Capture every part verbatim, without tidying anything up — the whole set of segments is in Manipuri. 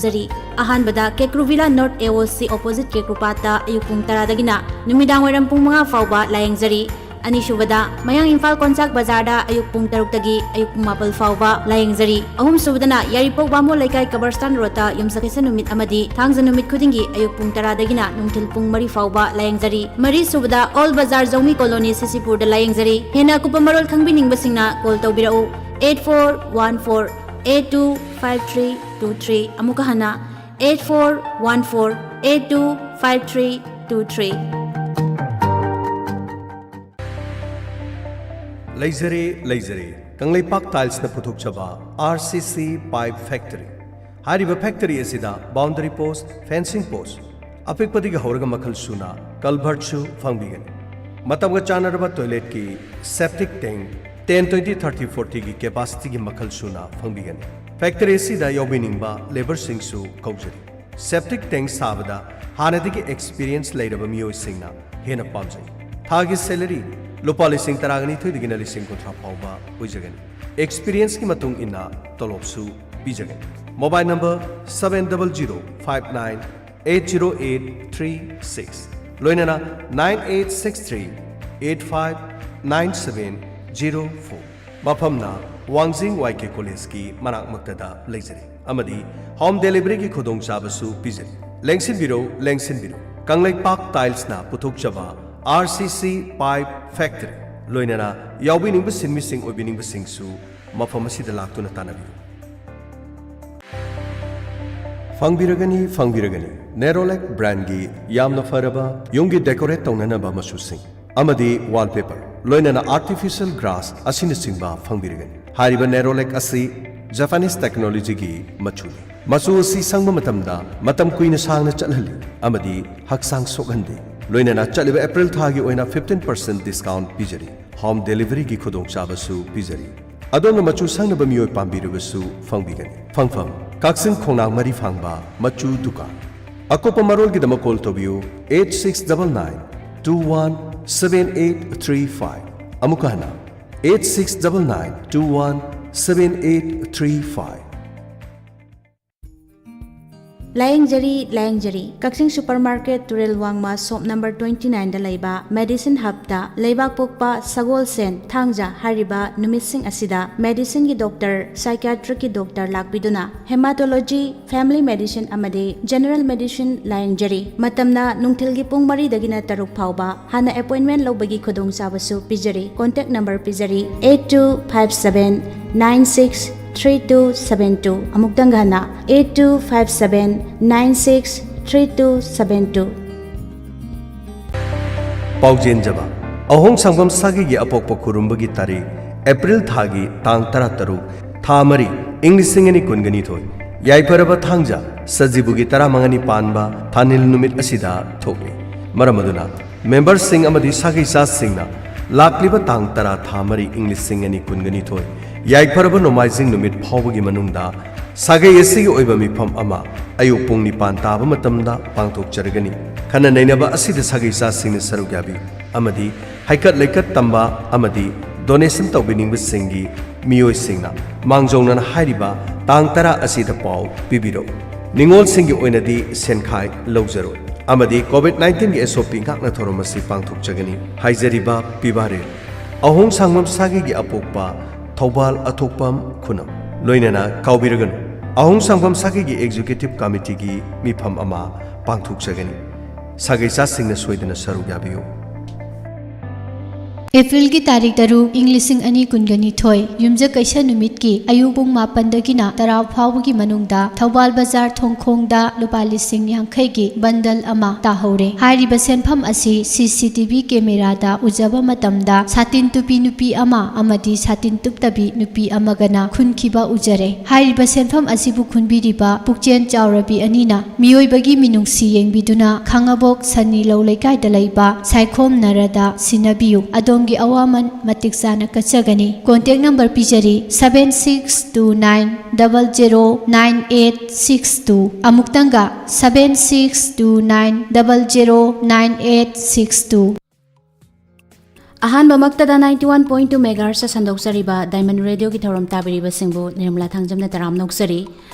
ꯂꯥꯌꯦꯡꯖꯔꯤ꯫ ꯑꯍꯥꯟꯕꯗ ꯀꯦꯀ꯭ꯔꯨꯚꯤꯂꯥ ꯅꯣꯔꯠ ꯑꯦ ꯑꯣ ꯁꯤ ꯑꯣꯄꯣꯖꯤꯠ ꯀꯦꯀ꯭ꯔꯨꯄꯥꯠꯇ ꯑꯌꯨꯛ ꯄꯨꯡ ꯇꯔꯥꯗꯒꯤꯅ ꯅꯨꯃꯤꯗꯥꯡ ꯋꯥꯏꯔꯝ ꯄꯨꯡ ꯃꯉꯥ ꯐꯥꯎꯕ ꯂꯥꯌꯦꯡꯖꯔꯤ꯫ ꯑꯅꯤꯁꯨꯕꯗ ꯃꯌꯥꯡ ꯏꯝꯐꯥꯜ ꯀꯣꯟꯆꯥꯛ ꯕꯖꯥꯔꯗ ꯑꯌꯨꯛ ꯄꯨꯡ ꯇꯔꯨꯛꯇꯒꯤ ꯑꯌꯨꯛ ꯄꯨꯡ ꯃꯥꯄꯜ ꯐꯥꯎꯕ ꯂꯥꯌꯦꯡꯖꯔꯤ꯫ ꯑꯍꯨꯝꯁꯨꯕꯗꯅ ꯌꯥꯏꯔꯤꯄꯣꯛ ꯕꯥꯃꯣꯟ ꯂꯩꯀꯥꯏ ꯀꯕꯔꯁꯇꯥꯟ ꯔꯣꯗꯇ ꯌꯨꯝꯁꯀꯩꯁ ꯅꯨꯃꯤꯠ ꯑꯃꯗꯤ ꯊꯥꯡꯖ ꯅꯨꯃꯤꯠ ꯈꯨꯗꯤꯡꯒꯤ ꯑꯌꯨꯛ ꯄꯨꯡ ꯇꯔꯥꯗꯒꯤꯅ ꯅꯨꯡꯊꯤꯜ ꯄꯨꯡ ꯃꯔꯤ ꯐꯥꯎꯕ ꯂꯥꯌꯦꯡꯖꯔꯤ꯫ ꯃꯔꯤꯁꯨꯕꯗ ꯑꯣꯜ ꯕꯖꯥꯔ ꯖꯧꯃꯤ ꯀꯣꯂꯣꯅꯤ ꯁꯤꯁꯤꯄꯨꯔꯗ ꯂꯥꯌꯦꯡꯖꯔꯤ꯫ ꯍꯦꯟꯅ ꯑꯀꯨꯞꯄ ꯃꯔꯣꯜ ꯈꯪꯕꯤꯅꯤꯡꯕꯁꯤꯡꯅ ꯀꯣꯜ ꯇꯧꯕꯤꯔꯛꯎ, eight four one four eight two five three two three꯫ ꯑꯃꯨꯛꯀ ꯍꯟꯅ, eight four one four eight two five three two three꯫ ꯂꯩꯖꯔꯦ, ꯂꯩꯖꯔꯦ꯫ ꯀꯪꯂꯩꯄꯥꯛ ꯇꯥꯏꯜꯁꯅ ꯄꯨꯊꯣꯛꯆꯕ R C C Pipe Factory꯫ ꯍꯥꯏꯔꯤꯕ ꯐꯦꯛꯇꯔꯤ ꯑꯁꯤꯗ ꯕꯥꯎꯟꯗꯔꯤ ꯄꯣꯁ, ꯐꯦꯟꯁꯤꯡ ꯄꯣꯁ, ꯑꯄꯤꯛꯄꯗꯒꯤ ꯍꯧꯔꯒ ꯃꯈꯜ ꯁꯨꯅ ꯀꯜꯚꯔꯠꯁꯨ ꯐꯪꯕꯤꯒꯅꯤ꯫ ꯃꯇꯝꯒ ꯆꯥꯟꯅꯔꯕ ꯇꯣꯏꯂꯦꯠꯀꯤ ꯁꯦꯞꯇꯤꯛ ꯇꯦꯡ ten, twenty, thirty, forty ꯒꯤ ꯀꯦꯄꯥꯁꯤꯇꯤꯒꯤ ꯃꯈꯜ ꯁꯨꯅ ꯐꯪꯕꯤꯒꯅꯤ꯫ ꯐꯦꯛꯇꯔꯤ ꯑꯁꯤꯗ ꯌꯥꯎꯕꯤꯅꯤꯡꯕ ꯂꯦꯕꯔꯁꯤꯡꯁꯨ ꯀꯧꯖꯔꯤ꯫ ꯁꯦꯞꯇꯤꯛ ꯇꯦꯡ ꯁꯥꯕꯗ ꯍꯥꯟꯅꯗꯒꯤ ꯑꯦꯛꯁꯄꯤꯔꯤꯌꯦꯟꯁ ꯂꯩꯔꯕ ꯃꯤꯑꯣꯏꯁꯤꯡꯅ ꯍꯦꯟꯅ ꯄꯥꯝꯖꯩ꯫ ꯊꯥꯒꯤ ꯁꯦꯂꯔꯤ ꯂꯨꯄꯥ ꯂꯤꯁꯤꯡ ꯇꯔꯥꯒ ꯅꯤꯊꯣꯏꯗꯒꯤꯅ ꯂꯤꯁꯤꯡ ꯀꯨꯟꯊ꯭ꯔꯥ ꯐꯥꯎꯕ ꯑꯣꯏꯖꯒꯅꯤ꯫ ꯑꯦꯛꯁꯄꯤꯔꯤꯌꯦꯟꯁꯀꯤ ꯃꯇꯨꯡ ꯏꯟꯅ ꯇꯣꯂꯣꯞꯁꯨ ꯄꯤꯖꯒꯅꯤ꯫ Mobile number seven double zero five nine eight zero eight three six, ꯂꯣꯏꯅꯅ nine eight six three eight five nine seven zero four꯫ ꯃꯐꯝꯅ ꯋꯥꯡꯖꯤꯡ Y K ꯀꯣꯂꯦꯖꯀꯤ ꯃꯅꯥꯛꯃꯛꯇꯗ ꯂꯩꯖꯔꯤ ꯑꯃꯗꯤ ꯍꯣꯝ ꯗꯦꯂꯤꯚꯔꯤꯒꯤ ꯈꯨꯗꯣꯡꯆꯥꯕꯁꯨ ꯄꯤꯖꯔꯤ꯫ ꯂꯦꯡꯁꯤꯟꯕꯤꯔꯧ, ꯂꯦꯡꯁꯤꯟꯕꯤꯔꯧ꯫ ꯀꯪꯂꯩꯄꯥꯛ ꯇꯥꯏꯜꯁꯅ ꯄꯨꯊꯣꯛꯆꯕ R C C Pipe Factory, ꯂꯣꯏꯅꯅ ꯌꯥꯎꯕꯤꯅꯤꯡꯕ ꯁꯤꯟꯃꯤꯁꯤꯡ ꯑꯣꯏꯕꯤꯅꯤꯡꯕꯁꯤꯡꯁꯨ ꯃꯐꯝ ꯑꯁꯤꯗ ꯂꯥꯛꯇꯨꯅ ꯇꯥꯟꯅꯕꯤꯌꯨ꯫ ꯐꯪꯕꯤꯔꯒꯅꯤ, ꯐꯪꯕꯤꯔꯒꯅꯤ꯫ ꯅꯦꯔꯣꯂꯦꯛ ꯕ꯭ꯔꯥꯟꯒꯤ ꯌꯥꯝꯅ ꯐꯔꯕ ꯌꯨꯝꯒꯤ ꯗꯦꯀꯣꯔꯦꯠ ꯇꯧꯅꯅꯕ ꯃꯆꯨꯁꯤꯡ ꯑꯃꯗꯤ ꯋꯥꯜꯄꯦꯄꯔ, ꯂꯣꯏꯅꯅ ꯑꯥꯔꯇꯤꯐꯤꯁꯤꯌꯦꯜ ꯒ꯭ꯔꯥꯁ ꯑꯁꯤꯅꯆꯤꯡꯕ ꯐꯪꯕꯤꯔꯒꯅꯤ꯫ ꯍꯥꯏꯔꯤꯕ ꯅꯦꯔꯣꯂꯦꯛ ꯑꯁꯤ ꯖꯄꯥꯅꯤꯁ ꯇꯦꯛꯅꯣꯂꯣꯖꯤꯒꯤ ꯃꯆꯨꯅꯤ꯫ ꯃꯆꯨ ꯑꯁꯤ ꯁꯪꯕ ꯃꯇꯝꯗ ꯃꯇꯝ ꯀꯨꯏꯅ ꯁꯥꯡꯅ ꯆꯠꯍꯜꯂꯤ ꯑꯃꯗꯤ ꯍꯛꯆꯥꯡ ꯁꯣꯛꯍꯟꯗꯦ꯫ ꯂꯣꯏꯅꯅ ꯆꯠꯂꯤꯕ ꯑꯦꯄ꯭ꯔꯤꯜ ꯊꯥꯒꯤ ꯑꯣꯏꯅ fifteen percent discount ꯄꯤꯖꯔꯤ꯫ ꯍꯣꯝ ꯗꯦꯂꯤꯚꯔꯤꯒꯤ ꯈꯨꯗꯣꯡꯆꯥꯕꯁꯨ ꯄꯤꯖꯔꯤ꯫ ꯑꯗꯣꯝꯅ ꯃꯆꯨ ꯁꯪꯅꯕ ꯃꯤꯑꯣꯏ ꯄꯥꯝꯕꯤꯔꯕꯁꯨ ꯐꯪꯕꯤꯒꯅꯤ꯫ ꯐꯪꯐꯝ: ꯀꯛꯆꯤꯡ ꯈꯣꯡꯅꯥꯡ ꯃꯔꯤ ꯐꯥꯡꯕ ꯃꯆꯨ ꯗꯨꯀꯥꯟ꯫ ꯑꯀꯨꯞꯄ ꯃꯔꯣꯜꯒꯤꯗꯃꯛ ꯀꯣꯜ ꯇꯧꯕꯤꯌꯨ, eight six double nine two one seven eight three five꯫ ꯑꯃꯨꯛꯀ ꯍꯟꯅ, eight six double nine two one seven eight three five꯫ ꯂꯥꯌꯦꯡꯖꯔꯤ, ꯂꯥꯌꯦꯡꯖꯔꯤ꯫ ꯀꯛꯆꯤꯡ ꯁꯨꯄꯔ ꯃꯥꯔꯀꯦꯠ, ꯇꯨꯔꯦꯜ ꯋꯥꯡꯃ, ꯁꯣꯞ ꯅꯝꯕꯔ twenty nine ꯗ ꯂꯩꯕ ꯃꯦꯗꯤꯁꯤꯟ ꯍꯕꯇ ꯂꯩꯕꯥꯛꯄꯣꯛꯄ, ꯁꯒꯣꯜꯁꯦꯟ, ꯊꯥꯡꯖ ꯍꯥꯏꯔꯤꯕ ꯅꯨꯃꯤꯠꯁꯤꯡ ꯑꯁꯤꯗ ꯃꯦꯗꯤꯁꯤꯟꯒꯤ ꯗꯣꯛꯇꯔ, ꯁꯥꯏꯀꯤꯌꯥꯇ꯭ꯔꯤꯛꯀꯤ ꯗꯣꯛꯇꯔ ꯂꯥꯛꯄꯤꯗꯨꯅ ꯍꯦꯃꯥꯇꯣꯂꯣꯖꯤ, ꯐꯦꯃꯤꯂꯤ ꯃꯦꯗꯤꯁꯤꯟ ꯑꯃꯗꯤ ꯖꯦꯅꯔꯦꯜ ꯃꯦꯗꯤꯁꯤꯟ ꯂꯥꯌꯦꯡꯖꯔꯤ꯫ ꯃꯇꯝꯅ ꯅꯨꯡꯊꯤꯜꯒꯤ ꯄꯨꯡ ꯃꯔꯤꯗꯒꯤꯅ ꯇꯔꯨꯛ ꯐꯥꯎꯕ꯫ ꯍꯥꯟꯅ ꯑꯦꯄꯣꯏꯟꯃꯦꯟ ꯂꯧꯕꯒꯤ ꯈꯨꯗꯣꯡꯆꯥꯕꯁꯨ ꯄꯤꯖꯔꯤ꯫ ꯀꯣꯟꯇꯦꯛ ꯅꯝꯕꯔ ꯄꯤꯖꯔꯤ, eight two five seven nine six three two seven two꯫ ꯑꯃꯨꯛꯇꯪꯒ ꯍꯟꯅ, eight two five seven nine six three two seven two꯫ ꯄꯥꯎꯖꯦꯟꯖꯕ꯫ ꯑꯍꯣꯡ ꯁꯥꯡꯕꯝ ꯁꯥꯒꯩꯒꯤ ꯑꯄꯣꯛꯄ ꯈꯨꯔꯨꯝꯕꯒꯤ ꯇꯥꯔꯤꯛ ꯑꯦꯄ꯭ꯔꯤꯜ ꯊꯥꯒꯤ ꯇꯥꯡ ꯇꯔꯥꯇꯔꯨꯛ, ꯊꯥ ꯃꯔꯤ, ꯏꯪ ꯂꯤꯁꯤꯡ ꯑꯅꯤ ꯀꯨꯟꯒ ꯅꯤꯊꯣꯏ, ꯌꯥꯏꯐꯔꯕ ꯊꯥꯡꯖ, ꯁꯖꯤꯕꯨꯒꯤ ꯇꯔꯥꯃꯉꯥꯅꯤ ꯄꯥꯟꯕ ꯊꯥꯅꯤꯜ ꯅꯨꯃꯤꯠ ꯑꯁꯤꯗ ꯊꯣꯛꯂꯤ꯫ ꯃꯔꯝ ꯑꯗꯨꯅ ꯃꯦꯝꯕꯔꯁꯤꯡ ꯑꯃꯗꯤ ꯁꯥꯒꯩꯆꯥꯁꯤꯡꯅ ꯂꯥꯛꯂꯤꯕ ꯇꯥꯡ ꯇꯔꯥ, ꯊꯥ ꯃꯔꯤ, ꯏꯪ ꯂꯤꯁꯤꯡ ꯑꯅꯤ ꯀꯨꯟꯒ ꯅꯤꯊꯣꯏ, ꯌꯥꯏꯐꯔꯕ ꯅꯣꯡꯃꯥꯏꯖꯤꯡ ꯅꯨꯃꯤꯠ ꯐꯥꯎꯕꯒꯤ ꯃꯅꯨꯡꯗ ꯁꯥꯒꯩ ꯑꯁꯤꯒꯤ ꯑꯣꯏꯕ ꯃꯤꯐꯝ ꯑꯃ ꯑꯌꯨꯛ ꯄꯨꯡ ꯅꯤꯄꯥꯟ ꯇꯥꯕ ꯃꯇꯝꯗ ꯄꯥꯡꯊꯣꯛꯆꯔꯒꯅꯤ꯫ ꯈꯟꯅ ꯅꯩꯅꯕ ꯑꯁꯤꯗ ꯁꯥꯒꯩꯆꯥꯁꯤꯡꯅ ꯁꯔꯨꯛ ꯌꯥꯕꯤꯌꯨ ꯑꯃꯗꯤ ꯍꯩꯀꯠ ꯂꯩꯀꯠ ꯇꯝꯕ ꯑꯃꯗꯤ ꯗꯣꯅꯦꯁꯟ ꯇꯧꯕꯤꯅꯤꯡꯕꯁꯤꯡꯒꯤ ꯃꯤꯑꯣꯏꯁꯤꯡꯅ ꯃꯥꯡꯖꯧꯅꯅ ꯍꯥꯏꯔꯤꯕ ꯇꯥꯡ ꯇꯔꯥ ꯑꯁꯤꯗ ꯄꯥꯎ ꯄꯤꯕꯤꯔꯛꯎ꯫ ꯅꯤꯉꯣꯜꯁꯤꯡꯒꯤ ꯑꯣꯏꯅꯗꯤ ꯁꯦꯟꯈꯥꯏ ꯂꯧꯖꯔꯣꯏ ꯑꯃꯗꯤ ꯀꯣꯚꯤꯗ ꯅꯥꯏꯟꯇꯤꯟꯒꯤ SOP ꯉꯥꯛꯅ ꯊꯧꯔꯝ ꯑꯁꯤ ꯄꯥꯡꯊꯣꯛꯆꯒꯅꯤ꯫ ꯍꯥꯏꯖꯔꯤꯕ ꯄꯤꯕꯥꯔꯦꯜ ꯑꯍꯣꯡ ꯁꯥꯡꯕꯝ ꯁꯥꯒꯩꯒꯤ ꯑꯄꯣꯛꯄ ꯊꯧꯕꯥꯜ ꯑꯊꯣꯛꯄꯝ ꯈꯨꯅꯝ꯫ ꯂꯣꯏꯅꯅ ꯀꯥꯎꯕꯤꯔꯒꯅꯨ, ꯑꯍꯣꯡ ꯁꯥꯡꯕꯝ ꯁꯥꯒꯩꯒꯤ ꯑꯦꯛꯖꯤꯀ꯭ꯌꯨꯇꯤꯚ ꯀꯃꯤꯇꯤꯒꯤ ꯃꯤꯐꯝ ꯑꯃ ꯄꯥꯡꯊꯣꯛꯆꯒꯅꯤ꯫ ꯁꯥꯒꯩꯆꯥꯁꯤꯡꯅ ꯁꯣꯏꯗꯅ ꯁꯔꯨꯛ ꯌꯥꯕꯤꯌꯨ꯫ ꯑꯦꯄ꯭ꯔꯤꯜꯒꯤ ꯇꯥꯔꯤꯛ ꯇꯔꯨꯛ, ꯏꯪ ꯂꯤꯁꯤꯡ ꯑꯅꯤ ꯀꯨꯟꯒ ꯅꯤꯊꯣꯏ, ꯌꯨꯝꯖꯀꯩꯁ ꯅꯨꯃꯤꯠꯀꯤ ꯑꯌꯨꯛ ꯄꯨꯡ ꯃꯥꯄꯟꯗꯒꯤꯅ ꯇꯔꯥ ꯐꯥꯎꯕꯒꯤ ꯃꯅꯨꯡꯗ ꯊꯧꯕꯥꯜ ꯕꯖꯥꯔ ꯊꯣꯡꯈꯣꯡꯗ ꯂꯨꯄꯥ ꯂꯤꯁꯤꯡ ꯌꯥꯡꯈꯩꯒꯤ ꯕꯟꯗꯜ ꯑꯃ ꯇꯥꯍꯧꯔꯦ꯫ ꯍꯥꯏꯔꯤꯕ ꯁꯦꯟꯐꯝ ꯑꯁꯤ CCTV ꯀꯦꯃꯦꯔꯥꯗ ꯎꯖꯕ ꯃꯇꯝꯗ ꯁꯥꯇꯤꯟ ꯇꯨꯄꯤ ꯅꯨꯄꯤ ꯑꯃ ꯑꯃꯗꯤ ꯁꯥꯇꯤꯟ ꯇꯨꯞꯇꯕꯤ ꯅꯨꯄꯤ ꯑꯃꯒꯅ ꯈꯨꯟꯈꯤꯕ ꯎꯖꯔꯦ꯫ ꯍꯥꯏꯔꯤꯕ ꯁꯦꯟꯐꯝ ꯑꯁꯤꯕꯨ ꯈꯨꯟꯕꯤꯔꯤꯕ ꯄꯨꯛꯆꯦꯜ ꯆꯥꯎꯔꯕꯤ ꯑꯅꯤꯅ ꯃꯤꯑꯣꯏꯕꯒꯤ ꯃꯤꯅꯨꯡꯁꯤ ꯌꯦꯡꯕꯤꯗꯨꯅ ꯈꯥꯉꯕꯣꯛ ꯁꯟꯅꯤ ꯂꯧ ꯂꯩꯀꯥꯏꯗ ꯂꯩꯕ ꯁꯥꯏꯈꯣꯝ ꯅꯔꯗ ꯁꯤꯟꯅꯕꯤꯌꯨ꯫ ꯑꯗꯣꯝꯒꯤ ꯑꯋꯥꯃꯟ ꯃꯇꯤꯛ ꯆꯥꯅ ꯀꯠꯆꯒꯅꯤ꯫ ꯀꯣꯟꯇꯦꯛ ꯅꯝꯕꯔ ꯄꯤꯖꯔꯤ, seven six two nine double zero nine eight six two꯫ ꯑꯃꯨꯛꯇꯪꯒ, seven six two nine double zero nine eight six two꯫ ꯑꯍꯥꯟꯕꯃꯛꯇꯗ ninety one point two megahertz ꯁꯟꯗꯣꯛꯆꯔꯤꯕ Diamond Radio ꯒꯤ ꯊꯧꯔꯝ ꯇꯥꯕꯤꯔꯤꯕꯁꯤꯡꯕꯨ ꯅꯤꯔꯃꯂꯥ ꯊꯥꯡꯖꯝꯅ ꯇꯔꯥꯝꯅ ꯑꯣꯛꯆꯔꯤ꯫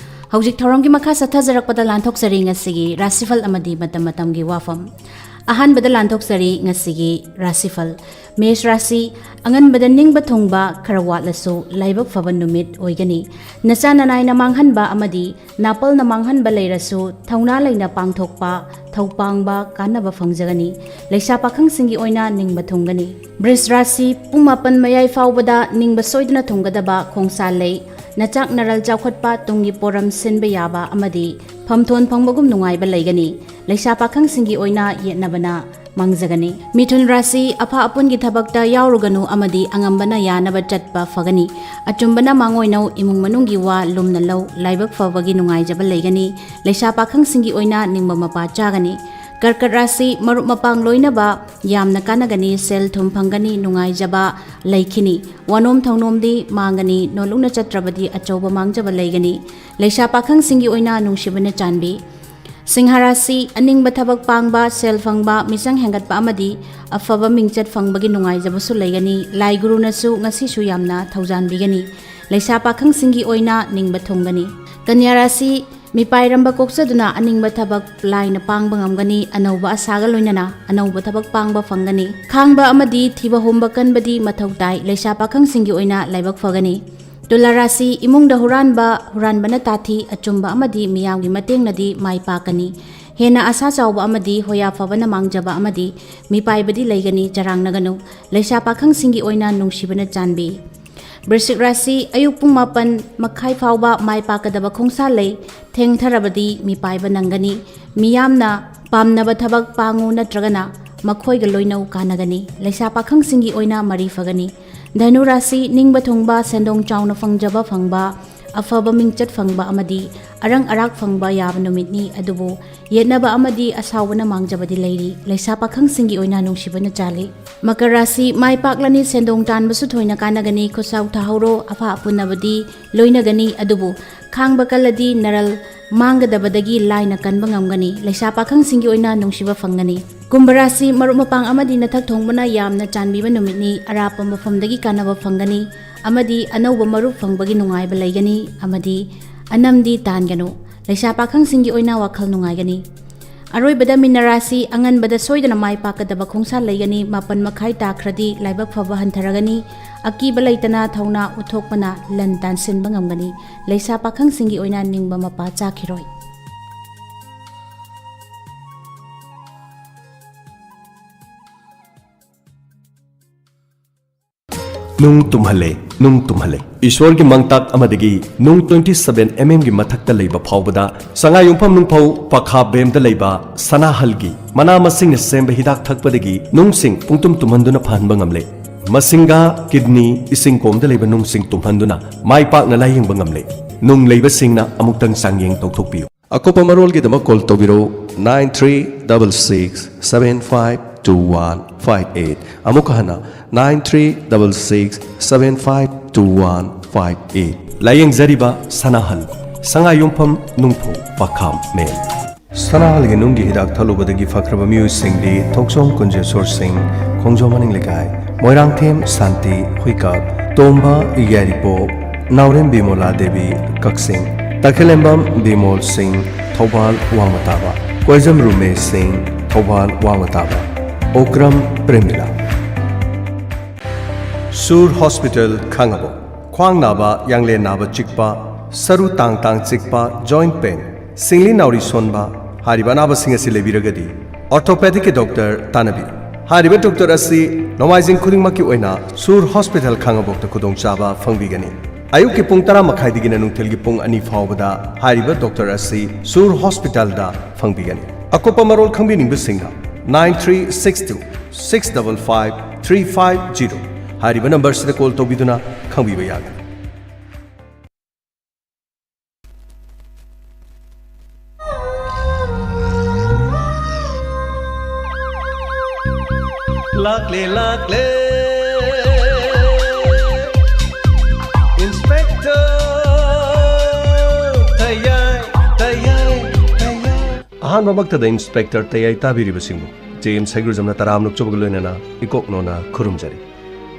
ꯍꯧꯖꯤꯛ ꯊꯧꯔꯝꯒꯤ ꯃꯈꯥ ꯆꯠꯊꯖꯔꯛꯄꯗ ꯂꯥꯟꯊꯣꯛꯆꯔꯤ ꯉꯁꯤꯒꯤ ꯔꯥꯁꯤꯐꯜ ꯑꯃꯗꯤ ꯃꯇꯝ ꯃꯇꯝꯒꯤ ꯋꯥꯐꯝ꯫ ꯑꯍꯥꯟꯕꯗ ꯂꯥꯟꯊꯣꯛꯆꯔꯤ ꯉꯁꯤꯒꯤ ꯔꯥꯁꯤꯐꯜ꯫ ꯃꯦꯁ ꯔꯥꯁꯤ, ꯑꯉꯟꯕꯗ ꯅꯤꯡꯕ ꯊꯨꯡꯕ, ꯈꯔ ꯋꯥꯠꯂꯁꯨ ꯂꯥꯏꯕꯛ ꯐꯕ ꯅꯨꯃꯤꯠ ꯑꯣꯏꯒꯅꯤ꯫ ꯅꯆꯥ ꯅꯅꯥꯏꯅ ꯃꯥꯡꯍꯟꯕ ꯑꯃꯗꯤ ꯅꯥꯄꯜꯅ ꯃꯥꯡꯍꯟꯕ ꯂꯩꯔꯁꯨ ꯊꯧꯅꯥ ꯂꯩꯅ ꯄꯥꯡꯊꯣꯛꯄ, ꯊꯧꯄꯥꯡꯕ, ꯀꯥꯟꯅꯕ ꯐꯪꯖꯒꯅꯤ꯫ ꯂꯩꯁꯥ ꯄꯥꯈꯪꯁꯤꯡꯒꯤ ꯑꯣꯏꯅ ꯅꯤꯡꯕ ꯊꯨꯡꯒꯅꯤ꯫ ꯕ꯭ꯔꯤꯖ ꯔꯥꯁꯤ, ꯄꯨꯡ ꯃꯥꯄꯟ ꯃꯌꯥꯏ ꯐꯥꯎꯕꯗ ꯅꯤꯡꯕ ꯁꯣꯏꯗꯅ ꯊꯨꯡꯒꯗꯕ ꯈꯣꯡꯁꯥ ꯂꯩ꯫ ꯅꯆꯥꯛ ꯅꯔꯜ ꯆꯥꯎꯈꯠꯄ, ꯇꯨꯡꯒꯤ ꯄꯣꯔꯝ ꯁꯤꯟꯕ ꯌꯥꯕ ꯑꯃꯗꯤ ꯐꯝꯊꯣꯟ ꯐꯪꯕꯒꯨꯝ ꯅꯨꯡꯉꯥꯏꯕ ꯂꯩꯒꯅꯤ꯫ ꯂꯩꯁꯥ ꯄꯥꯈꯪꯁꯤꯡꯒꯤ ꯑꯣꯏꯅ ꯌꯦꯠꯅꯕꯅ ꯃꯥꯡꯖꯒꯅꯤ꯫ ꯃꯤꯊꯨꯟ ꯔꯥꯁꯤ, ꯑꯐ ꯑꯄꯨꯟꯒꯤ ꯊꯕꯛꯇ ꯌꯥꯎꯔꯨꯒꯅꯨ ꯑꯃꯗꯤ ꯑꯉꯝꯕꯅ ꯌꯥꯅꯕ ꯆꯠꯄ ꯐꯒꯅꯤ꯫ ꯑꯆꯨꯝꯕꯅ ꯃꯥꯡꯑꯣꯏꯅꯧ, ꯏꯃꯨꯡ ꯃꯅꯨꯡꯒꯤ ꯋꯥ ꯂꯨꯝꯅ ꯂꯧ, ꯂꯥꯏꯕꯛ ꯐꯕꯒꯤ ꯅꯨꯡꯉꯥꯏꯖꯕ ꯂꯩꯒꯅꯤ꯫ ꯂꯩꯁꯥ ꯄꯥꯈꯪꯁꯤꯡꯒꯤ ꯑꯣꯏꯅ ꯅꯤꯡꯕ ꯃꯄꯥ ꯆꯥꯒꯅꯤ꯫ ꯀꯔꯀꯠ ꯔꯥꯁꯤ, ꯃꯔꯨꯞ ꯃꯄꯥꯡ ꯂꯣꯏꯅꯕ ꯌꯥꯝꯅ ꯀꯥꯟꯅꯒꯅꯤ, ꯁꯦꯜ ꯊꯨꯝ ꯐꯪꯒꯅꯤ, ꯅꯨꯡꯉꯥꯏꯖꯕ ꯂꯩꯈꯤꯅꯤ꯫ ꯋꯥꯅꯣꯝ ꯊꯧꯅꯣꯝꯗꯤ ꯃꯥꯡꯒꯅꯤ, ꯅꯣꯜꯂꯨꯛꯅ ꯆꯠꯇ꯭ꯔꯕꯗꯤ ꯑꯆꯧꯕ ꯃꯥꯡꯖꯕ ꯂꯩꯒꯅꯤ꯫ ꯂꯩꯁꯥ ꯄꯥꯈꯪꯁꯤꯡꯒꯤ ꯑꯣꯏꯅ ꯅꯨꯡꯁꯤꯕꯅ ꯆꯥꯟꯕꯤ꯫ ꯁꯤꯡꯍ ꯔꯥꯁꯤ, ꯑꯅꯤꯡꯕ ꯊꯕꯛ ꯄꯥꯡꯕ, ꯁꯦꯜ ꯐꯪꯕ, ꯃꯤꯆꯪ ꯍꯦꯟꯒꯠꯄ ꯑꯃꯗꯤ ꯑꯐꯕ ꯃꯤꯡꯆꯠ ꯐꯪꯕꯒꯤ ꯅꯨꯡꯉꯥꯏꯖꯕꯁꯨ ꯂꯩꯒꯅꯤ꯫ ꯂꯥꯏ ꯒꯨꯔꯨꯅꯁꯨ ꯉꯁꯤꯁꯨ ꯌꯥꯝꯅ ꯊꯧꯖꯥꯟꯕꯤꯒꯅꯤ꯫ ꯂꯩꯁꯥ ꯄꯥꯈꯪꯁꯤꯡꯒꯤ ꯑꯣꯏꯅ ꯅꯤꯡꯕ ꯊꯨꯡꯒꯅꯤ꯫ ꯀꯟꯌꯥ ꯔꯥꯁꯤ, ꯃꯤꯄꯥꯏꯔꯝꯕ ꯀꯣꯛꯆꯗꯨꯅ ꯑꯅꯤꯡꯕ ꯊꯕꯛ ꯂꯥꯏꯅ ꯄꯥꯡꯕ ꯉꯝꯒꯅꯤ꯫ ꯑꯅꯧꯕ ꯑꯁꯥꯒ ꯂꯣꯏꯅꯅ ꯑꯅꯧꯕ ꯊꯕꯛ ꯄꯥꯡꯕ ꯐꯪꯒꯅꯤ꯫ ꯈꯥꯡꯕ ꯑꯃꯗꯤ ꯊꯤꯕ ꯍꯨꯝꯕ ꯀꯟꯕꯗꯤ ꯃꯊꯧ ꯇꯥꯏ꯫ ꯂꯩꯁꯥ ꯄꯥꯈꯪꯁꯤꯡꯒꯤ ꯑꯣꯏꯅ ꯂꯥꯏꯕꯛ ꯐꯒꯅꯤ꯫ ꯇꯨꯂꯥ ꯔꯥꯁꯤ, ꯏꯃꯨꯡꯗ ꯍꯨꯔꯥꯟꯕ, ꯍꯨꯔꯥꯟꯕꯅ ꯇꯥꯊꯤ, ꯑꯆꯨꯝꯕ ꯑꯃꯗꯤ ꯃꯤꯌꯥꯝꯒꯤ ꯃꯇꯦꯡꯅꯗꯤ ꯃꯥꯏ ꯄꯥꯛꯀꯅꯤ꯫ ꯍꯦꯟꯅ ꯑꯁꯥ ꯆꯥꯎꯕ ꯑꯃꯗꯤ ꯍꯣꯌꯥ ꯐꯕꯅ ꯃꯥꯡꯖꯕ ꯑꯃꯗꯤ ꯃꯤꯄꯥꯏꯕꯗꯤ ꯂꯩꯒꯅꯤ, ꯆꯔꯥꯡꯅꯒꯅꯨ꯫ ꯂꯩꯁꯥ ꯄꯥꯈꯪꯁꯤꯡꯒꯤ ꯑꯣꯏꯅ ꯅꯨꯡꯁꯤꯕꯅ ꯆꯥꯟꯕꯤ꯫ ꯕ꯭ꯔꯤꯁꯤꯛ ꯔꯥꯁꯤ, ꯑꯌꯨꯛ ꯄꯨꯡ ꯃꯥꯄꯟ ꯃꯈꯥꯏ ꯐꯥꯎꯕ ꯃꯥꯏ ꯄꯥꯛꯀꯗꯕ ꯈꯣꯡꯁꯥ ꯂꯩ꯫ ꯊꯦꯡꯊꯔꯕꯗꯤ ꯃꯤꯄꯥꯏꯕ ꯅꯪꯒꯅꯤ꯫ ꯃꯤꯌꯥꯝꯅ ꯄꯥꯝꯅꯕ ꯊꯕꯛ ꯄꯥꯡꯉꯨ ꯅꯠꯇ꯭ꯔꯒꯅ ꯃꯈꯣꯏꯒ ꯂꯣꯏꯅꯧ ꯀꯥꯟꯅꯒꯅꯤ꯫ ꯂꯩꯁꯥ ꯄꯥꯈꯪꯁꯤꯡꯒꯤ ꯑꯣꯏꯅ ꯃꯔꯤ ꯐꯒꯅꯤ꯫ ꯙꯅꯨ ꯔꯥꯁꯤ, ꯅꯤꯡꯕ ꯊꯨꯡꯕ, ꯁꯦꯟꯗꯣꯡ ꯆꯥꯎꯅ ꯐꯪꯖꯕ ꯐꯪꯕ, ꯑꯐꯕ ꯃꯤꯡꯆꯠ ꯐꯪꯕ ꯑꯃꯗꯤ ꯑꯔꯪ ꯑꯔꯥꯛ ꯐꯪꯕ ꯌꯥꯕ ꯅꯨꯃꯤꯠꯅꯤ꯫ ꯑꯗꯨꯕꯨ ꯌꯦꯠꯅꯕ ꯑꯃꯗꯤ ꯑꯁꯥꯎꯕꯅ ꯃꯥꯡꯖꯕꯗꯤ ꯂꯩꯔꯤ꯫ ꯂꯩꯁꯥ ꯄꯥꯈꯪꯁꯤꯡꯒꯤ ꯑꯣꯏꯅ ꯅꯨꯡꯁꯤꯕꯅ ꯆꯥꯜꯂꯤ꯫ ꯃꯀꯔ ꯔꯥꯁꯤ, ꯃꯥꯏ ꯄꯥꯛꯂꯅꯤ, ꯁꯦꯟꯗꯣꯡ ꯇꯥꯟꯕꯁꯨ ꯊꯣꯏꯅ ꯀꯥꯟꯅꯒꯅꯤ꯫ ꯈꯨꯠꯁꯥꯎ ꯊꯥꯍꯧꯔꯣ, ꯑꯐ ꯑꯄꯨꯟꯅꯕꯗꯤ ꯂꯣꯏꯅꯒꯅꯤ꯫ ꯑꯗꯨꯕꯨ ꯈꯥꯡꯕ ꯀꯜꯂꯗꯤ ꯅꯔꯜ ꯃꯥꯡꯒꯗꯕꯗꯒꯤ ꯂꯥꯏꯅ ꯀꯟꯕ ꯉꯝꯒꯅꯤ꯫ ꯂꯩꯁꯥ ꯄꯥꯈꯪꯁꯤꯡꯒꯤ ꯑꯣꯏꯅ ꯅꯨꯡꯁꯤꯕ ꯐꯪꯒꯅꯤ꯫ ꯀꯨꯝꯚ ꯔꯥꯁꯤ, ꯃꯔꯨꯞ ꯃꯄꯥꯡ ꯑꯃꯗꯤ ꯅꯊꯛ ꯊꯣꯡꯕꯅ ꯌꯥꯝꯅ ꯆꯥꯟꯕꯤꯕ ꯅꯨꯃꯤꯠꯅꯤ꯫ ꯑꯔꯥꯞꯄ ꯃꯐꯝꯗꯒꯤ ꯀꯥꯟꯅꯕ ꯐꯪꯒꯅꯤ ꯑꯃꯗꯤ ꯑꯅꯧꯕ ꯃꯔꯨꯞ ꯐꯪꯕꯒꯤ ꯅꯨꯡꯉꯥꯏꯕ ꯂꯩꯒꯅꯤ ꯑꯃꯗꯤ ꯑꯅꯝꯗꯤ ꯇꯥꯟꯒꯅꯨ꯫ ꯂꯩꯁꯥ ꯄꯥꯈꯪꯁꯤꯡꯒꯤ ꯑꯣꯏꯅ ꯋꯥꯈꯜ ꯅꯨꯡꯉꯥꯏꯒꯅꯤ꯫ ꯑꯔꯣꯏꯕꯗ ꯃꯤꯟꯅ ꯔꯥꯁꯤ ꯑꯉꯟꯕꯗ ꯁꯣꯏꯗꯅ ꯃꯥꯏ ꯄꯥꯛꯀꯗꯕ ꯈꯣꯡꯁꯥ ꯂꯩꯒꯅꯤ꯫ ꯃꯥꯄꯟ ꯃꯈꯥꯏ ꯇꯥꯈ꯭ꯔꯗꯤ ꯂꯥꯏꯕꯛ ꯐꯕ ꯍꯟꯊꯔꯒꯅꯤ꯫ ꯑꯀꯤꯕ ꯂꯩꯇꯅ ꯊꯧꯅꯥ ꯎꯠꯊꯣꯛꯄꯅ ꯂꯟ ꯇꯥꯟꯁꯤꯟꯕ ꯉꯝꯒꯅꯤ꯫ ꯂꯩꯁꯥ ꯄꯥꯈꯪꯁꯤꯡꯒꯤ ꯑꯣꯏꯅ ꯅꯤꯡꯕ ꯃꯄꯥ ꯆꯥꯈꯤꯔꯣꯏ꯫ ꯅꯨꯡ ꯇꯨꯝꯍꯜꯂꯦ, ꯅꯨꯡ ꯇꯨꯝꯍꯜꯂꯦ꯫ ꯏꯁꯣꯔꯒꯤ ꯃꯪꯇꯥꯛ ꯑꯃꯗꯒꯤ ꯅꯨꯡ twenty seven mm ꯒꯤ ꯃꯊꯛꯇ ꯂꯩꯕ ꯐꯥꯎꯕꯗ ꯁꯉꯥꯏ ꯌꯨꯝꯐꯝ ꯅꯨꯡꯐꯧ ꯄꯈꯥ ꯕꯦꯝꯗ ꯂꯩꯕ ꯁꯅꯥꯍꯜꯒꯤ ꯃꯅꯥ ꯃꯁꯤꯡꯅ ꯁꯦꯝꯕ ꯍꯤꯗꯥꯛ ꯊꯛꯄꯗꯒꯤ ꯅꯨꯡꯁꯤꯡ ꯄꯨꯡꯇꯨꯝ ꯇꯨꯝꯍꯟꯗꯨꯅ ꯐꯍꯟꯕ ꯉꯝꯂꯦ꯫ ꯃꯁꯤꯡꯒ ꯀꯤꯗꯅꯤ, ꯏꯁꯤꯡ ꯀꯣꯝꯗ ꯂꯩꯕ ꯅꯨꯡꯁꯤꯡ ꯇꯨꯝꯍꯟꯗꯨꯅ ꯃꯥꯏ ꯄꯥꯛꯅ ꯂꯥꯌꯦꯡꯕ ꯉꯝꯂꯦ꯫ ꯅꯨꯡ ꯂꯩꯕꯁꯤꯡꯅ ꯑꯃꯨꯛꯇꯪ ꯆꯥꯡꯌꯦꯡ ꯇꯧꯊꯣꯛꯄꯤꯌꯨ꯫ ꯑꯀꯨꯞꯄ ꯃꯔꯣꯜꯒꯤꯗꯃꯛ call ꯇꯧꯕꯤꯔꯧ, nine three double six seven five two one five eight꯫ ꯑꯃꯨꯛꯀ ꯍꯟꯅ, nine three double six seven five two one five eight꯫ ꯂꯥꯌꯦꯡꯖꯔꯤꯕ ꯁꯅꯥꯍꯜ, ꯁꯉꯥꯏꯌꯨꯝꯐꯝ ꯅꯨꯡꯐꯧ ꯄꯈꯥꯝ ꯃꯦꯟ꯫ ꯁꯅꯥꯍꯜꯒꯤ ꯅꯨꯡꯒꯤ ꯍꯤꯗꯥꯛ ꯊꯛꯂꯨꯕꯗꯒꯤ ꯐꯈ꯭ꯔꯕ ꯃꯤꯑꯣꯏꯁꯤꯡꯗꯤ ꯊꯣꯛꯆꯣꯝ ꯀꯨꯟꯖꯦꯁꯣꯔ ꯁꯤꯡ, ꯈꯣꯡꯖꯣꯝ ꯃꯅꯤꯡ ꯂꯩꯀꯥꯏ, ꯃꯣꯏꯔꯥꯡꯊꯦꯝ ꯁꯥꯟꯇꯤ ꯍꯨꯏꯀꯥꯞ, ꯇꯣꯝꯕ ꯌꯥꯏꯔꯤꯄꯣꯛ, ꯅꯥꯎꯔꯦꯝ ꯕꯤꯃꯣꯂꯥ ꯗꯦꯕꯤ ꯀꯛꯆꯤꯡ, ꯇꯈꯦꯂꯦꯝꯕꯝ ꯕꯤꯃꯣꯜ ꯁꯤꯡ ꯊꯧꯕꯥꯜ ꯋꯥꯡꯃ ꯇꯥꯕ, ꯀꯣꯏꯖꯝ ꯔꯨꯃꯦꯁ ꯁꯤꯡ ꯊꯧꯕꯥꯜ ꯋꯥꯡꯃ ꯇꯥꯕ, ꯑꯣꯀ꯭ꯔꯝ ꯄ꯭ꯔꯦꯃꯤꯂꯥ꯫ ꯁꯨꯔ ꯍꯣꯁꯄꯤꯇꯥꯜ ꯈꯥꯡꯉꯕꯣꯛ꯫ ꯈ꯭ꯋꯥꯡ ꯅꯥꯕ, ꯌꯥꯡꯂꯦꯟ ꯅꯥꯕ ꯆꯤꯛꯄ, ꯁꯔꯨ ꯇꯥꯡ ꯇꯥꯡ ꯆꯤꯛꯄ, joint pain, ꯁꯤꯡꯂꯤ ꯅꯥꯎꯔꯤ ꯁꯣꯟꯕ, ꯍꯥꯏꯔꯤꯕ ꯑꯅꯥꯕꯁꯤꯡ ꯑꯁꯤ ꯂꯩꯕꯤꯔꯒꯗꯤ orthopedicꯀꯤ doctor ꯇꯥꯟꯅꯕꯤꯌꯨ꯫ ꯍꯥꯏꯔꯤꯕ doctor ꯑꯁꯤ ꯅꯣꯡꯃꯥꯏꯖꯤꯡ ꯈꯨꯗꯤꯡꯃꯛꯀꯤ ꯑꯣꯏꯅ ꯁꯨꯔ ꯍꯣꯁꯄꯤꯇꯥꯜ ꯈꯥꯡꯉꯕꯣꯛꯇ ꯈꯨꯗꯣꯡꯆꯥꯕ ꯐꯪꯕꯤꯒꯅꯤ꯫ ꯑꯌꯨꯛꯀꯤ ꯄꯨꯡ ꯇꯔꯥ ꯃꯈꯥꯏꯗꯒꯤꯅ ꯅꯨꯡꯊꯤꯜꯒꯤ ꯄꯨꯡ ꯑꯅꯤ ꯐꯥꯎꯕꯗ ꯍꯥꯏꯔꯤꯕ doctor ꯑꯁꯤ ꯁꯨꯔ ꯍꯣꯁꯄꯤꯇꯥꯜꯗ ꯐꯪꯕꯤꯒꯅꯤ꯫ ꯑꯀꯨꯞꯄ ꯃꯔꯣꯜ ꯈꯪꯕꯤꯅꯤꯡꯕꯁꯤꯡꯅ nine three six two six double five three five zero ꯍꯥꯏꯔꯤꯕ numberꯁꯤꯗ call ꯇꯧꯕꯤꯗꯨꯅ ꯈꯪꯕꯤꯕ ꯌꯥꯒꯅꯤ꯫ ꯂꯥꯛꯂꯦ, ꯂꯥꯛꯂꯦ, Inspector ꯇꯌꯥꯏ, ꯇꯌꯥꯏ, ꯇꯌꯥꯏ꯫ ꯑꯍꯥꯟꯕꯃꯛꯇꯗ Inspector ꯇꯌꯥꯏ ꯇꯥꯕꯤꯔꯤꯕꯁꯤꯡꯕꯨ ꯖꯦ ꯑꯦꯝ ꯁꯩꯒ꯭ꯔꯨꯖꯝꯅ ꯇꯔꯥꯝꯅ ꯑꯣꯛꯆꯕꯒ ꯂꯣꯏꯅꯅ ꯏꯀꯣꯛ ꯅꯣꯟꯅ ꯈꯨꯔꯨꯝꯖꯔꯤ꯫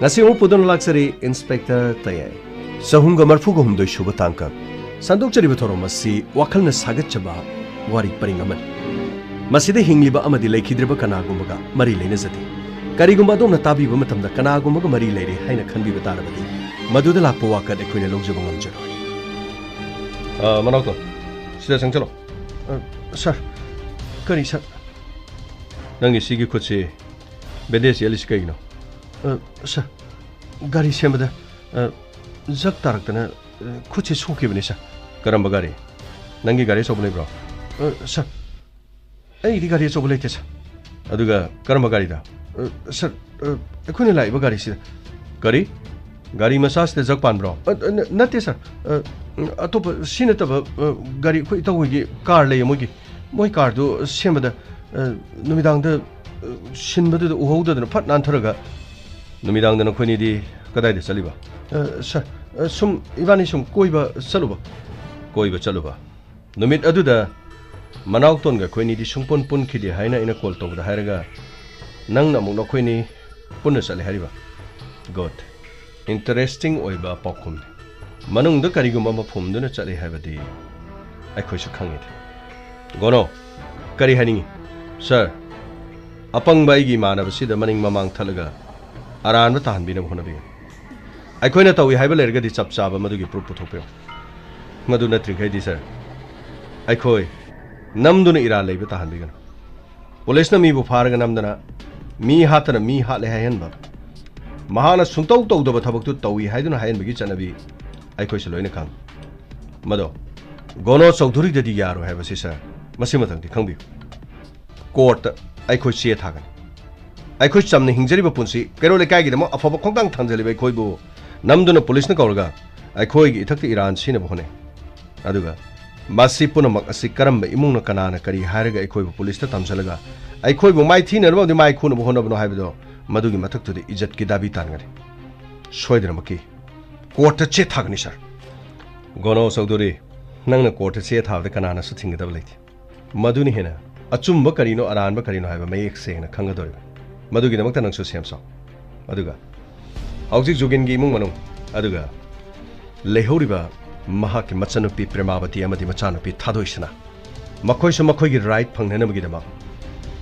ꯉꯁꯤ ꯑꯃꯨꯛ ꯄꯨꯗꯨꯅ ꯂꯥꯛꯆꯔꯤ Inspector ꯇꯌꯥꯏ꯫ ꯆꯍꯨꯝꯒ ꯃꯔꯤꯐꯨ ꯍꯨꯝꯗꯣꯏ ꯁꯨꯕ ꯇꯥꯡꯀꯛ꯫ ꯁꯟꯗꯣꯛꯆꯔꯤꯕ ꯊꯧꯔꯝ ꯑꯁꯤ ꯋꯥꯈꯜꯅ ꯁꯥꯒꯠꯆꯕ ꯋꯥꯔꯤ ꯄꯔꯤꯡ ꯑꯃꯅꯤ꯫ ꯃꯁꯤꯗ ꯍꯤꯡꯂꯤꯕ ꯑꯃꯗꯤ ꯂꯩꯈꯤꯗ꯭ꯔꯤꯕ ꯀꯅꯥꯒꯨꯝꯕꯒ ꯃꯔꯤ ꯂꯩꯅꯖꯗꯦ꯫ ꯀꯔꯤꯒꯨꯝꯕ ꯑꯗꯣꯝꯅ ꯇꯥꯕꯤꯕ ꯃꯇꯝꯗ ꯀꯅꯥꯒꯨꯝꯕꯒ ꯃꯔꯤ ꯂꯩꯔꯦ ꯍꯥꯏꯅ ꯈꯟꯕꯤꯕ ꯇꯥꯔꯕꯗꯤ, ꯃꯗꯨꯗ ꯂꯥꯛꯄ ꯋꯥꯀꯠ ꯑꯩꯈꯣꯏꯅ ꯂꯧꯖꯕ ꯉꯝꯖꯔꯣꯏ꯫ ꯑ, ꯃꯅꯥꯎꯇꯣꯟ, ꯁꯤꯗ ꯆꯪꯁꯤꯜꯂꯣ꯫ ꯑ, ꯁꯥꯔ, ꯀꯔꯤ, ꯁꯥꯔ? ꯅꯪꯒꯤ ꯁꯤꯒꯤ ꯈꯨꯠꯁꯤ ꯕꯦꯟꯗꯦꯖ ꯌꯦꯠꯂꯤꯁꯤ ꯀꯩꯒꯤꯅꯣ? ꯑ, ꯁꯥꯔ, ꯒꯥꯔꯤ ꯁꯦꯝꯕꯗ, ꯑ, ꯖꯛ ꯇꯥꯔꯛꯇꯅ, ꯑ, ꯈꯨꯠꯁꯤ ꯁꯣꯛꯈꯤꯕꯅꯤ, ꯁꯥꯔ꯫ ꯀꯔꯝꯕ ꯒꯥꯔꯤ? ꯅꯪꯒꯤ ꯒꯥꯔꯤ ꯑꯆꯧꯕ ꯂꯩꯕ꯭ꯔꯣ? ꯑ, ꯁꯥꯔ, ꯑꯩꯒꯤꯗꯤ ꯒꯥꯔꯤ ꯑꯆꯧꯕ ꯂꯩꯇꯦ, ꯁꯥꯔ꯫ ꯑꯗꯨꯒ ꯀꯔꯝꯕ ꯒꯥꯔꯤꯗ? ꯑ, ꯁꯥꯔ, ꯑ, ꯑꯩꯈꯣꯏꯅ ꯂꯥꯛꯏꯕ ꯒꯥꯔꯤꯁꯤꯗ꯫ ꯀꯔꯤ? ꯒꯥꯔꯤ ꯃꯆꯥꯁꯤꯗ ꯖꯛ ꯄꯥꯟꯕ꯭ꯔꯣ? ꯑ, ꯑ, ꯅ-, ꯅꯠꯇꯦ, ꯁꯥꯔ꯫ ꯑ, ꯎꯝ, ꯑꯇꯣꯞꯄ, ꯁꯤ ꯅꯠꯇꯕ, ꯑ, ꯒꯥꯔꯤ ꯑꯩꯈꯣꯏ ꯏꯇꯥꯎ ꯍꯣꯏꯒꯤ ꯀꯥꯔ ꯂꯩꯌꯦ ꯃꯣꯏꯒꯤ꯫ ꯃꯣꯏ ꯀꯥꯔꯗꯨ ꯁꯦꯝꯕꯗ, ꯑ, ꯅꯨꯃꯤꯗꯥꯡꯗ, ꯑ, ꯁꯤꯟꯕꯗꯨꯗ ꯎꯍꯧꯗꯗꯅ ꯐꯠ ꯅꯥꯟꯊꯔꯒ꯫ ꯅꯨꯃꯤꯗꯥꯡꯗ ꯅꯈꯣꯏꯅꯤꯗꯤ ꯀꯗꯥꯏꯗ ꯆꯠꯂꯤꯕ? ꯑ, ꯁꯥꯔ, ꯑ, ꯁꯨꯝ ꯏꯕꯥꯅꯤ ꯁꯨꯝ ꯀꯣꯏꯕ ꯆꯠꯂꯨꯕ꯫ ꯀꯣꯏꯕ ꯆꯠꯂꯨꯕ? ꯅꯨꯃꯤꯠ ꯑꯗꯨꯗ ꯃꯅꯥꯎꯇꯣꯟꯒ ꯑꯩꯈꯣꯏꯅꯤꯗꯤ ꯁꯨꯡꯄꯨꯟ ꯄꯨꯟꯈꯤꯗꯦ ꯍꯥꯏꯅ ꯑꯩꯅ ꯀꯣꯜ ꯇꯧꯕꯗ ꯍꯥꯏꯔꯒ, ꯅꯪꯅ ꯑꯃꯨꯛ ꯅꯈꯣꯏꯅꯤ ꯄꯨꯟꯅ ꯆꯠꯂꯦ ꯍꯥꯏꯔꯤꯕ? ꯒꯨꯗ꯫ ꯏꯟꯇꯔꯦꯁꯇꯤꯡ ꯑꯣꯏꯕ ꯄꯥꯎꯈꯨꯝꯅꯤ꯫ ꯃꯅꯨꯡꯗ ꯀꯔꯤꯒꯨꯝꯕ ꯑꯃ ꯐꯨꯝꯗꯨꯅ ꯆꯠꯂꯤ ꯍꯥꯏꯕꯗꯤ ꯑꯩꯈꯣꯏꯁꯨ ꯈꯪꯉꯤꯗ꯫ ꯒꯣꯅꯣ, ꯀꯔꯤ ꯍꯥꯏꯅꯤꯡꯉꯤ? ꯁꯥꯔ, ꯑꯄꯪꯕ ꯑꯩꯒꯤ ꯏꯃꯥꯟꯅꯕꯁꯤꯗ ꯃꯅꯤꯡ ꯃꯃꯥꯡ ꯊꯠꯂꯒ ꯑꯔꯥꯟꯕ ꯇꯥꯍꯟꯕꯤꯅꯕ ꯍꯣꯠꯅꯕꯤꯒꯅꯨ꯫ ꯑꯩꯈꯣꯏꯅ ꯇꯧꯏ ꯍꯥꯏꯕ ꯂꯩꯔꯒꯗꯤ ꯆꯞ ꯆꯥꯕ ꯃꯗꯨꯒꯤ ꯄ꯭ꯔꯨꯐ ꯄꯨꯊꯣꯛꯄꯤꯔꯛꯎ꯫ ꯃꯗꯨ ꯅꯠꯇ꯭ꯔꯤꯈꯩꯗꯤ, ꯁꯥꯔ, ꯑꯩꯈꯣꯏ ꯅꯝꯗꯨꯅ ꯏꯔꯥꯟ ꯂꯩꯕ ꯇꯥꯍꯟꯕꯤꯒꯅꯨ꯫ ꯄꯨꯂꯤꯁꯅ ꯃꯤꯕꯨ ꯐꯥꯔꯒ ꯅꯝꯗꯅ ꯃꯤ ꯍꯥꯠꯇꯅ ꯃꯤ ꯍꯥꯠꯂꯦ ꯍꯥꯏꯍꯟꯕ, ꯃꯍꯥꯛꯅ ꯁꯨꯡꯇꯧ ꯇꯧꯗꯕ ꯊꯕꯛꯇꯨ ꯇꯧꯏ ꯍꯥꯏꯗꯨꯅ ꯍꯥꯏꯍꯟꯕꯒꯤ ꯆꯠꯅꯕꯤ ꯑꯩꯈꯣꯏꯁꯨ ꯂꯣꯏꯅ ꯈꯪꯏ꯫ ꯃꯗꯣ ꯒꯣꯅꯣ ꯆꯧꯙꯨꯔꯤꯗꯗꯤ ꯌꯥꯔꯣꯏ ꯍꯥꯏꯕꯁꯤ, ꯁꯥꯔ, ꯃꯁꯤꯃꯇꯪꯗꯤ ꯈꯪꯕꯤꯌꯨ꯫ ꯀꯣꯔꯠꯇ ꯑꯩꯈꯣꯏ ꯆꯦ ꯊꯥꯒꯅꯤ꯫ ꯑꯩꯈꯣꯏ ꯆꯝꯅ ꯍꯤꯡꯖꯔꯤꯕ ꯄꯨꯟꯁꯤ, ꯀꯩꯔꯣꯜ ꯂꯩꯀꯥꯏꯒꯤꯗꯃꯛ ꯑꯐꯕ ꯈꯣꯡꯊꯥꯡ ꯊꯥꯡꯖꯜꯂꯤꯕ ꯑꯩꯈꯣꯏꯕꯨ ꯅꯝꯗꯨꯅ ꯄꯨꯂꯤꯁꯅ ꯀꯧꯔꯒ ꯑꯩꯈꯣꯏꯒꯤ ꯏꯊꯛꯇ ꯏꯔꯥꯟ ꯁꯤꯅꯕ ꯍꯣꯠꯅꯩ꯫ ꯑꯗꯨꯒ ꯃꯁꯤ ꯄꯨꯝꯅꯃꯛ ꯑꯁꯤ ꯀꯔꯝꯕ ꯏꯃꯨꯡꯅ ꯀꯅꯥꯅ ꯀꯔꯤ ꯍꯥꯏꯔꯒ ꯑꯩꯈꯣꯏꯕꯨ ꯄꯨꯂꯤꯁꯇ ꯇꯝꯁꯤꯜꯂꯒ ꯑꯩꯈꯣꯏꯕꯨ ꯃꯥꯏꯊꯤꯅꯅꯕ ꯑꯃꯗꯤ ꯃꯥꯏ ꯈꯨꯅꯕ ꯍꯣꯠꯅꯕꯅꯣ ꯍꯥꯏꯕꯗꯣ, ꯃꯗꯨꯒꯤ ꯃꯊꯛꯇꯨꯗ ꯏꯖꯠꯀꯤ ꯗꯥꯕꯤ ꯇꯥꯟꯒꯅꯤ꯫ ꯁꯣꯏꯗꯅꯃꯛꯀꯤ ꯀꯣꯔꯠꯇ ꯆꯦ ꯊꯥꯒꯅꯤ, ꯁꯥꯔ꯫ ꯒꯣꯅꯣ ꯆꯧꯙꯨꯔꯤ, ꯅꯪꯅ ꯀꯣꯔꯠꯇ ꯆꯦ ꯊꯥꯕꯗ ꯀꯅꯥꯅꯁꯨ ꯊꯤꯡꯒꯗꯕ ꯂꯩꯇꯦ꯫ ꯃꯗꯨꯅ ꯍꯦꯟꯅ ꯑꯆꯨꯝꯕ ꯀꯔꯤꯅꯣ, ꯑꯔꯥꯟꯕ ꯀꯔꯤꯅꯣ ꯍꯥꯏꯕ ꯃꯌꯦꯛ ꯁꯦꯡꯅ ꯈꯪꯒꯗꯧꯔꯤꯕꯅꯤ꯫ ꯃꯗꯨꯒꯤꯗꯃꯛꯇ ꯅꯪꯁꯨ ꯁꯦꯝ ꯁꯥꯎ꯫ ꯑꯗꯨꯒ ꯍꯧꯖꯤꯛ ꯖꯨꯒꯤꯟꯒꯤ ꯏꯃꯨꯡ ꯃꯅꯨꯡ, ꯑꯗꯨꯒ ꯂꯩꯍꯧꯔꯤꯕ ꯃꯍꯥꯛꯀꯤ ꯃꯆꯟꯅꯨꯄꯤ ꯄ꯭ꯔꯦꯃꯥꯕꯇꯤ ꯑꯃꯗꯤ ꯃꯆꯥꯅꯨꯄꯤ ꯊꯥꯗꯣꯏꯁꯅꯥ, ꯃꯈꯣꯏꯁꯨ ꯃꯈꯣꯏꯒꯤ ꯔꯥꯏꯠ ꯐꯪꯅꯅꯕꯒꯤꯗꯃꯛ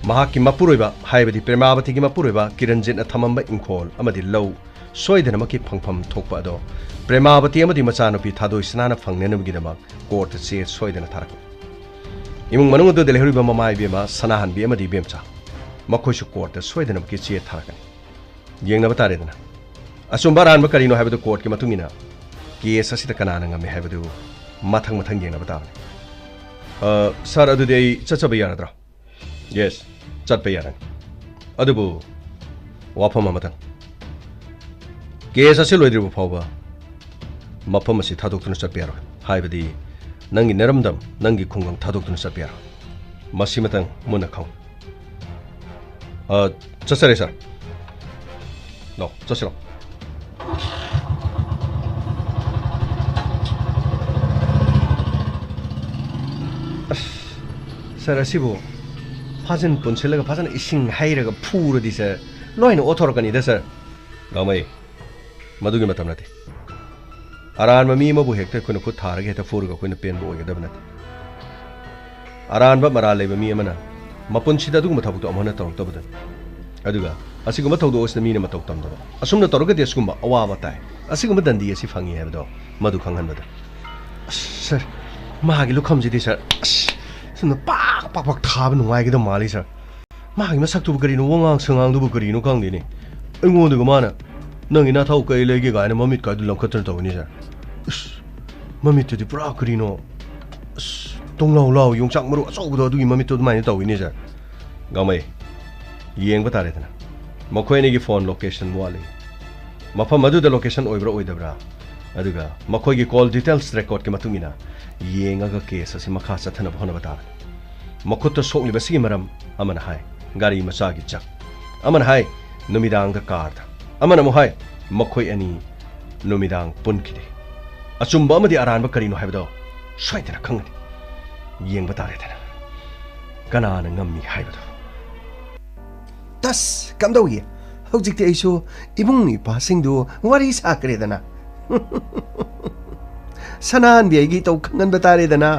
ꯃꯍꯥꯛꯀꯤ ꯃꯄꯨꯔꯣꯏꯕ, ꯍꯥꯏꯕꯗꯤ ꯄ꯭ꯔꯦꯃꯥꯕꯇꯤꯒꯤ ꯃꯄꯨꯔꯣꯏꯕ ꯀꯤꯔꯟꯖꯤꯠꯅ ꯊꯝꯃꯝꯕ ꯏꯪꯈꯣꯜ ꯑꯃꯗꯤ ꯂꯧ ꯁꯣꯏꯗꯅꯃꯛꯀꯤ ꯐꯪꯐꯝ ꯊꯣꯛꯄ ꯑꯗꯣ ꯄ꯭ꯔꯦꯃꯥꯕꯇꯤ ꯑꯃꯗꯤ ꯃꯆꯥꯅꯨꯄꯤ ꯊꯥꯗꯣꯏꯁꯅꯥꯅ ꯐꯪꯅꯅꯕꯒꯤꯗꯃꯛ ꯀꯣꯔꯠꯇ ꯆꯦ ꯁꯣꯏꯗꯅ ꯊꯥꯔꯛꯄ꯫ ꯏꯃꯨꯡ ꯃꯅꯨꯡ ꯑꯗꯨꯗ ꯂꯩꯍꯧꯔꯤꯕ ꯃꯃꯥ ꯏꯕꯦꯝꯃ ꯁꯅꯥꯍꯟꯕꯤ ꯑꯃꯗꯤ ꯏꯕꯦꯝꯆꯥ, ꯃꯈꯣꯏꯁꯨ ꯀꯣꯔꯠꯇ ꯁꯣꯏꯗꯅꯃꯛꯀꯤ ꯆꯦ ꯊꯥꯔꯛꯀꯅꯤ꯫ ꯌꯦꯡꯅꯕ ꯇꯥꯔꯦꯗꯅ꯫ ꯑꯆꯨꯝꯕ ꯑꯔꯥꯟꯕ ꯀꯔꯤꯅꯣ ꯍꯥꯏꯕꯗꯨ ꯀꯣꯔꯠꯀꯤ ꯃꯇꯨꯡ ꯏꯟꯅ ꯀꯦꯁ ꯑꯁꯤꯗ ꯀꯅꯥꯅ ꯉꯝꯃꯤ ꯍꯥꯏꯕꯗꯨ ꯃꯊꯪ ꯃꯊꯪ ꯌꯦꯡꯅꯕ ꯇꯥꯕꯅꯤ꯫ ꯑ, ꯁꯥꯔ, ꯑꯗꯨꯗꯤ ꯑꯩ ꯆꯠꯆꯕ ꯌꯥꯔꯗ꯭ꯔꯣ? ꯌꯦꯁ, ꯆꯠꯄ ꯌꯥꯔꯅꯤ꯫ ꯑꯗꯨꯕꯨ ꯋꯥꯐꯝ ꯑꯃꯇꯪ, ꯀꯦꯁ ꯑꯁꯤ ꯂꯣꯏꯗ꯭ꯔꯤꯕ ꯐꯥꯎꯕ ꯃꯐꯝ ꯑꯁꯤ ꯊꯥꯗꯣꯛꯇꯨꯅ ꯆꯠꯄ ꯌꯥꯔꯣꯏ꯫ ꯍꯥꯏꯕꯗꯤ ꯅꯪꯒꯤ ꯅꯔꯝꯗꯝ, ꯅꯪꯒꯤ ꯈꯨꯡꯒꯪ ꯊꯥꯗꯣꯛꯇꯨꯅ ꯆꯠꯄ ꯌꯥꯔꯣꯏ꯫ ꯃꯁꯤꯃꯇꯪ ꯃꯨꯟꯅ ꯈꯪꯉꯨ꯫ ꯑ, ꯆꯠꯆꯔꯦ, ꯁꯥꯔ꯫ ꯂꯥꯛꯑꯣ, ꯆꯠꯁꯤꯔꯣ꯫ ꯑꯁ, ꯁꯥꯔ, ꯑꯁꯤꯕꯨ ꯐꯥꯖꯤꯟ ꯄꯨꯟꯁꯤꯜꯂꯒ ꯐꯖꯅ ꯏꯁꯤꯡ ꯍꯩꯔꯒ ꯐꯨꯔꯗꯤ, ꯁꯥꯔ, ꯂꯣꯏꯅ ꯑꯣꯠꯊꯣꯔꯛꯀꯅꯤꯗ, ꯁꯥꯔ꯫ ꯒꯥꯡꯃꯩ, ꯃꯗꯨꯒꯤ ꯃꯇꯝ ꯅꯠꯇꯦ꯫ ꯑꯔꯥꯟꯕ ꯃꯤ ꯑꯃꯕꯨ ꯍꯦꯛꯇ ꯑꯩꯈꯣꯏꯅ ꯈꯨꯠ ꯊꯥꯔꯒ ꯍꯦꯛꯇ ꯐꯨꯔꯒ ꯑꯩꯈꯣꯏꯅ ꯄꯦꯟꯕ ꯑꯣꯏꯒꯗꯕ ꯅꯠꯇꯦ꯫ ꯑꯔꯥꯟꯕ ꯃꯔꯥꯜ ꯂꯩꯕ ꯃꯤ ꯑꯃꯅ ꯃꯄꯨꯟꯁꯤꯗ ꯑꯗꯨꯒꯨꯝꯕ ꯊꯕꯛꯇꯣ ꯑꯃꯨꯛ ꯍꯟꯅ ꯇꯧꯔꯛꯇꯕꯗꯨꯅꯤ꯫ ꯑꯗꯨꯒ ꯑꯁꯤꯒꯨꯝꯕ ꯊꯧꯗꯣꯛ ꯑꯁꯤꯗ ꯃꯤꯅ ꯃꯇꯧ ꯇꯝꯗꯕ, ꯑꯁꯨꯝꯅ ꯇꯧꯔꯒꯗꯤ ꯑꯁꯤꯒꯨꯝꯕ ꯑꯋꯥꯕ ꯇꯥꯏ, ꯑꯁꯤꯒꯨꯝꯕ ꯗꯟꯗꯤ ꯑꯁꯤ ꯐꯪꯉꯤ ꯍꯥꯏꯕꯗꯣ ꯃꯗꯨ ꯈꯪꯍꯟꯕꯗ꯫ ꯑꯁ, ꯁꯥꯔ, ꯃꯥꯒꯤ ꯂꯨꯈꯝꯁꯤꯗꯤ, ꯁꯥꯔ, ꯑꯁ, ꯁꯨꯝꯅ ꯄꯥꯛ ꯄꯥꯛ ꯄꯥꯛ ꯊꯥꯕ ꯅꯨꯡꯉꯥꯏꯒꯗꯕ ꯃꯥꯜꯂꯤ, ꯁꯥꯔ꯫ ꯃꯥꯒꯤ ꯃꯁꯛꯇꯨꯕꯨ ꯀꯔꯤꯅꯣ, ꯋꯥꯉꯥꯡ ꯁꯉꯥꯡꯗꯨꯕꯨ ꯀꯔꯤꯅꯣ ꯈꯪꯗꯦꯅꯦ꯫ ꯑꯩꯉꯣꯟꯗꯒ ꯃꯥꯅ "ꯅꯪꯒꯤ ꯅꯊꯧ ꯀꯩ ꯂꯩꯒꯦ?" ꯀꯥꯏꯅ ꯃꯃꯤꯠ ꯀꯥꯏꯗꯨ ꯂꯪꯈꯠꯇꯅ ꯇꯧꯋꯤꯅꯦ, ꯁꯥꯔ꯫ ꯑꯁ, ꯃꯃꯤꯠꯇꯨꯗꯤ ꯄꯨꯔꯥ ꯀꯔꯤꯅꯣ, ꯑꯁ, ꯇꯣꯡꯂꯥꯎ ꯂꯥꯎ ꯌꯣꯡꯆꯥꯛ ꯃꯔꯨ ꯑꯆꯧꯕꯗꯣ ꯑꯗꯨꯒꯤ ꯃꯃꯤꯠꯇꯣ ꯑꯗꯨꯃꯥꯏꯅ ꯇꯧꯋꯤꯅꯦ, ꯁꯥꯔ꯫ ꯒꯥꯡꯃꯩ, ꯌꯦꯡꯕ ꯇꯥꯔꯦꯗꯅ꯫ ꯃꯈꯣꯏ ꯑꯅꯤꯒꯤ ꯐꯣꯟ ꯂꯣꯀꯦꯁꯟ ꯋꯥꯠꯂꯤ꯫ ꯃꯐꯝ ꯑꯗꯨꯗ ꯂꯣꯀꯦꯁꯟ ꯑꯣꯏꯕ꯭ꯔꯥ ꯑꯣꯏꯗꯕ꯭ꯔꯥ? ꯑꯗꯨꯒ ꯃꯈꯣꯏꯒꯤ ꯀꯣꯜ ꯗꯤꯇꯦꯜꯁ ꯔꯦꯀꯣꯔꯗꯀꯤ ꯃꯇꯨꯡ ꯏꯟꯅ ꯌꯦꯡꯉꯒ ꯀꯦꯁ ꯑꯁꯤ ꯃꯈꯥ ꯆꯠꯊꯅꯕ ꯍꯣꯠꯅꯕ ꯇꯥꯕꯅꯤ꯫ ꯃꯈꯨꯠꯇ ꯁꯣꯛꯂꯤꯕꯁꯤꯒꯤ ꯃꯔꯝ ꯑꯃꯅ ꯍꯥꯏ, ꯒꯥꯔꯤ ꯃꯆꯥꯒꯤ ꯖꯛ, ꯑꯃꯅ ꯍꯥꯏ, ꯅꯨꯃꯤꯗꯥꯡꯗ ꯀꯥꯔꯗ, ꯑꯃꯅ ꯑꯃꯨꯛ ꯍꯥꯏ, ꯃꯈꯣꯏ ꯑꯅꯤ ꯅꯨꯃꯤꯗꯥꯡ ꯄꯨꯟꯈꯤꯗꯦ꯫ ꯑꯆꯨꯝꯕ ꯑꯃꯗꯤ ꯑꯔꯥꯟꯕ ꯀꯔꯤꯅꯣ ꯍꯥꯏꯕꯗꯣ ꯁꯣꯏꯗꯅ ꯈꯪꯒꯅꯤ꯫ ꯌꯦꯡꯕ ꯇꯥꯔꯦꯗꯅ, ꯀꯅꯥꯅ ꯉꯝꯃꯤ ꯍꯥꯏꯕꯗꯣ꯫ ꯇꯁ! ꯀꯝꯗꯧꯏ? ꯍꯧꯖꯤꯛꯇꯤ ꯑꯩꯁꯨ ꯏꯕꯨꯡ ꯏꯄ꯭ꯋꯥꯁꯤꯡꯗꯨ ꯋꯥꯔꯤ ꯁꯥꯈ꯭ꯔꯦꯗꯅ꯫ ꯁꯅꯥꯍꯟꯕꯤ ꯑꯩꯒꯤ ꯏꯇꯧ ꯈꯪꯍꯟꯕ ꯇꯥꯔꯦꯗꯅ꯫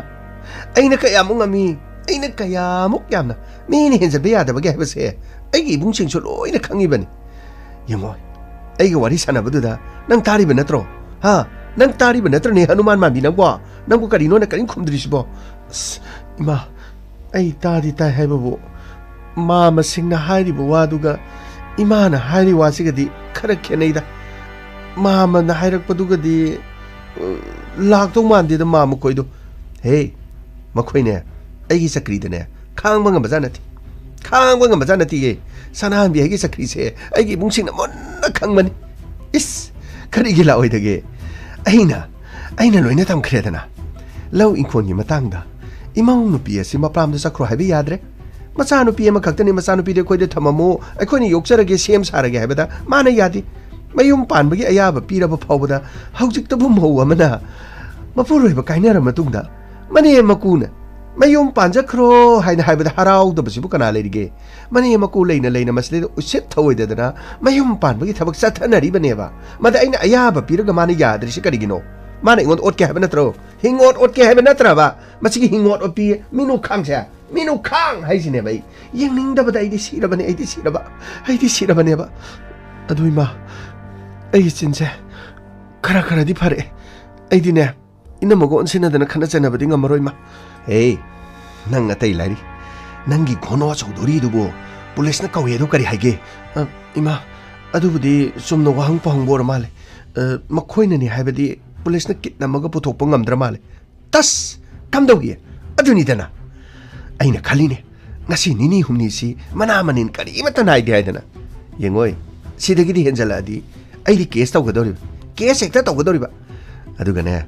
ꯑꯩꯅ ꯀꯌꯥꯃꯨꯛ ꯉꯝꯃꯤ, ꯑꯩꯅ ꯀꯌꯥꯃꯨꯛ ꯌꯥꯝꯅ ꯃꯤꯅ ꯍꯦꯟꯖꯟꯕ ꯌꯥꯗꯕꯒꯦ ꯍꯥꯏꯕꯁꯦ ꯑꯩꯒꯤ ꯏꯕꯨꯡꯁꯤꯡꯁꯨ ꯂꯣꯏꯅ ꯈꯪꯉꯤꯕꯅꯤ꯫ ꯌꯦꯡꯉꯣ, ꯑꯩꯒ ꯋꯥꯔꯤ ꯁꯥꯟꯅꯕꯗꯨꯗ ꯅꯪ ꯇꯥꯔꯤꯕ ꯅꯠꯇ꯭ꯔꯣ? ꯍꯥ? ꯅꯪ ꯇꯥꯔꯤꯕ ꯅꯠꯇ꯭ꯔꯅꯦ, ꯍꯅꯨꯃꯥꯟ ꯃꯥꯟꯕꯤ ꯅꯪꯕꯣ? ꯅꯪꯕꯨ ꯀꯔꯤꯅꯣꯅ ꯀꯔꯤꯝ ꯈꯨꯝꯗ꯭ꯔꯤꯁꯤꯕꯣ? ꯑꯁ, ꯏꯃꯥ, ꯑꯩ ꯇꯥꯗꯤ ꯇꯥꯏ ꯍꯥꯏꯕꯕꯨ, ꯃꯥꯃꯁꯤꯡꯅ ꯍꯥꯏꯔꯤꯕ ꯋꯥꯗꯨꯒ ꯏꯃꯥꯅ ꯍꯥꯏꯔꯤ ꯋꯥꯁꯤꯒꯗꯤ ꯈꯔ ꯈꯦꯠꯅꯩꯗ꯫ ꯃꯥꯃꯅ ꯍꯥꯏꯔꯛꯄꯗꯨꯒꯗꯤ, ꯎ, ꯂꯥꯛꯇꯧ ꯃꯥꯟꯗꯦꯗ ꯃꯥꯃꯈꯣꯏꯗꯣ꯫ ꯍꯦ, ꯃꯈꯣꯏꯅꯦ, ꯑꯩꯒꯤ ꯆꯀ꯭ꯔꯤꯗꯅꯦ, ꯈꯥꯡꯕ ꯉꯝꯕꯖꯥꯠ ꯅꯠꯇꯦ꯫ ꯈꯥꯡꯕ ꯉꯝꯕꯖꯥꯠ ꯅꯠꯇꯦꯌꯦ꯫ ꯁꯅꯥꯍꯟꯕꯤ ꯑꯩꯒꯤ ꯆꯀ꯭ꯔꯤꯁꯦ ꯑꯩꯒꯤ ꯏꯕꯨꯡꯁꯤꯡꯅ ꯃꯨꯟꯅ ꯈꯪꯕꯅꯤ꯫ ꯏꯁ, ꯀꯔꯤꯒꯤ ꯂꯥꯛꯑꯣꯏꯗꯒꯦ? ꯑꯩꯅ, ꯑꯩꯅ ꯂꯣꯏꯅ ꯇꯝꯈ꯭ꯔꯦꯗꯅ꯫ ꯂꯧ ꯏꯪꯈꯣꯜꯒꯤ ꯃꯇꯥꯡꯗ ꯏꯃꯧ ꯅꯨꯄꯤ ꯑꯁꯤ ꯃꯄꯥꯝꯗ ꯆꯠꯈ꯭ꯔꯣ ꯍꯥꯏꯕ ꯌꯥꯗ꯭ꯔꯦ꯫ ꯃꯆꯥꯅꯨꯄꯤ ꯑꯃꯈꯛꯇꯅꯤ, ꯃꯆꯥꯅꯨꯄꯤꯗꯤ ꯑꯩꯈꯣꯏꯗ ꯊꯝꯃꯝꯃꯣ, ꯑꯩꯈꯣꯏꯅ ꯌꯣꯛꯆꯔꯒꯦ, ꯁꯦꯝ ꯁꯥꯔꯒꯦ ꯍꯥꯏꯕꯗ ꯃꯥꯅ ꯌꯥꯗꯦ꯫ ꯃꯌꯨꯝ ꯄꯥꯟꯕꯒꯤ ꯑꯌꯥꯕ ꯄꯤꯔꯕ ꯐꯥꯎꯕꯗ ꯍꯧꯖꯤꯛꯇꯕꯨ ꯃꯧ ꯑꯃꯅ ꯃꯄꯨꯔꯣꯏꯕ ꯀꯥꯏꯅꯔ ꯃꯇꯨꯡꯗ ꯃꯅꯦꯝ ꯃꯀꯨꯅ ꯃꯌꯨꯝ ꯄꯥꯟꯖꯈ꯭ꯔꯣ ꯍꯥꯏꯅ ꯍꯥꯏꯕꯗ ꯍꯔꯥꯎꯗꯕꯁꯤꯕꯨ ꯀꯅꯥ ꯂꯩꯔꯤꯒꯦ? ꯃꯅꯦꯝ ꯃꯀꯨ ꯂꯩꯅ ꯂꯩꯅ ꯃꯁꯤꯗꯩꯗ ꯎꯁꯤꯠ ꯊꯑꯣꯏꯗꯗꯅ ꯃꯌꯨꯝ ꯄꯥꯟꯕꯒꯤ ꯊꯕꯛ ꯆꯠꯊꯅꯔꯤꯕꯅꯦꯕ꯫ ꯃꯗ ꯑꯩꯅ ꯑꯌꯥꯕ ꯄꯤꯔꯒ ꯃꯥꯅ ꯌꯥꯗ꯭ꯔꯤꯁꯤ ꯀꯔꯤꯒꯤꯅꯣ? ꯃꯥꯅ ꯑꯩꯉꯣꯟꯗ ꯑꯣꯠꯀꯦ ꯍꯥꯏꯕ ꯅꯠꯇ꯭ꯔꯣ? ꯍꯤꯡꯉꯣꯠ ꯑꯣꯠꯀꯦ ꯍꯥꯏꯕ ꯅꯠꯇ꯭ꯔꯕ? ꯃꯁꯤꯒꯤ ꯍꯤꯡꯉꯣꯠ ꯑꯣꯠꯄꯤ ꯃꯤꯅꯨꯈꯥꯡꯁꯦ, ꯃꯤꯅꯨꯈꯥꯡ ꯍꯥꯏꯁꯤꯅꯦꯕ꯫ ꯑꯩ ꯌꯦꯡꯅꯤꯡꯗꯕꯗ ꯑꯩꯗꯤ ꯁꯤꯔꯕꯅꯦ, ꯑꯩꯗꯤ ꯁꯤꯔꯕ, ꯑꯩꯗꯤ ꯁꯤꯔꯕꯅꯦꯕ꯫ ꯑꯗꯨ ꯏꯃꯥ, ꯑꯩꯒꯤ ꯆꯤꯟꯁꯦ ꯈꯔ ꯈꯔꯗꯤ ꯐꯔꯛꯑꯦ꯫ ꯑꯩꯗꯤꯅꯦ, ꯏꯅꯝꯃꯒ ꯑꯣꯟꯁꯤꯟꯅꯗꯅ ꯈꯠꯅ ꯆꯩꯅꯕꯗꯤ ꯉꯝꯃꯔꯣꯏ, ꯏꯃꯥ꯫ ꯑꯦ, ꯅꯪ ꯑꯇꯩ ꯂꯥꯏꯔꯤ꯫ ꯅꯪꯒꯤ ꯒꯣꯅꯣ ꯆꯧꯙꯨꯔꯤꯗꯨꯕꯨ ꯄꯨꯂꯤꯁꯅ ꯀꯧꯏ ꯑꯗꯨ ꯀꯔꯤ ꯍꯥꯏꯒꯦ? ꯑ, ꯏꯃꯥ, ꯑꯗꯨꯕꯨꯗꯤ ꯆꯨꯝꯅ ꯋꯥꯍꯪ ꯄꯥꯎꯍꯪꯕ ꯑꯣꯏꯔ ꯃꯥꯜꯂꯦ꯫ ꯑ, ꯃꯈꯣꯏꯅꯅꯤ ꯍꯥꯏꯕꯗꯤ ꯄꯨꯂꯤꯁꯅ ꯀꯤꯠꯅꯝꯃꯒ ꯄꯨꯊꯣꯛꯄ ꯉꯝꯗ꯭ꯔ ꯃꯥꯜꯂꯦ꯫ ꯇꯁ! ꯀꯝꯗꯧꯏ? ꯑꯗꯨꯅꯤꯗꯅ꯫ ꯑꯩꯅ ꯈꯜꯂꯤꯅꯦ, ꯉꯁꯤ ꯅꯤꯅꯤ ꯍꯨꯝꯅꯤꯁꯤ ꯃꯅꯥ ꯃꯅꯤꯟ ꯀꯔꯤꯃꯠꯇ ꯅꯥꯏꯗꯦ ꯍꯥꯏꯗꯅ꯫ ꯌꯦꯡꯉꯣꯏ, ꯁꯤꯗꯒꯤꯗꯤ ꯍꯦꯟꯖꯜꯂꯛꯑꯗꯤ ꯑꯩꯗꯤ ꯀꯦꯁ ꯇꯧꯒꯗꯧꯔꯤꯕ꯫ ꯀꯦꯁ ꯍꯦꯛꯇ ꯇꯧꯒꯗꯧꯔꯤꯕ꯫ ꯑꯗꯨꯒꯅꯦ,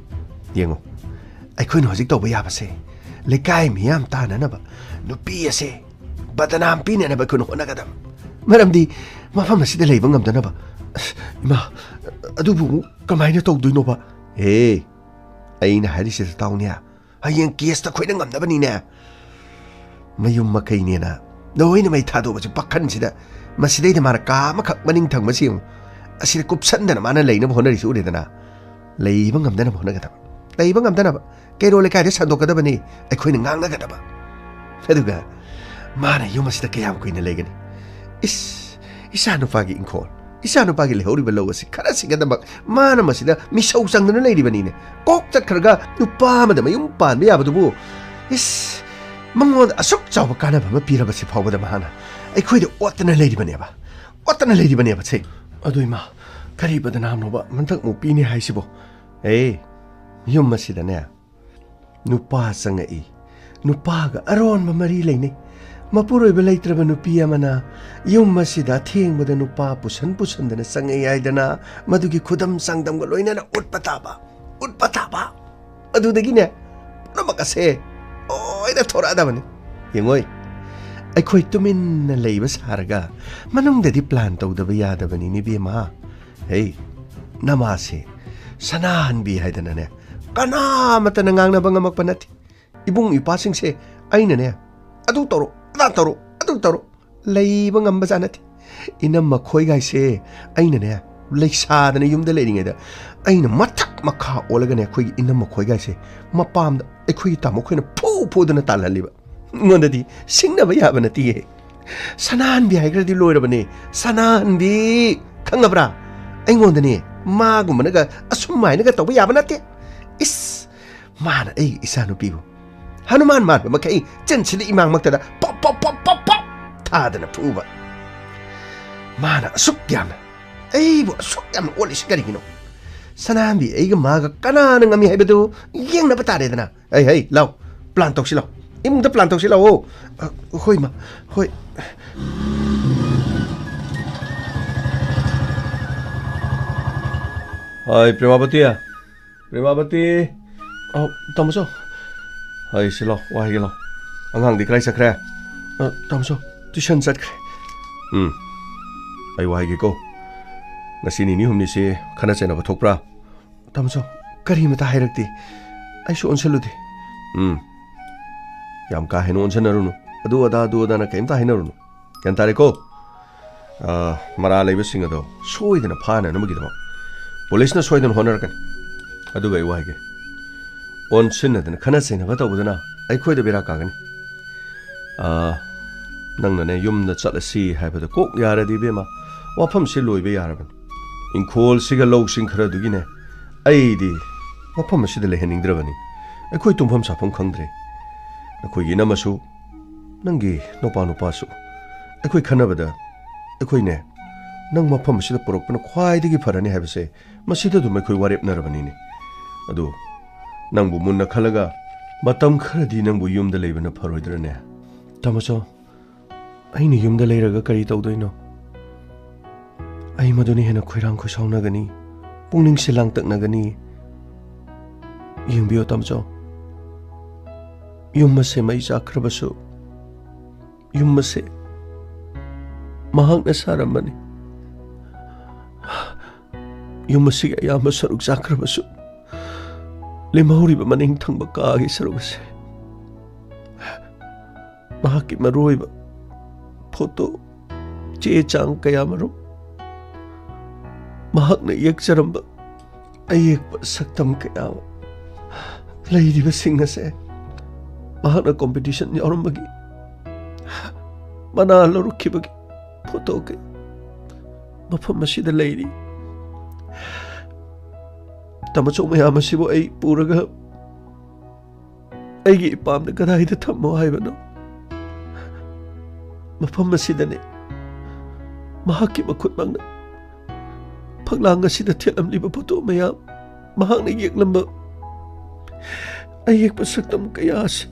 ꯌꯦꯡꯉꯣ, ꯑꯩꯈꯣꯏꯅ ꯍꯧꯖꯤꯛ ꯇꯧꯕ ꯌꯥꯕꯁꯦ, ꯂꯩꯀꯥꯏ ꯃꯤꯌꯥꯝ ꯇꯥꯅꯅꯕ, ꯅꯨꯄꯤ ꯑꯁꯦ ꯕꯗꯅꯥꯝ ꯄꯤꯅꯅꯕ ꯑꯩꯈꯣꯏꯅ ꯍꯣꯠꯅꯒꯗꯕ꯫ ꯃꯔꯝꯗꯤ ꯃꯐꯝ ꯑꯁꯤꯗ ꯂꯩꯕ ꯉꯝꯗꯅꯕ꯫ ꯑꯁ, ꯏꯃꯥ, ꯑꯗꯨꯕꯨ ꯑꯃꯨꯛ ꯀꯃꯥꯏꯅ ꯇꯧꯗꯣꯏꯅꯣꯕ? ꯑꯦ, ꯑꯩꯅ ꯍꯥꯏꯔꯤꯁꯤꯗ ꯇꯥꯎꯅꯦ꯫ ꯍꯌꯦꯡ ꯀꯦꯁꯇ ꯑꯩꯈꯣꯏꯅ ꯉꯝꯅꯕꯅꯤꯅꯦ꯫ ꯃꯌꯨꯝ ꯃꯀꯩꯅꯦꯅ ꯂꯣꯏꯅ ꯃꯩ ꯊꯥꯗꯣꯛꯑꯁꯤ ꯄꯥꯈꯟꯁꯤꯗ꯫ ꯃꯁꯤꯗꯩꯗ ꯃꯥꯅ ꯀꯥ ꯑꯃꯈꯛ ꯃꯅꯤꯡ ꯊꯪꯕꯁꯤ ꯌꯦꯡꯉꯨ꯫ ꯑꯁꯤꯗ ꯀꯨꯞꯁꯟꯗꯅ ꯃꯥꯅ ꯂꯩꯅꯕ ꯍꯣꯠꯅꯔꯤꯁꯤ ꯎꯔꯦꯗꯅ꯫ ꯂꯩꯕ ꯉꯝꯗꯅꯕ ꯍꯣꯠꯅꯒꯗꯕ꯫ ꯂꯩꯕ ꯉꯝꯗꯅꯕ ꯀꯩꯔꯣꯜ ꯂꯩꯀꯥꯏꯗ ꯁꯟꯗꯣꯛꯀꯗꯕꯅꯤ꯫ ꯑꯩꯈꯣꯏꯅ ꯉꯥꯡꯅꯒꯗꯕ꯫ ꯑꯗꯨꯒ ꯃꯥꯅ ꯌꯨꯝ ꯑꯁꯤꯗ ꯀꯌꯥꯝ ꯀꯨꯏꯅ ꯂꯩꯒꯅꯤ? ꯏꯁ, ꯏꯆꯥ ꯅꯨꯄꯥꯒꯤ ꯏꯪꯈꯣꯜ, ꯏꯆꯥ ꯅꯨꯄꯥꯒꯤ ꯂꯩꯍꯧꯔꯤꯕ ꯂꯧ ꯑꯁꯤ ꯈꯔ ꯁꯤꯒꯗꯃꯛ ꯃꯥꯅ ꯃꯁꯤꯗ ꯃꯤꯁꯧ ꯆꯪꯗꯅ ꯂꯩꯔꯤꯕꯅꯤꯅꯦ꯫ ꯀꯣꯛ ꯆꯠꯈ꯭ꯔꯒ ꯅꯨꯄꯥ ꯑꯃꯗ ꯃꯌꯨꯝ ꯄꯥꯟꯕ ꯌꯥꯕꯗꯨꯕꯨ, ꯏꯁ, ꯃꯉꯣꯟꯗ ꯑꯁꯨꯛ ꯆꯥꯎꯕ ꯀꯥꯟꯅꯕ ꯑꯃ ꯄꯤꯔꯕꯁꯤ ꯐꯥꯎꯕꯗ ꯃꯍꯥꯛꯅ ꯑꯩꯈꯣꯏꯗ ꯑꯣꯠꯇꯅ ꯂꯩꯔꯤꯕꯅꯦꯕ꯫ ꯑꯣꯠꯇꯅ ꯂꯩꯔꯤꯕꯅꯦꯕ ꯁꯦ꯫ ꯑꯗꯨ ꯏꯃꯥ, ꯀꯔꯤ ꯕꯗꯅꯥꯝꯅꯣꯕ ꯃꯟꯇꯛꯃꯨꯛ ꯄꯤꯅꯤ ꯍꯥꯏꯁꯤꯕꯣ? ꯑꯦ, ꯌꯨꯝ ꯑꯁꯤꯗꯅꯦ ꯅꯨꯄꯥ ꯆꯪꯉꯛꯏ꯫ ꯅꯨꯄꯥꯒ ꯑꯔꯣꯟꯕ ꯃꯔꯤ ꯂꯩꯅꯩ꯫ ꯃꯄꯨꯔꯣꯏꯕ ꯂꯩꯇ꯭ꯔꯕ ꯅꯨꯄꯤ ꯑꯃꯅ ꯌꯨꯝ ꯑꯁꯤꯗ ꯑꯊꯦꯡꯕꯗ ꯅꯨꯄꯥ ꯄꯨꯁꯟ ꯄꯨꯁꯟꯗꯅ ꯆꯪꯉꯛꯏ ꯍꯥꯏꯗꯅ ꯃꯗꯨꯒꯤ ꯈꯨꯗꯝ ꯆꯥꯡꯗꯝꯒ ꯂꯣꯏꯅꯅ ꯎꯠꯄ ꯇꯥꯕ, ꯎꯠꯄ ꯇꯥꯕ꯫ ꯑꯗꯨꯗꯒꯤꯅꯦ ꯄꯨꯝꯅꯃꯛ ꯑꯁꯦ ꯂꯣꯏꯅ ꯊꯣꯔꯛꯑꯗꯕꯅꯤ꯫ ꯌꯦꯡꯉꯣꯏ, ꯑꯩꯈꯣꯏ ꯇꯨꯃꯤꯟꯅ ꯂꯩꯕ ꯁꯥꯔꯒ ꯃꯅꯨꯡꯗꯗꯤ ꯄ꯭ꯂꯥꯟ ꯇꯧꯗꯕ ꯌꯥꯗꯕꯅꯤꯅꯦ ꯏꯕꯦꯝꯃ꯫ ꯍꯦ, ꯅꯃꯥꯁꯦ ꯁꯅꯥꯍꯟꯕꯤ ꯍꯥꯏꯗꯅꯅꯦ ꯀꯅꯥꯃꯠꯇꯅ ꯉꯥꯡꯅꯕ ꯉꯝꯃꯛꯄ ꯅꯠꯇꯦ꯫ ꯏꯕꯨꯡ ꯏꯄ꯭ꯋꯥꯁꯤꯡꯁꯦ ꯑꯩꯅꯅꯦ ꯑꯗꯨ ꯇꯧꯔꯣ, ꯑꯗꯥ ꯇꯧꯔꯣ, ꯑꯗꯨ ꯇꯧꯔꯣ ꯂꯩꯕ ꯉꯝꯕꯖꯥꯠ ꯅꯠꯇꯦ꯫ ꯏꯅꯝ ꯃꯈꯣꯏꯒꯥꯏꯁꯦ ꯑꯩꯅꯅꯦ ꯂꯩꯁꯥꯗꯅ ꯌꯨꯝꯗ ꯂꯩꯔꯤꯉꯩꯗ ꯑꯩꯅ ꯃꯊꯛ ꯃꯈꯥ ꯑꯣꯜꯂꯒꯅꯦ ꯑꯩꯈꯣꯏꯒꯤ ꯏꯅꯝ ꯃꯈꯣꯏꯒꯥꯏꯁꯦ ꯃꯄꯥꯝꯗ ꯑꯩꯈꯣꯏꯒꯤ ꯇꯥꯃꯣ ꯑꯩꯈꯣꯏꯅ ꯐꯨ ꯐꯨꯗꯅ ꯇꯥꯜꯍꯜꯂꯤꯕ꯫ ꯑꯩꯉꯣꯟꯗꯗꯤ ꯁꯤꯡꯅꯕ ꯌꯥꯕ ꯅꯠꯇꯦꯌꯦ꯫ ꯁꯅꯥꯍꯟꯕꯤ ꯍꯥꯏꯈ꯭ꯔꯗꯤ ꯂꯣꯏꯔꯕꯅꯦ꯫ ꯁꯅꯥꯍꯟꯕꯤ ꯈꯪꯉꯕ꯭ꯔꯥ? ꯑꯩꯉꯣꯟꯗꯅꯦ ꯃꯥꯒꯨꯝꯕꯅꯒ ꯑꯁꯨꯝ ꯍꯥꯏꯅꯒ ꯇꯧꯕ ꯌꯥꯕ ꯅꯠꯇꯦ꯫ ꯏꯁ, ꯃꯥꯅ ꯑꯩꯒꯤ ꯏꯆꯥꯅꯨꯄꯤꯕꯨ ꯍꯅꯨꯃꯥꯟ ꯃꯥꯟꯕ ꯃꯈꯩ ꯆꯤꯟꯁꯤꯗ ꯏꯃꯥꯡꯃꯛꯇꯗ ꯄꯣꯞ ꯄꯣꯞ ꯄꯣꯞ ꯄꯣꯞ ꯄꯣꯞ ꯊꯥꯗꯅ ꯐꯨꯕ꯫ ꯃꯥꯅ ꯑꯁꯨꯛ ꯌꯥꯝꯅ, ꯑꯩꯕꯨ ꯑꯁꯨꯛ ꯌꯥꯝꯅ ꯑꯣꯠꯂꯤꯁꯤ ꯀꯔꯤꯒꯤꯅꯣ? ꯁꯅꯥꯍꯟꯕꯤ ꯑꯩꯒ ꯃꯥꯒ ꯀꯅꯥꯅ ꯉꯝꯃꯤ ꯍꯥꯏꯕꯗꯨ ꯌꯦꯡꯅꯕ ꯇꯥꯔꯦꯗꯅ꯫ ꯍꯩ, ꯍꯩ, ꯂꯥꯎ, ꯄ꯭ꯂꯥꯟ ꯇꯧꯁꯤ ꯂꯥꯎ꯫ ꯏꯃꯨꯡꯗ ꯄ꯭ꯂꯥꯟ ꯇꯧꯁꯤ ꯂꯥꯛꯑꯣ꯫ ꯑ, ꯍꯣꯏ, ꯃꯥ, ꯍꯣꯏ꯫ ꯍꯣꯏ, ꯄ꯭ꯔꯦꯃꯥꯕꯇꯤ꯫ ꯄ꯭ꯔꯦꯃꯥꯕꯇꯤ꯫ ꯑ, ꯇꯥꯃꯣꯆꯧ꯫ ꯍꯣꯏ, ꯁꯤ ꯂꯥꯎ, ꯋꯥ ꯍꯥꯏꯒꯦ ꯂꯥꯎ꯫ ꯑꯉꯥꯡꯗꯤ ꯀꯗꯥꯏ ꯆꯠꯈ꯭ꯔꯦ? ꯑ, ꯇꯥꯃꯣꯆꯧ, ꯇ꯭ꯌꯨꯁꯟ ꯆꯠꯈ꯭ꯔꯦ꯫ ꯎꯝ꯫ ꯑꯩ ꯋꯥ ꯍꯥꯏꯒꯦꯀꯣ꯫ ꯉꯁꯤ ꯅꯤꯅꯤ ꯍꯨꯝꯅꯤꯁꯤ ꯈꯠꯅ ꯆꯩꯅꯕ ꯊꯣꯛꯄ꯭ꯔꯥ? ꯇꯥꯃꯣꯆꯧ, ꯀꯔꯤꯃꯇ ꯍꯥꯏꯔꯛꯇꯦ꯫ ꯑꯩꯁꯨ ꯑꯣꯟꯁꯜꯂꯨꯗꯦ꯫ ꯎꯝ꯫ ꯌꯥꯝ ꯀꯥ ꯍꯦꯟꯅ ꯑꯣꯟꯁꯟꯅꯔꯨꯅꯨ꯫ ꯑꯗꯨ ꯑꯗꯥ, ꯑꯗꯨ ꯑꯗꯥꯅ ꯀꯔꯤꯝꯇ ꯍꯥꯏꯅꯔꯨꯅꯨ꯫ ꯒ꯭ꯌꯥꯟ ꯇꯥꯔꯦꯀꯣ? ꯑꯥ, ꯃꯔꯥ ꯂꯩꯕꯁꯤꯡ ꯑꯗꯣ ꯁꯣꯏꯗꯅ ꯐꯥꯅꯅꯕꯒꯤꯗꯃꯛ ꯄꯨꯂꯤꯁꯅ ꯁꯣꯏꯗꯅ ꯍꯣꯠꯅꯔꯛꯀꯅꯤ꯫ ꯑꯗꯨꯒ ꯑꯩ ꯋꯥ ꯍꯥꯏꯒꯦ꯫ ꯑꯣꯟꯁꯤꯟꯅꯗꯅ ꯈꯠꯅ ꯆꯩꯅꯕ ꯇꯧꯕꯗꯨꯅ ꯑꯩꯈꯣꯏꯗ ꯕꯦꯔꯥ ꯀꯥꯒꯅꯤ꯫ ꯑꯥ, ꯅꯪꯅꯅꯦ ꯌꯨꯝꯗ ꯆꯠꯂꯁꯤ ꯍꯥꯏꯕꯗ ꯀꯣꯛ ꯌꯥꯔꯗꯤ ꯏꯕꯦꯝꯃ, ꯋꯥꯐꯝꯁꯤ ꯂꯣꯏꯕ ꯌꯥꯔꯕꯅꯤ꯫ ꯏꯪꯈꯣꯜꯁꯤꯒ ꯂꯧꯁꯤꯡ ꯈꯔꯗꯨꯒꯤꯅꯦ ꯑꯩꯗꯤ ꯃꯐꯝ ꯑꯁꯤꯗ ꯂꯩꯍꯟꯅꯤꯡꯗ꯭ꯔꯕꯅꯤ꯫ ꯑꯩꯈꯣꯏ ꯇꯨꯝꯐꯝ ꯆꯥꯐꯝ ꯈꯪꯗ꯭ꯔꯦ꯫ ꯅꯈꯣꯏꯒꯤ ꯏꯅꯝꯃꯁꯨ, ꯅꯪꯒꯤ ꯅꯨꯄꯥ ꯅꯨꯄꯥꯁꯨ ꯑꯩꯈꯣꯏ ꯈꯟꯅꯕꯗ ꯑꯩꯈꯣꯏꯅꯦ ꯅꯪ ꯃꯐꯝ ꯑꯁꯤꯗ ꯄꯨꯔꯛꯄꯅ ꯈ꯭ꯋꯥꯏꯗꯒꯤ ꯐꯔꯅꯤ ꯍꯥꯏꯕꯁꯦ ꯃꯁꯤꯗ ꯑꯗꯨꯝ ꯑꯩꯈꯣꯏ ꯋꯥꯔꯦꯞꯅꯔꯕꯅꯤꯅꯦ꯫ ꯑꯗꯨ ꯅꯪꯕꯨ ꯃꯨꯟꯅ ꯈꯜꯂꯒ ꯃꯇꯝ ꯈꯔꯗꯤ ꯅꯪꯕꯨ ꯌꯨꯝꯗ ꯂꯩꯕꯅ ꯐꯔꯣꯏꯗ꯭ꯔꯅꯦ? ꯇꯥꯃꯣꯆꯧ, ꯑꯩꯅ ꯌꯨꯝꯗ ꯂꯩꯔꯒ ꯀꯔꯤ ꯇꯧꯗꯣꯏꯅꯣ? ꯑꯩ ꯃꯗꯨꯅ ꯍꯦꯟꯅ ꯈꯣꯏꯔꯥꯡ ꯈꯣꯏꯁꯥꯎꯅꯒꯅꯤ, ꯄꯨꯛꯅꯤꯡꯁꯦ ꯂꯥꯡꯇꯛꯅꯒꯅꯤ꯫ ꯌꯦꯡꯕꯤꯌꯨ ꯇꯥꯃꯣꯆꯧ, ꯌꯨꯝ ꯑꯁꯦ ꯃꯩ ꯆꯥꯛꯈ꯭ꯔꯕꯁꯨ ꯌꯨꯝ ꯑꯁꯦ ꯃꯍꯥꯛꯅ ꯁꯥꯔꯝꯕꯅꯤ꯫ ꯌꯨꯝ ꯑꯁꯤꯒꯤ ꯑꯌꯥꯝꯕ ꯁꯔꯨꯛ ꯆꯥꯛꯈ꯭ꯔꯕꯁꯨ ꯂꯦꯝꯍꯧꯔꯤꯕ ꯃꯅꯤꯡ ꯊꯪꯕ ꯀꯥꯒꯤ ꯁꯔꯨꯛ ꯑꯁꯦ ꯃꯍꯥꯛꯀꯤ ꯃꯔꯨꯑꯣꯏꯕ ꯐꯣꯇꯣ, ꯆꯦ ꯆꯥꯡ ꯀꯌꯥ ꯃꯔꯨꯝ, ꯃꯍꯥꯛꯅ ꯌꯦꯛꯆꯔꯝꯕ ꯑꯌꯦꯛꯄ ꯁꯛꯇꯝ ꯀꯌꯥ ꯑꯃ ꯂꯩꯔꯤꯕꯁꯤꯡ ꯑꯁꯦ ꯃꯍꯥꯛꯅ ꯀꯣꯝꯄꯤꯇꯤꯁꯟ ꯌꯥꯎꯔꯝꯕꯒꯤ ꯃꯅꯥ ꯂꯧꯔꯛꯈꯤꯕꯒꯤ ꯐꯣꯇꯣ ꯀꯌꯥ ꯃꯐꯝ ꯑꯁꯤꯗ ꯂꯩꯔꯤ꯫ ꯇꯥꯃꯣꯆꯧ, ꯃꯌꯥꯝ ꯑꯁꯤꯕꯨ ꯑꯩ ꯄꯨꯔꯒ ꯑꯩꯒꯤ ꯏꯄꯥꯝꯗ ꯀꯗꯥꯏꯗ ꯊꯝꯃꯣ ꯍꯥꯏꯕꯅꯣ? ꯃꯐꯝ ꯑꯁꯤꯗꯅꯦ ꯃꯍꯥꯛꯀꯤ ꯃꯈꯨꯠꯃꯛꯅ ꯐꯛꯂꯥꯡ ꯑꯁꯤꯗ ꯊꯦꯠꯂꯝꯂꯤꯕ ꯐꯣꯇꯣ ꯃꯌꯥꯝ, ꯃꯍꯥꯛꯅ ꯌꯦꯛꯂꯝꯕ ꯑꯌꯦꯛꯄ ꯁꯛꯇꯝ ꯀꯌꯥ ꯑꯁꯤ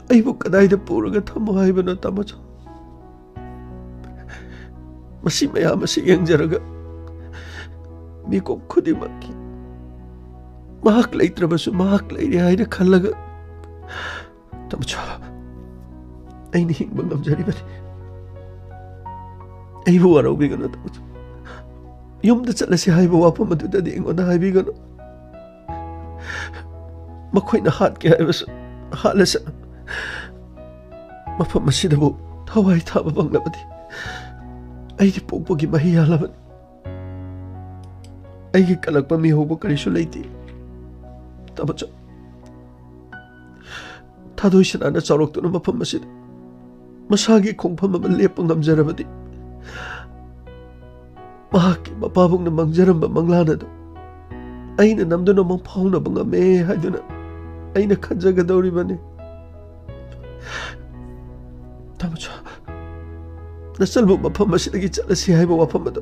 ꯑꯩꯕꯨ ꯀꯗꯥꯏꯗ ꯄꯨꯔꯒ ꯊꯝꯃꯣ ꯍꯥꯏꯕꯅꯣ ꯇꯥꯃꯣꯆꯧ? ꯃꯁꯤ ꯃꯌꯥꯝ ꯑꯁꯤ ꯌꯦꯡꯖꯔꯒ ꯃꯤꯀꯨꯞ ꯈꯨꯗꯤꯡꯃꯛꯀꯤ ꯃꯍꯥꯛ ꯂꯩꯇ꯭ꯔꯕꯁꯨ ꯃꯍꯥꯛ ꯂꯩꯔꯦ ꯍꯥꯏꯅ ꯈꯜꯂꯒ, ꯇꯥꯃꯣꯆꯧ, ꯑꯩꯅ ꯍꯤꯡꯕ ꯉꯝꯖꯔꯤꯕꯅꯤ꯫ ꯑꯩꯕꯨ ꯋꯥꯔꯧꯕꯤꯒꯅꯨ ꯇꯥꯃꯣꯆꯧ꯫ ꯌꯨꯝꯗ ꯆꯠꯂꯁꯤ ꯍꯥꯏꯕ ꯋꯥꯐꯝ ꯑꯗꯨꯗꯗꯤ ꯑꯩꯉꯣꯟꯗ ꯍꯥꯏꯕꯤꯒꯅꯨ꯫ ꯃꯈꯣꯏꯅ ꯍꯥꯠꯀꯦ ꯍꯥꯏꯕꯁꯨ ꯍꯥꯠꯂꯁꯅꯨ꯫ ꯃꯐꯝ ꯑꯁꯤꯗꯕꯨ ꯊꯋꯥꯏ ꯊꯥꯕ ꯐꯪꯂꯕꯗꯤ ꯑꯩꯗꯤ ꯄꯣꯛꯄꯒꯤ ꯃꯍꯩ ꯌꯥꯜꯂꯕꯅꯤ꯫ ꯑꯩꯒꯤ ꯀꯜꯂꯛꯄ ꯃꯤꯍꯧꯕ ꯀꯔꯤꯁꯨ ꯂꯩꯇꯦ꯫ ꯇꯥꯃꯣꯆꯧ, ꯊꯥꯗꯣꯏ ꯁꯅꯥꯅ ꯆꯥꯎꯔꯛꯇꯨꯅ ꯃꯐꯝ ꯑꯁꯤꯗ ꯃꯁꯥꯒꯤ ꯈꯣꯡꯐꯝ ꯑꯃ ꯂꯦꯞꯄ ꯉꯝꯖꯔꯕꯗꯤ, ꯃꯍꯥꯛꯀꯤ ꯃꯄꯥꯕꯨꯡꯅ ꯃꯪꯖꯔꯝꯕ ꯃꯪꯂꯥꯟ ꯑꯗꯨ ꯑꯩꯅ ꯅꯝꯗꯨꯅ ꯃꯪꯐꯥꯎꯅꯕ ꯉꯝꯃꯦ ꯍꯥꯏꯗꯨꯅ ꯑꯩꯅ ꯈꯟꯖꯒꯗꯧꯔꯤꯕꯅꯤ꯫ ꯇꯥꯃꯣꯆꯧ, ꯅꯆꯜꯕꯨ ꯃꯐꯝ ꯑꯁꯤꯗꯒꯤ ꯆꯠꯂꯁꯤ ꯍꯥꯏꯕ ꯋꯥꯐꯝ ꯑꯗꯨ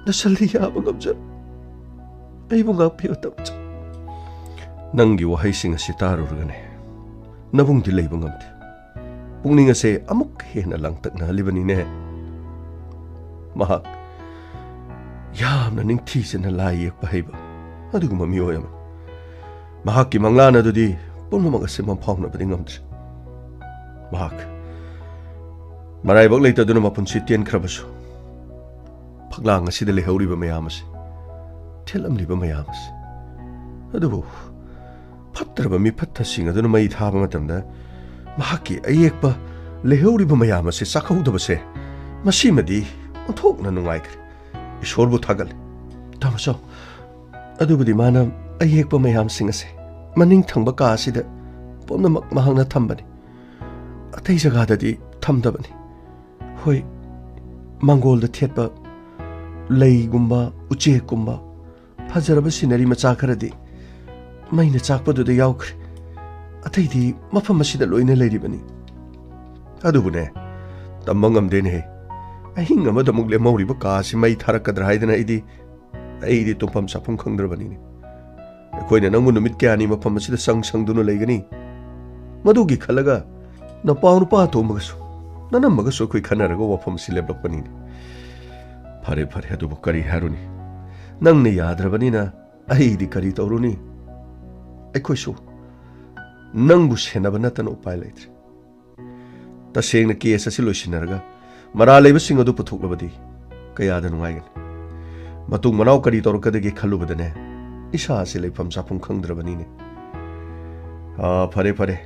ꯅꯆꯜꯗꯤ ꯌꯥꯕ ꯉꯝꯖꯔꯣꯏ꯫ ꯑꯩꯕꯨ ꯉꯥꯛꯄꯤꯌꯨ, ꯇꯥꯃꯣꯆꯧ꯫ ꯅꯪꯒꯤ ꯋꯥꯍꯩꯁꯤꯡ ꯑꯁꯤ ꯇꯥꯔꯨꯔꯒꯅꯦ, ꯅꯕꯨꯡꯗꯤ ꯂꯩꯕ ꯉꯝꯗꯦ꯫ ꯄꯨꯛꯅꯤꯡ ꯑꯁꯦ ꯑꯃꯨꯛ ꯍꯦꯟꯅ ꯂꯥꯡꯇꯛꯅꯍꯜꯂꯤꯕꯅꯤꯅꯦ꯫ ꯃꯍꯥꯛ ꯌꯥꯝꯅ ꯅꯤꯡꯊꯤꯖꯅ ꯂꯥꯏ ꯌꯦꯛꯄ ꯍꯩꯕ ꯑꯗꯨꯒꯨꯝꯕ ꯃꯤꯑꯣꯏ ꯑꯃꯅꯤ꯫ ꯃꯍꯥꯛꯀꯤ ꯃꯪꯂꯥꯟ ꯑꯗꯨꯗꯤ ꯄꯨꯝꯅꯃꯛ ꯑꯁꯤ ꯃꯪꯐꯥꯎꯅꯕꯗꯤ ꯉꯝꯗ꯭ꯔꯤ꯫ ꯃꯍꯥꯛ ꯃꯔꯥꯏꯕꯛ ꯂꯩꯇꯗꯨꯅ ꯃꯄꯨꯟꯁꯤ ꯇꯦꯟꯈ꯭ꯔꯕꯁꯨ, ꯐꯛꯂꯥꯡ ꯑꯁꯤꯗ ꯂꯩꯍꯧꯔꯤꯕ ꯃꯌꯥꯝ ꯑꯁꯤ, ꯊꯦꯠꯂꯝꯂꯤꯕ ꯃꯌꯥꯝ ꯑꯁꯤ, ꯑꯗꯨꯕꯨ ꯐꯠꯇ꯭ꯔꯕ ꯃꯤꯐꯠꯇꯁꯤꯡ ꯑꯗꯨꯅ ꯃꯩ ꯊꯥꯕ ꯃꯇꯝꯗ ꯃꯍꯥꯛꯀꯤ ꯑꯌꯦꯛꯄ ꯂꯩꯍꯧꯔꯤꯕ ꯃꯌꯥꯝ ꯑꯁꯤ ꯆꯥꯛꯍꯧꯗꯕꯁꯦ, ꯃꯁꯤꯃꯗꯤ ꯑꯣꯟꯊꯣꯛꯅ ꯅꯨꯡꯉꯥꯏꯈ꯭ꯔꯦ꯫ ꯏꯁꯣꯔꯕꯨ ꯊꯥꯒꯠꯂꯤ꯫ ꯇꯥꯃꯣꯆꯧ, ꯑꯗꯨꯕꯨꯗꯤ ꯃꯥꯅ ꯑꯌꯦꯛꯄ ꯃꯌꯥꯝꯁꯤꯡ ꯑꯁꯦ ꯃꯅꯤꯡ ꯊꯪꯕ ꯀꯥ ꯑꯁꯤꯗ ꯄꯨꯝꯅꯃꯛ ꯃꯍꯥꯛꯅ ꯊꯝꯕꯅꯤ꯫ ꯑꯇꯩ ꯖꯒꯥꯗꯗꯤ ꯊꯝꯗꯕꯅꯤ꯫ ꯍꯣꯏ, ꯃꯥꯡꯒꯣꯜꯗ ꯊꯦꯠꯄ ꯂꯩꯒꯨꯝꯕ, ꯎꯆꯦꯛꯀꯨꯝꯕ, ꯐꯖꯔꯕ ꯁꯤꯅꯔꯤ ꯃꯆꯥ ꯈꯔꯗꯤ ꯃꯩꯅ ꯆꯥꯛꯄꯗꯨꯗ ꯌꯥꯎꯈ꯭ꯔꯦ꯫ ꯑꯇꯩꯗꯤ ꯃꯐꯝ ꯑꯁꯤꯗ ꯂꯣꯏꯅ ꯂꯩꯔꯤꯕꯅꯤ꯫ ꯑꯗꯨꯕꯨꯅꯦ, ꯇꯝꯕ ꯉꯝꯗꯦꯅꯦꯍꯦ꯫ ꯑꯍꯤꯡ ꯑꯃꯗ ꯑꯃꯨꯛ ꯂꯦꯝꯍꯧꯔꯤꯕ ꯀꯥ ꯑꯁꯤ ꯃꯩ ꯊꯥꯔꯛꯀꯗ꯭ꯔꯥ ꯍꯥꯏꯗꯅ ꯑꯩꯗꯤ, ꯑꯩꯗꯤ ꯇꯨꯝꯐꯝ ꯆꯥꯐꯝ ꯈꯪꯗ꯭ꯔꯕꯅꯤꯅꯦ꯫ ꯑꯩꯈꯣꯏꯅ ꯅꯪꯕꯨ ꯅꯨꯃꯤꯠ ꯀꯌꯥꯅꯤ ꯃꯐꯝ ꯑꯁꯤꯗ ꯆꯪ ꯁꯪꯗꯨꯅ ꯂꯩꯒꯅꯤ? ꯃꯗꯨꯒꯤ ꯈꯜꯂꯒ ꯅꯄꯥꯎ ꯅꯨꯄꯥ ꯑꯇꯣꯝꯕꯒꯁꯨ, ꯅꯅꯝꯃꯒꯁꯨ ꯑꯩꯈꯣꯏ ꯈꯟꯅꯔꯒ ꯋꯥꯐꯝ ꯑꯁꯤ ꯂꯦꯞꯂꯛꯄꯅꯤꯅꯦ꯫ ꯐꯔꯦ, ꯐꯔꯦ, ꯑꯗꯨꯕꯨ ꯀꯔꯤ ꯍꯥꯏꯔꯨꯅꯤ? ꯅꯪꯅ ꯌꯥꯗ꯭ꯔꯕꯅꯤꯅ ꯑꯩꯗꯤ ꯀꯔꯤ ꯇꯧꯔꯨꯅꯤ? ꯑꯩꯈꯣꯏꯁꯨ ꯅꯪꯕꯨ ꯁꯦꯟꯅꯕ ꯅꯠꯇꯅ ꯎꯄꯥꯏ ꯂꯩꯇ꯭ꯔꯦ꯫ ꯇꯁꯦꯡꯅ ꯀꯦꯁ ꯑꯁꯤ ꯂꯣꯏꯁꯤꯟꯅꯔꯒ ꯃꯔꯥꯜ ꯂꯩꯕꯁꯤꯡ ꯑꯗꯨ ꯄꯨꯊꯣꯛꯂꯕꯗꯤ ꯀꯌꯥꯗ ꯅꯨꯡꯉꯥꯏꯒꯅꯤ꯫ ꯃꯇꯨꯡ ꯃꯅꯥꯎ ꯀꯔꯤ ꯇꯧꯔꯛꯀꯗꯒꯦ ꯈꯜꯂꯨꯕꯗꯅꯦ, ꯏꯁꯥ ꯑꯁꯤ ꯂꯩꯐꯝ ꯆꯥꯐꯝ ꯈꯪꯗ꯭ꯔꯕꯅꯤꯅꯦ꯫ ꯑꯥ, ꯐꯔꯦ, ꯐꯔꯦ꯫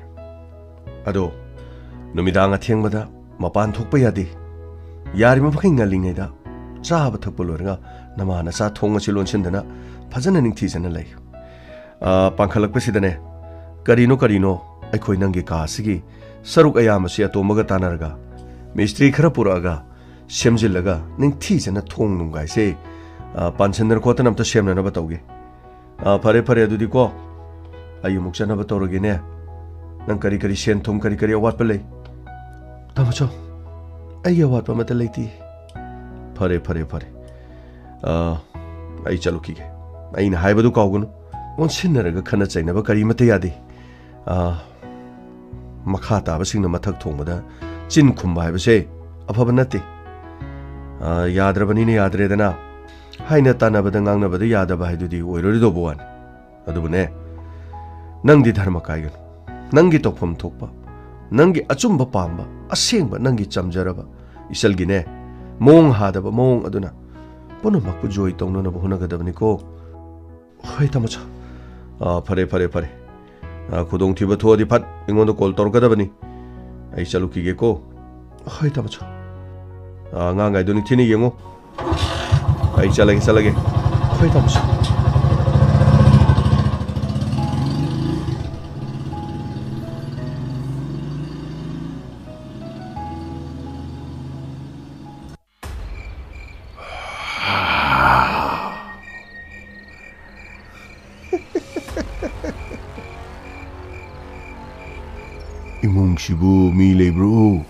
ꯑꯗꯣ ꯅꯨꯃꯤꯗꯥꯡ ꯑꯊꯦꯡꯕꯗ ꯃꯄꯥꯟ ꯊꯣꯛꯄ ꯌꯥꯗꯦ꯫ ꯌꯥꯔꯤꯕ ꯃꯈꯩ ꯉꯜꯂꯤꯉꯩꯗ ꯆꯥꯕ ꯊꯛꯄ ꯂꯣꯏꯔꯒ ꯅꯃꯥ ꯅꯆꯥ ꯊꯣꯡ ꯑꯁꯤ ꯂꯣꯟꯁꯤꯟꯗꯅ ꯐꯖꯅ ꯅꯤꯡꯊꯤꯖꯅ ꯂꯩ꯫ ꯑ, ꯄꯥꯡꯈꯠꯂꯛꯄꯁꯤꯗꯅꯦ, ꯀꯔꯤꯅꯣ ꯀꯔꯤꯅꯣ ꯑꯩꯈꯣꯏ ꯅꯪꯒꯤ ꯀꯥ ꯑꯁꯤꯒꯤ ꯁꯔꯨꯛ ꯑꯌꯥꯝꯕꯁꯤ ꯑꯇꯣꯝꯕꯒ ꯇꯥꯟꯅꯔꯒ, ꯃꯤꯁꯇ꯭ꯔꯤ ꯈꯔ ꯄꯨꯔꯛꯑꯒ, ꯁꯦꯝꯖꯤꯜꯂꯒ, ꯅꯤꯡꯊꯤꯖꯅ ꯊꯣꯡ ꯅꯨꯡꯒꯥꯏꯁꯦ, ꯑ, ꯄꯥꯟꯁꯤꯟꯗꯅ ꯈꯣꯠꯇꯅ ꯑꯝꯇ ꯁꯦꯝꯅꯅꯕ ꯇꯧꯒꯦ꯫ ꯑ, ꯐꯔꯦ, ꯐꯔꯦ, ꯑꯗꯨꯗꯤꯀꯣ, ꯑꯩ ꯑꯃꯨꯛ ꯆꯠꯅꯕ ꯇꯧꯔꯒꯦꯅꯦ꯫ ꯅꯪ ꯀꯔꯤ ꯀꯔꯤ ꯁꯦꯟ ꯊꯨꯝ ꯀꯔꯤ ꯀꯔꯤ ꯑꯋꯥꯠꯄ ꯂꯩ? ꯇꯥꯃꯣꯆꯧ, ꯑꯩꯒꯤ ꯑꯋꯥꯠꯄ ꯑꯃꯠꯇ ꯂꯩꯇꯦ꯫ ꯐꯔꯦ, ꯐꯔꯦ, ꯐꯔꯦ꯫ ꯑ, ꯑꯩ ꯆꯠꯂꯨꯈꯤꯒꯦ꯫ ꯑꯩꯅ ꯍꯥꯏꯕꯗꯨ ꯀꯥꯎꯒꯅꯨ꯫ ꯑꯣꯟꯁꯤꯟꯅꯔꯒ ꯈꯠꯅ ꯆꯩꯅꯕ ꯀꯔꯤꯃꯠꯇ ꯌꯥꯗꯦ꯫ ꯑ, ꯃꯈꯥ ꯇꯥꯕꯁꯤꯡꯅ ꯃꯊꯛ ꯊꯣꯡꯕꯗ ꯆꯤꯟ ꯈꯨꯝꯕ ꯍꯥꯏꯕꯁꯦ ꯑꯐꯕ ꯅꯠꯇꯦ꯫ ꯑ, ꯌꯥꯗ꯭ꯔꯕꯅꯤꯅ ꯌꯥꯗ꯭ꯔꯦꯗꯅ꯫ ꯍꯥꯏꯅ ꯇꯥꯟꯅꯕꯗ ꯉꯥꯡꯅꯕꯗ ꯌꯥꯗꯕ ꯍꯥꯏꯗꯨꯗꯤ ꯑꯣꯏꯔꯣꯏꯗꯧꯕ ꯋꯥꯅꯤ꯫ ꯑꯗꯨꯕꯨꯅꯦ, ꯅꯪꯗꯤ ꯙꯔꯃ ꯀꯥꯏꯒꯅꯨ꯫ ꯅꯪꯒꯤ ꯇꯧꯐꯝ ꯊꯣꯛꯄ, ꯅꯪꯒꯤ ꯑꯆꯨꯝꯕ ꯄꯥꯝꯕ, ꯑꯁꯦꯡꯕ ꯅꯪꯒꯤ ꯆꯝꯖꯔꯕ ꯏꯆꯜꯒꯤꯅꯦ, ꯃꯑꯣꯡ ꯍꯥꯗꯕ ꯃꯑꯣꯡ ꯑꯗꯨꯅ ꯄꯨꯝꯅꯃꯛꯄꯨ ꯖꯣꯏ ꯇꯧꯅꯅꯕ ꯍꯣꯠꯅꯒꯗꯕꯅꯤꯀꯣ꯫ ꯍꯣꯏ, ꯇꯥꯃꯣꯆꯥ꯫ ꯑꯥ, ꯐꯔꯦ, ꯐꯔꯦ, ꯐꯔꯦ꯫ ꯑꯥ, ꯈꯨꯗꯣꯡꯊꯤꯕ ꯊꯣꯛꯑꯗꯤ ꯐꯠ ꯑꯩꯉꯣꯟꯗ ꯀꯣꯜ ꯇꯧꯔꯛꯀꯗꯕꯅꯤ꯫ ꯑꯩ ꯆꯠꯂꯨꯈꯤꯒꯦꯀꯣ꯫ ꯍꯣꯏ, ꯇꯥꯃꯣꯆꯥ꯫ ꯑꯥ, ꯑꯉꯥꯡꯒꯥꯏꯗꯣ ꯅꯤꯡꯊꯤꯅ ꯌꯦꯡꯉꯨ꯫ ꯑꯩ ꯆꯠꯂꯒꯦ, ꯆꯠꯂꯒꯦ꯫ ꯍꯣꯏ, ꯇꯥꯃꯣꯆꯥ꯫ ꯏꯃꯨꯡꯁꯤꯕꯨ ꯃꯤ ꯂꯩꯕ꯭ꯔꯣ?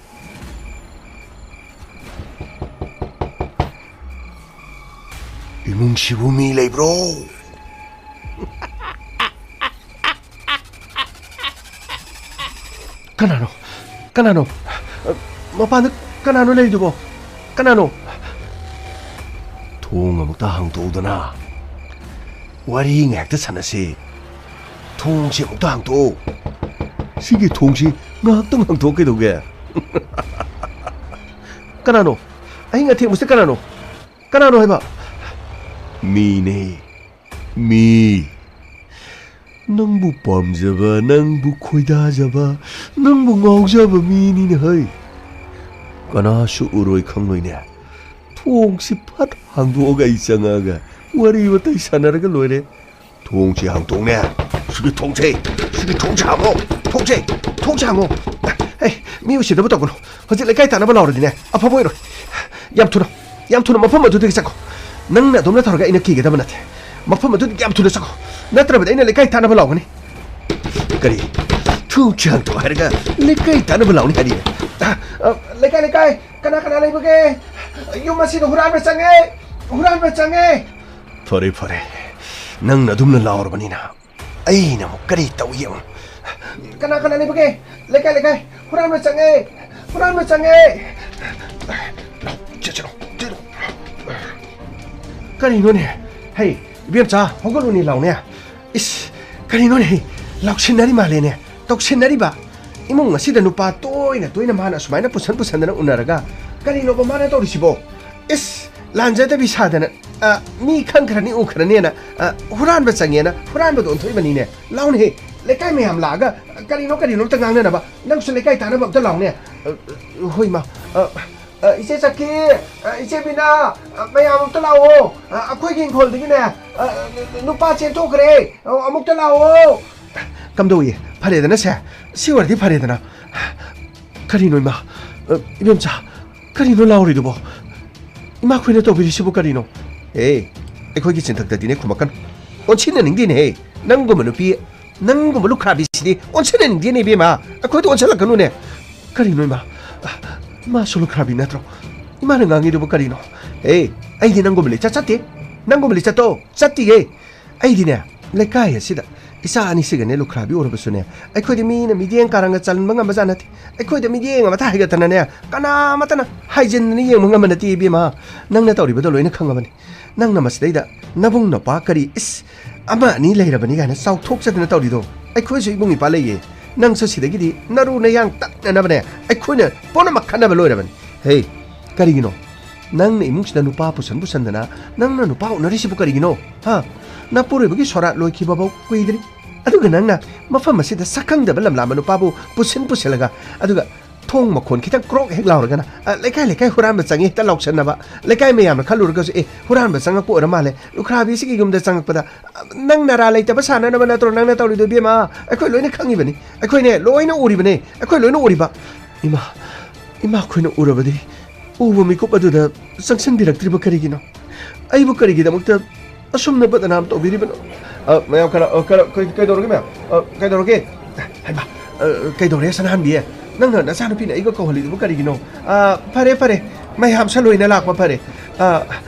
ꯏꯃꯨꯡꯁꯤꯕꯨ ꯃꯤ ꯂꯩꯕ꯭ꯔꯣ? ꯀꯅꯥꯅꯣ? ꯀꯅꯥꯅꯣ? ꯃꯄꯥꯟꯗ ꯀꯅꯥꯅꯣ ꯂꯩꯔꯤꯗꯨꯕꯣ? ꯀꯅꯥꯅꯣ? ꯊꯣꯡ ꯑꯃꯨꯛꯇ ꯍꯥꯡꯗꯣꯛꯎꯗꯅ꯫ ꯋꯥꯔꯤ ꯉꯥꯏꯍꯥꯛꯇ ꯁꯥꯟꯅꯁꯤ꯫ ꯊꯣꯡꯁꯤ ꯑꯃꯨꯛꯇ ꯍꯥꯡꯗꯣꯛꯑꯣ꯫ ꯁꯤꯒꯤ ꯊꯣꯡꯁꯤ ꯉꯥꯏꯍꯥꯛꯇꯪ ꯍꯥꯡꯗꯣꯛꯑ ꯀꯩꯗꯧꯒꯦ? ꯀꯅꯥꯅꯣ? ꯑꯍꯤꯡ ꯑꯊꯦꯡꯕꯁꯤꯗ ꯀꯅꯥꯅꯣ? ꯀꯅꯥꯅꯣ ꯍꯥꯏꯕ? ꯃꯤꯅꯦ꯫ ꯃꯤ꯫ ꯅꯪꯕꯨ ꯄꯥꯝꯖꯕ, ꯅꯪꯕꯨ ꯈꯣꯏꯗꯥꯖꯕ, ꯅꯪꯕꯨ ꯉꯥꯎꯖꯕ ꯃꯤꯅꯤꯅꯦ ꯍꯩ꯫ ꯀꯅꯥꯁꯨ ꯎꯔꯣꯏ ꯈꯪꯂꯣꯏꯅꯦ꯫ ꯊꯣꯡꯁꯤ ꯐꯠ ꯍꯥꯡꯗꯣꯛꯑꯒ ꯑꯩ ꯆꯪꯉꯛꯑꯒ ꯋꯥꯔꯤ ꯋꯥꯇꯥꯏ ꯁꯥꯟꯅꯔꯒ ꯂꯣꯏꯔꯦ꯫ ꯊꯣꯡꯁꯦ ꯍꯥꯡꯇꯣꯛꯅꯦ꯫ ꯁꯤꯒꯤ ꯊꯣꯡꯁꯦ, ꯁꯤꯒꯤ ꯊꯣꯡꯁꯦ ꯍꯥꯡꯉꯣ꯫ ꯊꯣꯡꯁꯦ, ꯊꯣꯡꯁꯦ ꯍꯥꯡꯉꯣ꯫ ꯑꯦ, ꯃꯤ ꯎꯁꯤꯠꯇꯕ ꯇꯧꯒꯅꯨ꯫ ꯍꯧꯖꯤꯛ ꯂꯩꯀꯥꯏ ꯇꯥꯟꯅꯕ ꯂꯥꯎꯔꯗꯤꯅꯦ, ꯑꯐꯕ ꯑꯣꯏꯔꯣꯏ꯫ ꯌꯥꯝ ꯊꯨꯅ, ꯌꯥꯝ ꯊꯨꯅ ꯃꯐꯝ ꯑꯗꯨꯗꯒꯤ ꯆꯠꯈꯣ꯫ ꯅꯪꯅ ꯑꯗꯨꯝꯅ ꯇꯧꯔꯒ ꯑꯩꯅ ꯀꯤꯒꯗꯕ ꯅꯠꯇꯦ꯫ ꯃꯐꯝ ꯑꯗꯨꯗꯒꯤ ꯌꯥꯝ ꯊꯨꯅ ꯆꯠꯈꯣ꯫ ꯅꯠꯇ꯭ꯔꯕꯗꯤ ꯑꯩꯅ ꯂꯩꯀꯥꯏ ꯇꯥꯟꯅꯕ ꯂꯥꯎꯒꯅꯤ꯫ ꯀꯔꯤ? ꯊꯣꯡꯁꯦ ꯍꯥꯡꯇꯣꯛ ꯍꯥꯏꯔꯒ ꯂꯩꯀꯥꯏ ꯇꯥꯟꯅꯕ ꯂꯥꯎꯅꯤ ꯍꯥꯏꯔꯤꯅꯦ꯫ ꯑ, ꯑ, ꯂꯩꯀꯥꯏ, ꯂꯩꯀꯥꯏ, ꯀꯅꯥ ꯀꯅꯥ ꯂꯩꯕꯒꯦ? ꯌꯨꯝ ꯑꯁꯤꯗ ꯍꯨꯔꯥꯟꯕ ꯆꯪꯉꯦ! ꯍꯨꯔꯥꯟꯕ ꯆꯪꯉꯦ! ꯐꯔꯦ, ꯐꯔꯦ꯫ ꯅꯪꯅ ꯑꯗꯨꯝꯅ ꯂꯥꯎꯔꯕꯅꯤꯅ ꯑꯩꯅ ꯑꯃꯨꯛ ꯀꯔꯤ ꯇꯧ ꯌꯦꯡꯉꯨ꯫ ꯀꯅꯥ ꯀꯅꯥ ꯂꯩꯕꯒꯦ? ꯂꯩꯀꯥꯏ, ꯂꯩꯀꯥꯏ! ꯍꯨꯔꯥꯟꯕ ꯆꯪꯉꯦ! ꯍꯨꯔꯥꯟꯕ ꯆꯪꯉꯦ! ꯆꯠꯁꯤꯔꯣ, ꯆꯠꯂꯣ꯫ ꯀꯔꯤꯅꯣꯅꯦ? ꯍꯩ, ꯏꯕꯦꯝꯆꯥ, ꯍꯧꯒꯠꯂꯨꯅꯦ, ꯂꯥꯎꯅꯦ꯫ ꯏꯁ, ꯀꯔꯤꯅꯣꯅꯦ? ꯂꯥꯎꯁꯤꯟꯅꯔꯤ ꯃꯥꯜꯂꯦꯅꯦ꯫ ꯇꯧꯁꯤꯟꯅꯔꯤꯕ꯫ ꯏꯃꯨꯡ ꯑꯁꯤꯗ ꯅꯨꯄꯥ ꯇꯣꯏꯅ ꯇꯣꯏꯅ ꯃꯥꯅ ꯑꯁꯨꯃꯥꯏꯅ ꯄꯨꯁꯟ ꯄꯨꯁꯟꯗꯅ ꯎꯅꯔꯒ ꯀꯔꯤꯅꯣꯕ ꯃꯥꯅ ꯇꯧꯔꯤꯁꯤꯕꯣ? ꯏꯁ, ꯂꯥꯟꯖꯗꯕꯤ ꯁꯥꯗꯅ, ꯑ, ꯃꯤ ꯈꯪꯈ꯭ꯔꯅꯤ ꯎꯈ꯭ꯔꯅꯦꯅ, ꯑ, ꯍꯨꯔꯥꯟꯕ ꯆꯪꯉꯦꯅ ꯍꯨꯔꯥꯟꯕꯗꯣ ꯑꯣꯟꯊꯣꯛꯏꯕꯅꯤꯅꯦ꯫ ꯂꯥꯎꯅꯦꯍꯦ, ꯂꯩꯀꯥꯏ ꯃꯌꯥꯝ ꯂꯥꯛꯑꯒ ꯀꯔꯤꯅꯣ ꯀꯔꯤꯅꯣ ꯑꯝꯇ ꯉꯥꯡꯅꯅꯕ꯫ ꯅꯪꯁꯨ ꯂꯩꯀꯥꯏ ꯇꯥꯟꯅꯕ ꯑꯝꯇ ꯂꯥꯎꯅꯦ꯫ ꯑ, ꯍꯣꯏ, ꯃꯥ꯫ ꯑ, ꯑ, ꯏꯆꯦ ꯆꯛꯀꯤ, ꯑ, ꯏꯆꯦ ꯕꯤꯅꯥ, ꯑ, ꯃꯌꯥꯝ ꯑꯝꯇ ꯂꯥꯛꯑꯣ꯫ ꯑ, ꯑꯩꯈꯣꯏꯒꯤ ꯏꯪꯈꯣꯜꯗꯒꯤꯅꯦ, ꯑ, ꯅꯨꯄꯥ ꯆꯦꯟꯊꯣꯛꯈ꯭ꯔꯦ꯫ ꯑ, ꯑꯃꯨꯛꯇ ꯂꯥꯛꯑꯣ꯫ ꯀꯝꯗꯧꯏ? ꯐꯔꯦꯗꯅ ꯁꯦ? ꯁꯤ ꯑꯣꯏꯔꯗꯤ ꯐꯔꯦꯗꯅ꯫ ꯀꯔꯤꯅꯣ ꯏꯃꯥ? ꯑ, ꯏꯕꯦꯝꯆꯥ, ꯀꯔꯤꯅꯣ ꯂꯥꯎꯔꯤꯗꯨꯕꯣ? ꯏꯃꯥꯈꯣꯏꯅ ꯇꯧꯕꯤꯔꯤꯁꯤꯕꯨ ꯀꯔꯤꯅꯣ? ꯑꯦ, ꯑꯩꯈꯣꯏꯒꯤ ꯆꯤꯟꯊꯛꯇꯗꯤꯅꯦ ꯈꯨꯝꯃꯛꯀꯅꯨ꯫ ꯑꯣꯟꯁꯤꯟꯅꯅꯤꯡꯗꯦꯅꯦꯍꯦ꯫ ꯅꯪꯒꯨꯝꯕ ꯅꯨꯄꯤ, ꯅꯪꯒꯨꯝꯕ ꯂꯨꯈ꯭ꯔꯥꯕꯤꯁꯤꯗꯤ ꯑꯣꯟꯁꯤꯟꯅꯅꯤꯡꯗꯦꯅꯦ ꯏꯕꯦꯝꯃ꯫ ꯑꯩꯈꯣꯏꯗ ꯑꯣꯟꯁꯤꯜꯂꯛꯀꯅꯨꯅꯦ꯫ ꯀꯔꯤꯅꯣ ꯏꯃꯥ? ꯏꯃꯥꯁꯨ ꯂꯨꯈ꯭ꯔꯥꯕꯤ ꯅꯠꯇ꯭ꯔꯣ? ꯏꯃꯥꯅ ꯉꯥꯡꯉꯤꯗꯨꯕꯨ ꯀꯔꯤꯅꯣ? ꯑꯦ, ꯑꯩꯗꯤ ꯅꯪꯒꯨꯝꯕ ꯂꯤꯆꯠ ꯆꯠꯇꯦ꯫ ꯅꯪꯒꯨꯝꯕ ꯂꯤꯆꯠꯇꯣ ꯆꯠꯇꯤꯌꯦ꯫ ꯑꯩꯗꯤꯅꯦ, ꯂꯩꯀꯥꯏ ꯑꯁꯤꯗ ꯏꯆꯥ ꯑꯅꯤꯁꯤꯒꯅꯦ ꯂꯨꯈ꯭ꯔꯥꯕꯤ ꯑꯣꯏꯔꯕꯁꯨꯅꯦ, ꯑꯩꯈꯣꯏꯗꯤ ꯃꯤꯅ ꯃꯤꯠꯌꯦꯡ ꯀꯥꯔꯪꯒ ꯆꯟꯕ ꯉꯝꯕꯖꯥꯠ ꯅꯠꯇꯦ꯫ ꯑꯩꯈꯣꯏꯗ ꯃꯤꯠꯌꯦꯡ ꯑꯃꯇ ꯍꯥꯏꯒꯠꯇꯅꯅꯦ, ꯀꯅꯥꯃꯠꯇꯅ ꯍꯥꯏꯖꯤꯟꯗꯅ ꯌꯦꯡꯕ ꯉꯝꯕ ꯅꯠꯇꯦ ꯏꯕꯦꯝꯃ꯫ ꯅꯪꯅ ꯇꯧꯔꯤꯕꯗꯣ ꯂꯣꯏꯅ ꯈꯪꯉꯕꯅꯤ꯫ ꯅꯪꯅ ꯃꯁꯤꯗꯩꯗ ꯅꯕꯨꯡ ꯅꯄ꯭ꯋꯥ ꯀꯔꯤ, ꯏꯁ, ꯑꯃ ꯑꯅꯤ ꯂꯩꯔꯕꯅꯤ ꯀꯥꯏꯅ ꯆꯥꯎꯊꯣꯛꯆꯗꯅ ꯇꯧꯔꯤꯗꯣ꯫ ꯑꯩꯈꯣꯏꯁꯨ ꯏꯕꯨꯡ ꯏꯄ꯭ꯋꯥ ꯂꯩꯌꯦ꯫ ꯅꯪꯁꯨ ꯁꯤꯗꯒꯤꯗꯤ ꯅꯔꯨ ꯅꯌꯥꯡ ꯇꯠꯅꯅꯕꯅꯦ ꯑꯩꯈꯣꯏꯅ ꯄꯨꯝꯅꯃꯛ ꯈꯟꯅꯕ ꯂꯣꯏꯔꯕꯅꯤ꯫ ꯍꯦ, ꯀꯔꯤꯒꯤꯅꯣ? ꯅꯪꯅ ꯏꯃꯨꯡꯁꯤꯗ ꯅꯨꯄꯥ ꯄꯨꯁꯟ ꯄꯨꯁꯟꯗꯅ ꯅꯪꯅ ꯅꯨꯄꯥ ꯎꯅꯔꯤꯁꯤꯕꯨ ꯀꯔꯤꯒꯤꯅꯣ? ꯍꯥ? ꯅꯄꯨꯔꯣꯏꯕꯒꯤ ꯁꯣꯔꯥꯠ ꯂꯣꯏꯈꯤꯕꯐꯥꯎ ꯀꯨꯏꯗ꯭ꯔꯤ꯫ ꯑꯗꯨꯒ ꯅꯪꯅ ꯃꯐꯝ ꯑꯁꯤꯗ ꯁꯛꯈꯪꯗꯕ ꯂꯝꯂꯥꯝꯕ ꯅꯨꯄꯥꯕꯨ ꯄꯨꯁꯤꯟ ꯄꯨꯁꯤꯜꯂꯒ, ꯑꯗꯨꯒ ꯊꯣꯡ ꯃꯈꯣꯟ ꯈꯤꯇꯪ ꯀ꯭ꯔꯣꯛ ꯍꯦꯛ ꯂꯥꯎꯔꯒꯅ, "ꯑ, ꯂꯩꯀꯥꯏ ꯂꯩꯀꯥꯏ ꯍꯨꯔꯥꯟꯕ ꯆꯪꯉꯤ" ꯍꯦꯛꯇ ꯂꯥꯎꯁꯟꯅꯕ꯫ ꯂꯩꯀꯥꯏ ꯃꯌꯥꯝꯅ ꯈꯜꯂꯨꯔꯒꯁꯨ, "ꯑꯦ, ꯍꯨꯔꯥꯟꯕ ꯆꯪꯉꯛꯄ ꯑꯣꯏꯔ ꯃꯥꯜꯂꯦ, ꯂꯨꯈ꯭ꯔꯥꯕꯤꯁꯤꯒꯤ ꯌꯨꯝꯗ ꯆꯪꯉꯛꯄꯗ, ꯑ, ꯅꯪ ꯅꯔꯥ ꯂꯩꯇꯕ ꯁꯥꯟꯅꯅꯕ ꯅꯠꯇ꯭ꯔꯣ ꯅꯪꯅ ꯇꯧꯔꯤꯗꯣ, ꯏꯕꯦꯝꯃ? ꯑꯩꯈꯣꯏ ꯂꯣꯏꯅ ꯈꯪꯉꯤꯕꯅꯤ, ꯑꯩꯈꯣꯏꯅꯦ ꯂꯣꯏꯅ ꯎꯔꯤꯕꯅꯦ, ꯑꯩꯈꯣꯏ ꯂꯣꯏꯅ ꯎꯔꯤꯕ"꯫ ꯏꯃꯥ, ꯏꯃꯥ, ꯑꯩꯈꯣꯏꯅ ꯎꯔꯕꯗꯤ ꯎꯕ ꯃꯤꯀꯨꯞ ꯑꯗꯨꯗ ꯆꯪꯁꯤꯟꯕꯤꯔꯛꯇ꯭ꯔꯤꯕ ꯀꯔꯤꯒꯤꯅꯣ? ꯑꯩꯕꯨ ꯀꯔꯤꯒꯤꯗꯃꯛꯇ ꯑꯁꯨꯝꯅ ꯕꯗꯅꯥꯝ ꯇꯧꯕꯤꯔꯤꯕꯅꯣ? ꯑ, ꯃꯌꯥꯝ ꯈꯔ, ꯑ, ꯈꯔ, ꯀꯩ-, ꯀꯩꯗꯧꯔꯒꯦ ꯃꯌꯥꯝ? ꯑ, ꯀꯩꯗꯧꯔꯒꯦ? ꯍꯩꯃꯥ, ꯑ, ꯀꯩꯗꯧꯔꯦ ꯁꯅꯥꯍꯟꯕꯤ? ꯅꯪꯅ ꯅꯆꯥꯅꯨꯄꯤꯅ ꯑꯩꯒ ꯀꯧꯍꯜꯂꯤꯗꯨꯕꯨ ꯀꯔꯤꯒꯤꯅꯣ? ꯑ, ꯐꯔꯦ, ꯐꯔꯦ, ꯃꯌꯥꯝꯁꯦ ꯂꯣꯏꯅ ꯂꯥꯛꯄ ꯐꯔꯦ꯫ ꯑ,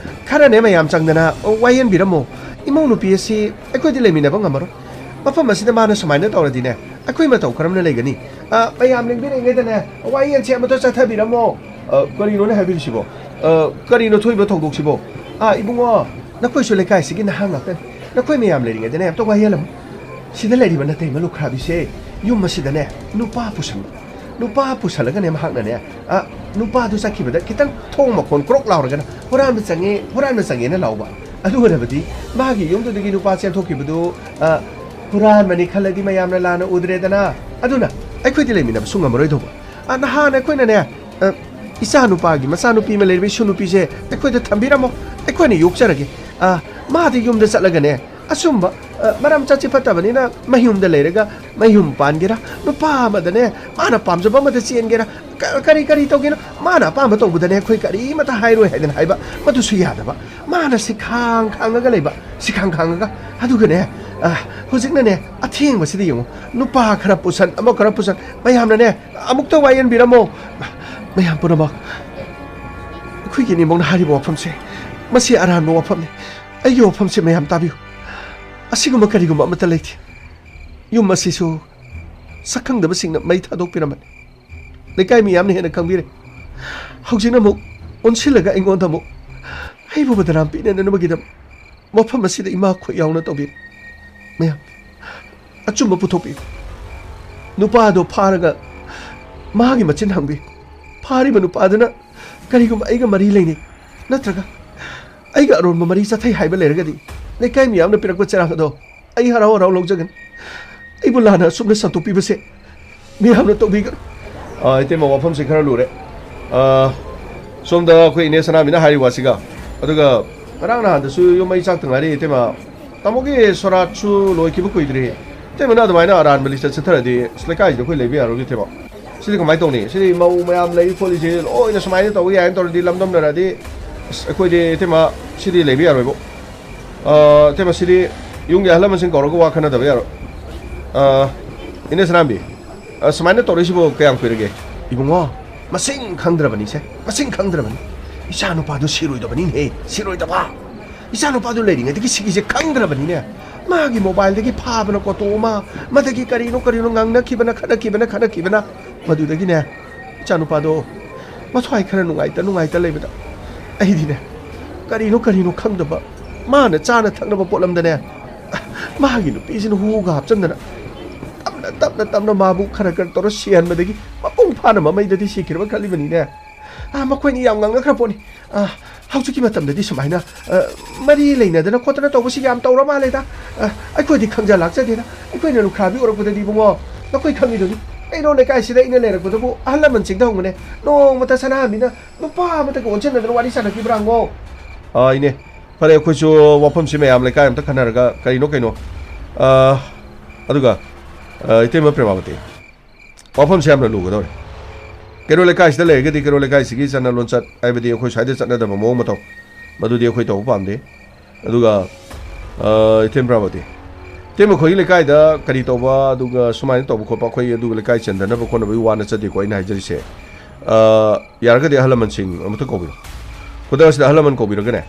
ꯈꯔꯅꯦ ꯃꯌꯥꯝ ꯆꯪꯗꯅ, ꯑ, ꯋꯥꯌꯦꯟꯕꯤꯔꯝꯃꯣ꯫ ꯏꯃꯧ ꯅꯨꯄꯤ ꯑꯁꯤ ꯑꯩꯈꯣꯏꯗꯤ ꯂꯩꯃꯤꯟꯅꯕ ꯉꯝꯃꯔꯣꯏ꯫ ꯃꯐꯝ ꯑꯁꯤꯗ ꯃꯥꯅ ꯁꯨꯃꯥꯏꯅ ꯇꯧꯔꯗꯤꯅꯦ, ꯑꯩꯈꯣꯏ ꯃꯇꯧ ꯀꯔꯝꯅ ꯂꯩꯒꯅꯤ? ꯑ, ꯃꯌꯥꯝ ꯂꯦꯡꯕꯤꯔꯤꯉꯩꯗꯅꯦ, ꯋꯥꯌꯦꯟꯁꯦ ꯑꯃꯨꯛꯇ ꯆꯠꯊꯕꯤꯔꯝꯃꯣ꯫ ꯑ, ꯀꯔꯤꯅꯣꯅꯦ ꯍꯥꯏꯕꯤꯔꯤꯁꯤꯕꯣ? ꯑ, ꯀꯔꯤꯅꯣ ꯊꯣꯛꯏꯕ ꯊꯧꯗꯣꯛꯁꯤꯕꯣ? ꯑ, ꯏꯕꯨꯡꯉꯣ, ꯅꯈꯣꯏꯁꯨ ꯂꯩꯀꯥꯏꯁꯤꯒꯤ ꯅꯍꯥ ꯉꯥꯛꯇꯅꯤ꯫ ꯅꯈꯣꯏ ꯃꯌꯥꯝ ꯂꯩꯔꯤꯉꯩꯗꯅꯦ, ꯑꯝꯇ ꯋꯥꯌꯦꯜꯂꯝꯃꯨ꯫ ꯁꯤꯗ ꯂꯩꯔꯤꯕ ꯅꯇꯩꯃ ꯂꯨꯈ꯭ꯔꯥꯕꯤꯁꯦ ꯌꯨꯝ ꯑꯁꯤꯗꯅꯦ ꯅꯨꯄꯥ ꯄꯨꯁꯟꯕ꯫ ꯅꯨꯄꯥ ꯄꯨꯁꯜꯂꯒꯅꯦ ꯃꯍꯥꯛꯅꯅꯦ, ꯑ, ꯅꯨꯄꯥꯗꯨ ꯆꯠꯈꯤꯕꯗ ꯈꯤꯇꯪ ꯊꯣꯡ ꯃꯈꯣꯟ ꯀ꯭ꯔꯣꯛ ꯂꯥꯎꯔꯒꯅ, "ꯍꯨꯔꯥꯟꯕ ꯆꯪꯉꯦ, ꯍꯨꯔꯥꯟꯕ ꯆꯪꯉꯦꯅ" ꯂꯥꯎꯕ꯫ ꯑꯗꯨ ꯑꯣꯏꯔꯕꯗꯤ ꯃꯥꯒꯤ ꯌꯨꯝꯗꯨꯗꯒꯤ ꯅꯨꯄꯥ ꯆꯦꯟꯊꯣꯛꯈꯤꯕꯗꯨ, ꯑ, ꯍꯨꯔꯥꯟꯕꯅꯤ ꯈꯜꯂꯗꯤ ꯃꯌꯥꯝꯅ ꯂꯥꯟꯅ ꯎꯗ꯭ꯔꯦꯗꯅ꯫ ꯑꯗꯨꯅ ꯑꯩꯈꯣꯏꯗꯤ ꯂꯩꯃꯤꯟꯅꯕꯁꯨ ꯉꯝꯃꯔꯣꯏꯗꯧꯕ꯫ ꯑ, ꯅꯍꯥꯟ ꯑꯩꯈꯣꯏꯅꯅꯦ, ꯑ, ꯏꯆꯥ ꯅꯨꯄꯥꯒꯤ ꯃꯆꯥꯅꯨꯄꯤ ꯑꯃ ꯂꯩꯔꯤꯕ ꯏꯁꯨ ꯅꯨꯄꯤꯁꯦ ꯑꯩꯈꯣꯏꯗ ꯊꯝꯕꯤꯔꯝꯃꯣ, ꯑꯩꯈꯣꯏꯅ ꯌꯣꯛꯆꯔꯒꯦ꯫ ꯑ, ꯃꯥꯗꯤ ꯌꯨꯝꯗ ꯆꯠꯂꯒꯅꯦ, ꯑꯆꯨꯝꯕ, ꯑ, ꯃꯔꯝ ꯆꯠꯁꯤ ꯐꯠꯇꯕꯅꯤꯅ ꯃꯌꯨꯝꯗ ꯂꯩꯔꯒ ꯃꯌꯨꯝ ꯄꯥꯟꯒꯦꯔꯥ, ꯅꯨꯄꯥ ꯑꯃꯗꯅꯦ, ꯃꯥꯅ ꯄꯥꯝꯖꯕ ꯑꯃꯗ ꯆꯦꯟꯒꯦꯔꯥ, ꯀ-, ꯀꯔꯤ ꯀꯔꯤ ꯇꯧꯒꯦꯅꯣ, ꯃꯥꯅ ꯑꯄꯥꯝꯕ ꯇꯧꯕꯗꯅꯦ ꯑꯩꯈꯣꯏ ꯀꯔꯤꯃꯇ ꯍꯥꯏꯔꯣꯏ ꯍꯥꯏꯗꯅ ꯍꯥꯏꯕ, ꯃꯗꯨꯁꯨ ꯌꯥꯗꯕ꯫ ꯃꯥꯅ ꯁꯤꯈꯥꯡ ꯈꯥꯡꯉꯒ ꯂꯩꯕ, ꯁꯤꯈꯥꯡ ꯈꯥꯡꯉꯒ꯫ ꯑꯗꯨꯒꯅꯦ, ꯑ, ꯍꯧꯖꯤꯛꯅꯅꯦ, ꯑꯊꯦꯡꯕꯁꯤꯗ ꯌꯦꯡꯉꯨ, ꯅꯨꯄꯥ ꯈꯔ ꯄꯨꯁꯟ, ꯑꯃ ꯈꯔ ꯄꯨꯁꯟ, ꯃꯌꯥꯝꯅꯅꯦ, ꯑꯃꯨꯛꯇ ꯋꯥꯌꯦꯟꯕꯤꯔꯝꯃꯣ꯫ ꯃꯌꯥꯝ ꯄꯨꯝꯅꯃꯛ, ꯑꯩꯈꯣꯏꯒꯤ ꯏꯅꯦꯝꯕꯣꯛꯅ ꯍꯥꯏꯔꯤꯕ ꯋꯥꯐꯝꯁꯦ, ꯃꯁꯤ ꯑꯔꯥꯟꯕ ꯋꯥꯐꯝꯅꯤ꯫ ꯑꯩꯒꯤ ꯋꯥꯐꯝꯁꯦ ꯃꯌꯥꯝ ꯇꯥꯕꯤꯌꯨ꯫ ꯑꯁꯤꯒꯨꯝꯕ ꯀꯔꯤꯒꯨꯝꯕ ꯑꯃꯠꯇ ꯂꯩꯇꯦ꯫ ꯌꯨꯝ ꯑꯁꯤꯁꯨ ꯁꯛꯈꯪꯗꯕꯁꯤꯡꯅ ꯃꯩ ꯊꯥꯗꯣꯛꯄꯤꯔꯝꯕꯅꯤ꯫ ꯂꯩꯀꯥꯏ ꯃꯤꯌꯥꯝꯅ ꯍꯦꯟꯅ ꯈꯪꯕꯤꯔꯦ꯫ ꯍꯧꯖꯤꯛꯅ ꯑꯃꯨꯛ ꯑꯣꯟꯁꯤꯜꯂꯒ ꯑꯩꯉꯣꯟꯗ ꯑꯃꯨꯛ ꯑꯩꯕꯨ ꯕꯗꯅꯥꯝ ꯄꯤꯅꯅꯕꯒꯤꯗꯃꯛ ꯃꯐꯝ ꯑꯁꯤꯗ ꯏꯃꯥ ꯈꯨꯠ ꯌꯥꯎꯅ ꯇꯧꯕꯤꯔꯦ꯫ ꯃꯌꯥꯝ, ꯑꯆꯨꯝꯕ ꯄꯨꯊꯣꯛꯄꯤꯌꯨ꯫ ꯅꯨꯄꯥꯗꯣ ꯐꯥꯔꯒ ꯃꯥꯒꯤ ꯃꯆꯤꯟ ꯍꯪꯕꯤꯌꯨ꯫ ꯐꯥꯔꯤꯕ ꯅꯨꯄꯥꯗꯨꯅ ꯀꯔꯤꯒꯨꯝꯕ ꯑꯩꯒ ꯃꯔꯤ ꯂꯩꯅꯩ, ꯅꯠꯇ꯭ꯔꯒ ꯑꯩꯒ ꯑꯔꯣꯟꯕ ꯃꯔꯤ ꯆꯠꯊꯩ ꯍꯥꯏꯕ ꯂꯩꯔꯒꯗꯤ, ꯂꯩꯀꯥꯏ ꯃꯤꯌꯥꯝꯅ ꯄꯤꯔꯛꯄ ꯆꯦꯔꯥꯡ ꯑꯗꯣ ꯑꯩ ꯍꯔꯥꯎ ꯍꯔꯥꯎ ꯂꯧꯖꯒꯅꯤ꯫ ꯑꯩꯕꯨ ꯂꯥꯟꯅ ꯑꯁꯨꯝꯅ ꯁꯟꯗꯣꯛꯄꯤꯕꯁꯦ ꯃꯤꯌꯥꯝꯅ ꯇꯧꯕꯤꯒꯅꯨ꯫ ꯑ, ꯏꯇꯩꯃ, ꯋꯥꯐꯝꯁꯦ ꯈꯔ ꯂꯨꯔꯦ꯫ ꯑ, ꯁꯣꯝꯗ ꯑꯩꯈꯣꯏ ꯏꯅꯦ ꯁꯅꯥꯃꯤꯅ ꯍꯥꯏꯔꯤ ꯋꯥꯁꯤꯒ, ꯑꯗꯨꯒ ꯉꯔꯥꯡ ꯅꯍꯥꯟꯗꯁꯨ ꯌꯨꯝ ꯃꯩ ꯆꯥꯛꯇ ꯉꯥꯏꯔꯤ ꯏꯇꯩꯃ꯫ ꯇꯥꯃꯣꯒꯤ ꯁꯣꯔꯥꯠꯁꯨ ꯂꯣꯏꯈꯤꯕ ꯀꯨꯏꯗ꯭ꯔꯤ꯫ ꯏꯇꯩꯃꯅ ꯑꯗꯨꯃꯥꯏꯅ ꯑꯔꯥꯟꯕ ꯂꯤꯁꯇ ꯆꯠꯊꯔꯗꯤ ꯑꯁ, ꯂꯩꯀꯥꯏꯁꯤꯗ ꯑꯩꯈꯣꯏ ꯂꯩꯕ ꯌꯥꯔꯣꯏ ꯏꯇꯩꯃ꯫ ꯁꯤꯗꯤ ꯀꯃꯥꯏꯅ ꯇꯧꯅꯤ? ꯁꯤꯗꯤ ꯃꯧ ꯃꯌꯥꯝ ꯂꯩ ꯈꯣꯠꯂꯤꯁꯦ ꯂꯣꯏꯅ ꯁꯨꯃꯥꯏꯅ ꯇꯧꯕ ꯌꯥꯏꯅ ꯇꯧꯔꯗꯤ ꯂꯝꯗꯝꯅꯔꯗꯤ ꯑꯁ, ꯑꯩꯈꯣꯏꯗꯤ ꯏꯇꯩꯃ ꯁꯤꯗꯤ ꯂꯩꯕ ꯌꯥꯔꯣꯏꯕꯣ꯫ ꯑ, ꯏꯇꯩꯃ, ꯁꯤꯗꯤ ꯌꯨꯝꯒꯤ ꯑꯍꯜ ꯂꯃꯟꯁꯤꯡ ꯀꯧꯔꯒ ꯋꯥ ꯈꯟꯅꯗꯕ ꯌꯥꯔꯣꯏ꯫ ꯑ, ꯏꯅꯦ ꯁꯅꯥꯝꯕꯤ, ꯑ, ꯁꯨꯃꯥꯏꯅ ꯇꯧꯔꯛꯏꯁꯤꯕꯨ ꯀꯌꯥꯝ ꯀꯨꯏꯔꯒꯦ? ꯏꯕꯨꯡꯉꯣ, ꯃꯁꯤꯡ ꯈꯪꯗ꯭ꯔꯕꯅꯤꯁꯦ, ꯃꯁꯤꯡ ꯈꯪꯗ꯭ꯔꯕꯅꯤ꯫ ꯏꯆꯥ ꯅꯨꯄꯥꯗꯨ ꯁꯤꯔꯣꯏꯗꯕꯅꯤꯅꯦ, ꯁꯤꯔꯣꯏꯗꯕ꯫ ꯏꯆꯥ ꯅꯨꯄꯥꯗꯨ ꯂꯩꯔꯤꯉꯩꯗꯒꯤ ꯁꯤꯒꯤꯁꯦ ꯈꯪꯗ꯭ꯔꯕꯅꯤꯅꯦ꯫ ꯃꯥꯒꯤ ꯃꯣꯕꯥꯏꯜꯗꯒꯤ ꯐꯥꯕꯅ ꯀꯣꯇꯣ ꯑꯃ, ꯃꯗꯒꯤ ꯀꯔꯤꯅꯣ ꯀꯔꯤꯅꯣ ꯉꯥꯡꯅꯈꯤꯕꯅ, ꯈꯠꯅꯈꯤꯕꯅ, ꯈꯠꯅꯈꯤꯕꯅ꯫ ꯃꯗꯨꯗꯒꯤꯅꯦ, ꯏꯆꯥ ꯅꯨꯄꯥꯗꯣ ꯃꯊ꯭ꯋꯥꯏ ꯈꯔ ꯅꯨꯡꯉꯥꯏꯇ ꯅꯨꯡꯉꯥꯏꯇ ꯂꯩꯕꯗ ꯑꯩꯗꯤꯅꯦ, ꯀꯔꯤꯅꯣ ꯀꯔꯤꯅꯣ ꯈꯪꯗꯕ, ꯃꯥꯅ ꯆꯥꯅ ꯊꯛꯅꯕ ꯄꯣꯠꯂꯝꯗꯅꯦ, ꯃꯥꯒꯤ ꯅꯨꯄꯤꯁꯤꯅ ꯍꯨꯒ ꯍꯥꯞꯆꯟꯗꯅ ꯇꯞꯅ ꯇꯞꯅ ꯇꯞꯅ ꯃꯥꯕꯨ ꯈꯔ ꯈꯔ ꯇꯧꯔ ꯁꯤꯍꯟꯕꯗꯒꯤ ꯃꯄꯨꯡ ꯐꯥꯅ ꯃꯃꯩꯗꯗꯤ ꯁꯤꯈꯤꯔꯕ ꯈꯜꯂꯤꯕꯅꯤꯅꯦ꯫ ꯑꯥ, ꯃꯈꯣꯏꯅꯤ ꯌꯥꯝ ꯉꯥꯡꯅꯈ꯭ꯔ ꯄꯣꯠꯅꯤ꯫ ꯑꯥ, ꯍꯧꯖꯤꯛꯀꯤ ꯃꯇꯝꯗꯗꯤ ꯁꯨꯃꯥꯏꯅ, ꯑ, ꯃꯔꯤ ꯂꯩꯅꯗꯅ ꯈꯣꯠꯇꯅ ꯇꯧꯕꯁꯤ ꯌꯥꯝ ꯇꯧꯔ ꯃꯥꯜꯂꯦꯗ꯫ ꯑ, ꯑꯩꯈꯣꯏꯗꯤ ꯈꯪꯖ ꯂꯥꯛꯆꯗꯦꯗ꯫ ꯑꯩꯈꯣꯏꯅ ꯂꯨꯈ꯭ꯔꯥꯕꯤ ꯑꯣꯏꯔꯛꯄꯗꯗꯤ ꯏꯕꯨꯡꯉꯣ, ꯅꯈꯣꯏ ꯈꯪꯉꯤꯗꯨꯅꯤ꯫ ꯀꯩꯅꯣ, ꯂꯩꯀꯥꯏꯁꯤꯗ ꯑꯩꯅ ꯂꯩꯔꯛꯄꯗꯕꯨ ꯑꯍꯜ ꯂꯃꯟꯁꯤꯡꯗ ꯍꯪꯕꯅꯦ꯫ ꯅꯣꯡꯃꯇ ꯁꯅꯥꯍꯟꯕꯤꯅ ꯅꯨꯄꯥ ꯑꯃꯠꯇꯒ ꯑꯣꯟꯁꯤꯟꯅꯗꯅ ꯋꯥꯔꯤ ꯁꯥꯟꯅꯈꯤꯕ꯭ꯔꯥ ꯍꯪꯉꯣ꯫ ꯑ, ꯏꯅꯦ, ꯐꯔꯦ, ꯑꯩꯈꯣꯏꯁꯨ ꯋꯥꯐꯝꯁꯤ ꯃꯌꯥꯝ ꯂꯩꯀꯥꯏ ꯑꯝꯇ ꯈꯟꯅꯔꯒ ꯀꯔꯤꯅꯣ ꯀꯩꯅꯣ꯫ ꯑ, ꯑꯗꯨꯒ, ꯑ, ꯏꯇꯩꯃ ꯄ꯭ꯔꯦꯃꯥꯕꯇꯤ, ꯋꯥꯐꯝꯁꯤ ꯌꯥꯝꯅ ꯂꯨꯒꯗꯧꯔꯦ꯫ ꯀꯩꯔꯣꯜ ꯂꯩꯀꯥꯏꯁꯤꯗ ꯂꯩꯔꯒꯗꯤ ꯀꯩꯔꯣꯜ ꯂꯩꯀꯥꯏꯁꯤꯒꯤ ꯆꯠꯅ ꯂꯣꯟꯆꯠ, ꯍꯥꯏꯕꯗꯤ ꯑꯩꯈꯣꯏ ꯁ꯭ꯋꯥꯏꯗ ꯆꯠꯅꯗꯕ ꯃꯑꯣꯡ ꯃꯇꯧ, ꯃꯗꯨꯗꯤ ꯑꯩꯈꯣꯏ ꯇꯧꯕ ꯄꯥꯝꯗꯦ꯫ ꯑꯗꯨꯒ, ꯑ, ꯏꯇꯩꯃ ꯄ꯭ꯔꯦꯃꯥꯕꯇꯤ, ꯏꯇꯩꯃ, ꯑꯩꯈꯣꯏꯒꯤ ꯂꯩꯀꯥꯏꯗ ꯀꯔꯤ ꯇꯧꯕ, ꯑꯗꯨꯒ ꯁꯨꯃꯥꯏꯅ ꯇꯧꯕ ꯈꯣꯠꯄ, ꯑꯩꯈꯣꯏ ꯑꯗꯨꯒ ꯂꯩꯀꯥꯏ ꯆꯦꯟꯗꯅꯕ ꯈꯣꯠꯅꯕꯒꯤ ꯋꯥ ꯅꯠꯆꯗꯦꯀꯣ ꯑꯩꯅ ꯍꯥꯏꯖꯔꯤꯁꯦ꯫ ꯑ, ꯌꯥꯔꯒꯗꯤ ꯑꯍꯜ ꯂꯃꯟꯁꯤꯡ ꯑꯃꯇ ꯀꯧꯕꯤꯔꯣ꯫ ꯈꯨꯗꯛ ꯑꯁꯤꯗ ꯑꯍꯜ ꯂꯃꯟ ꯀꯧꯕꯤꯔꯒꯅꯦ,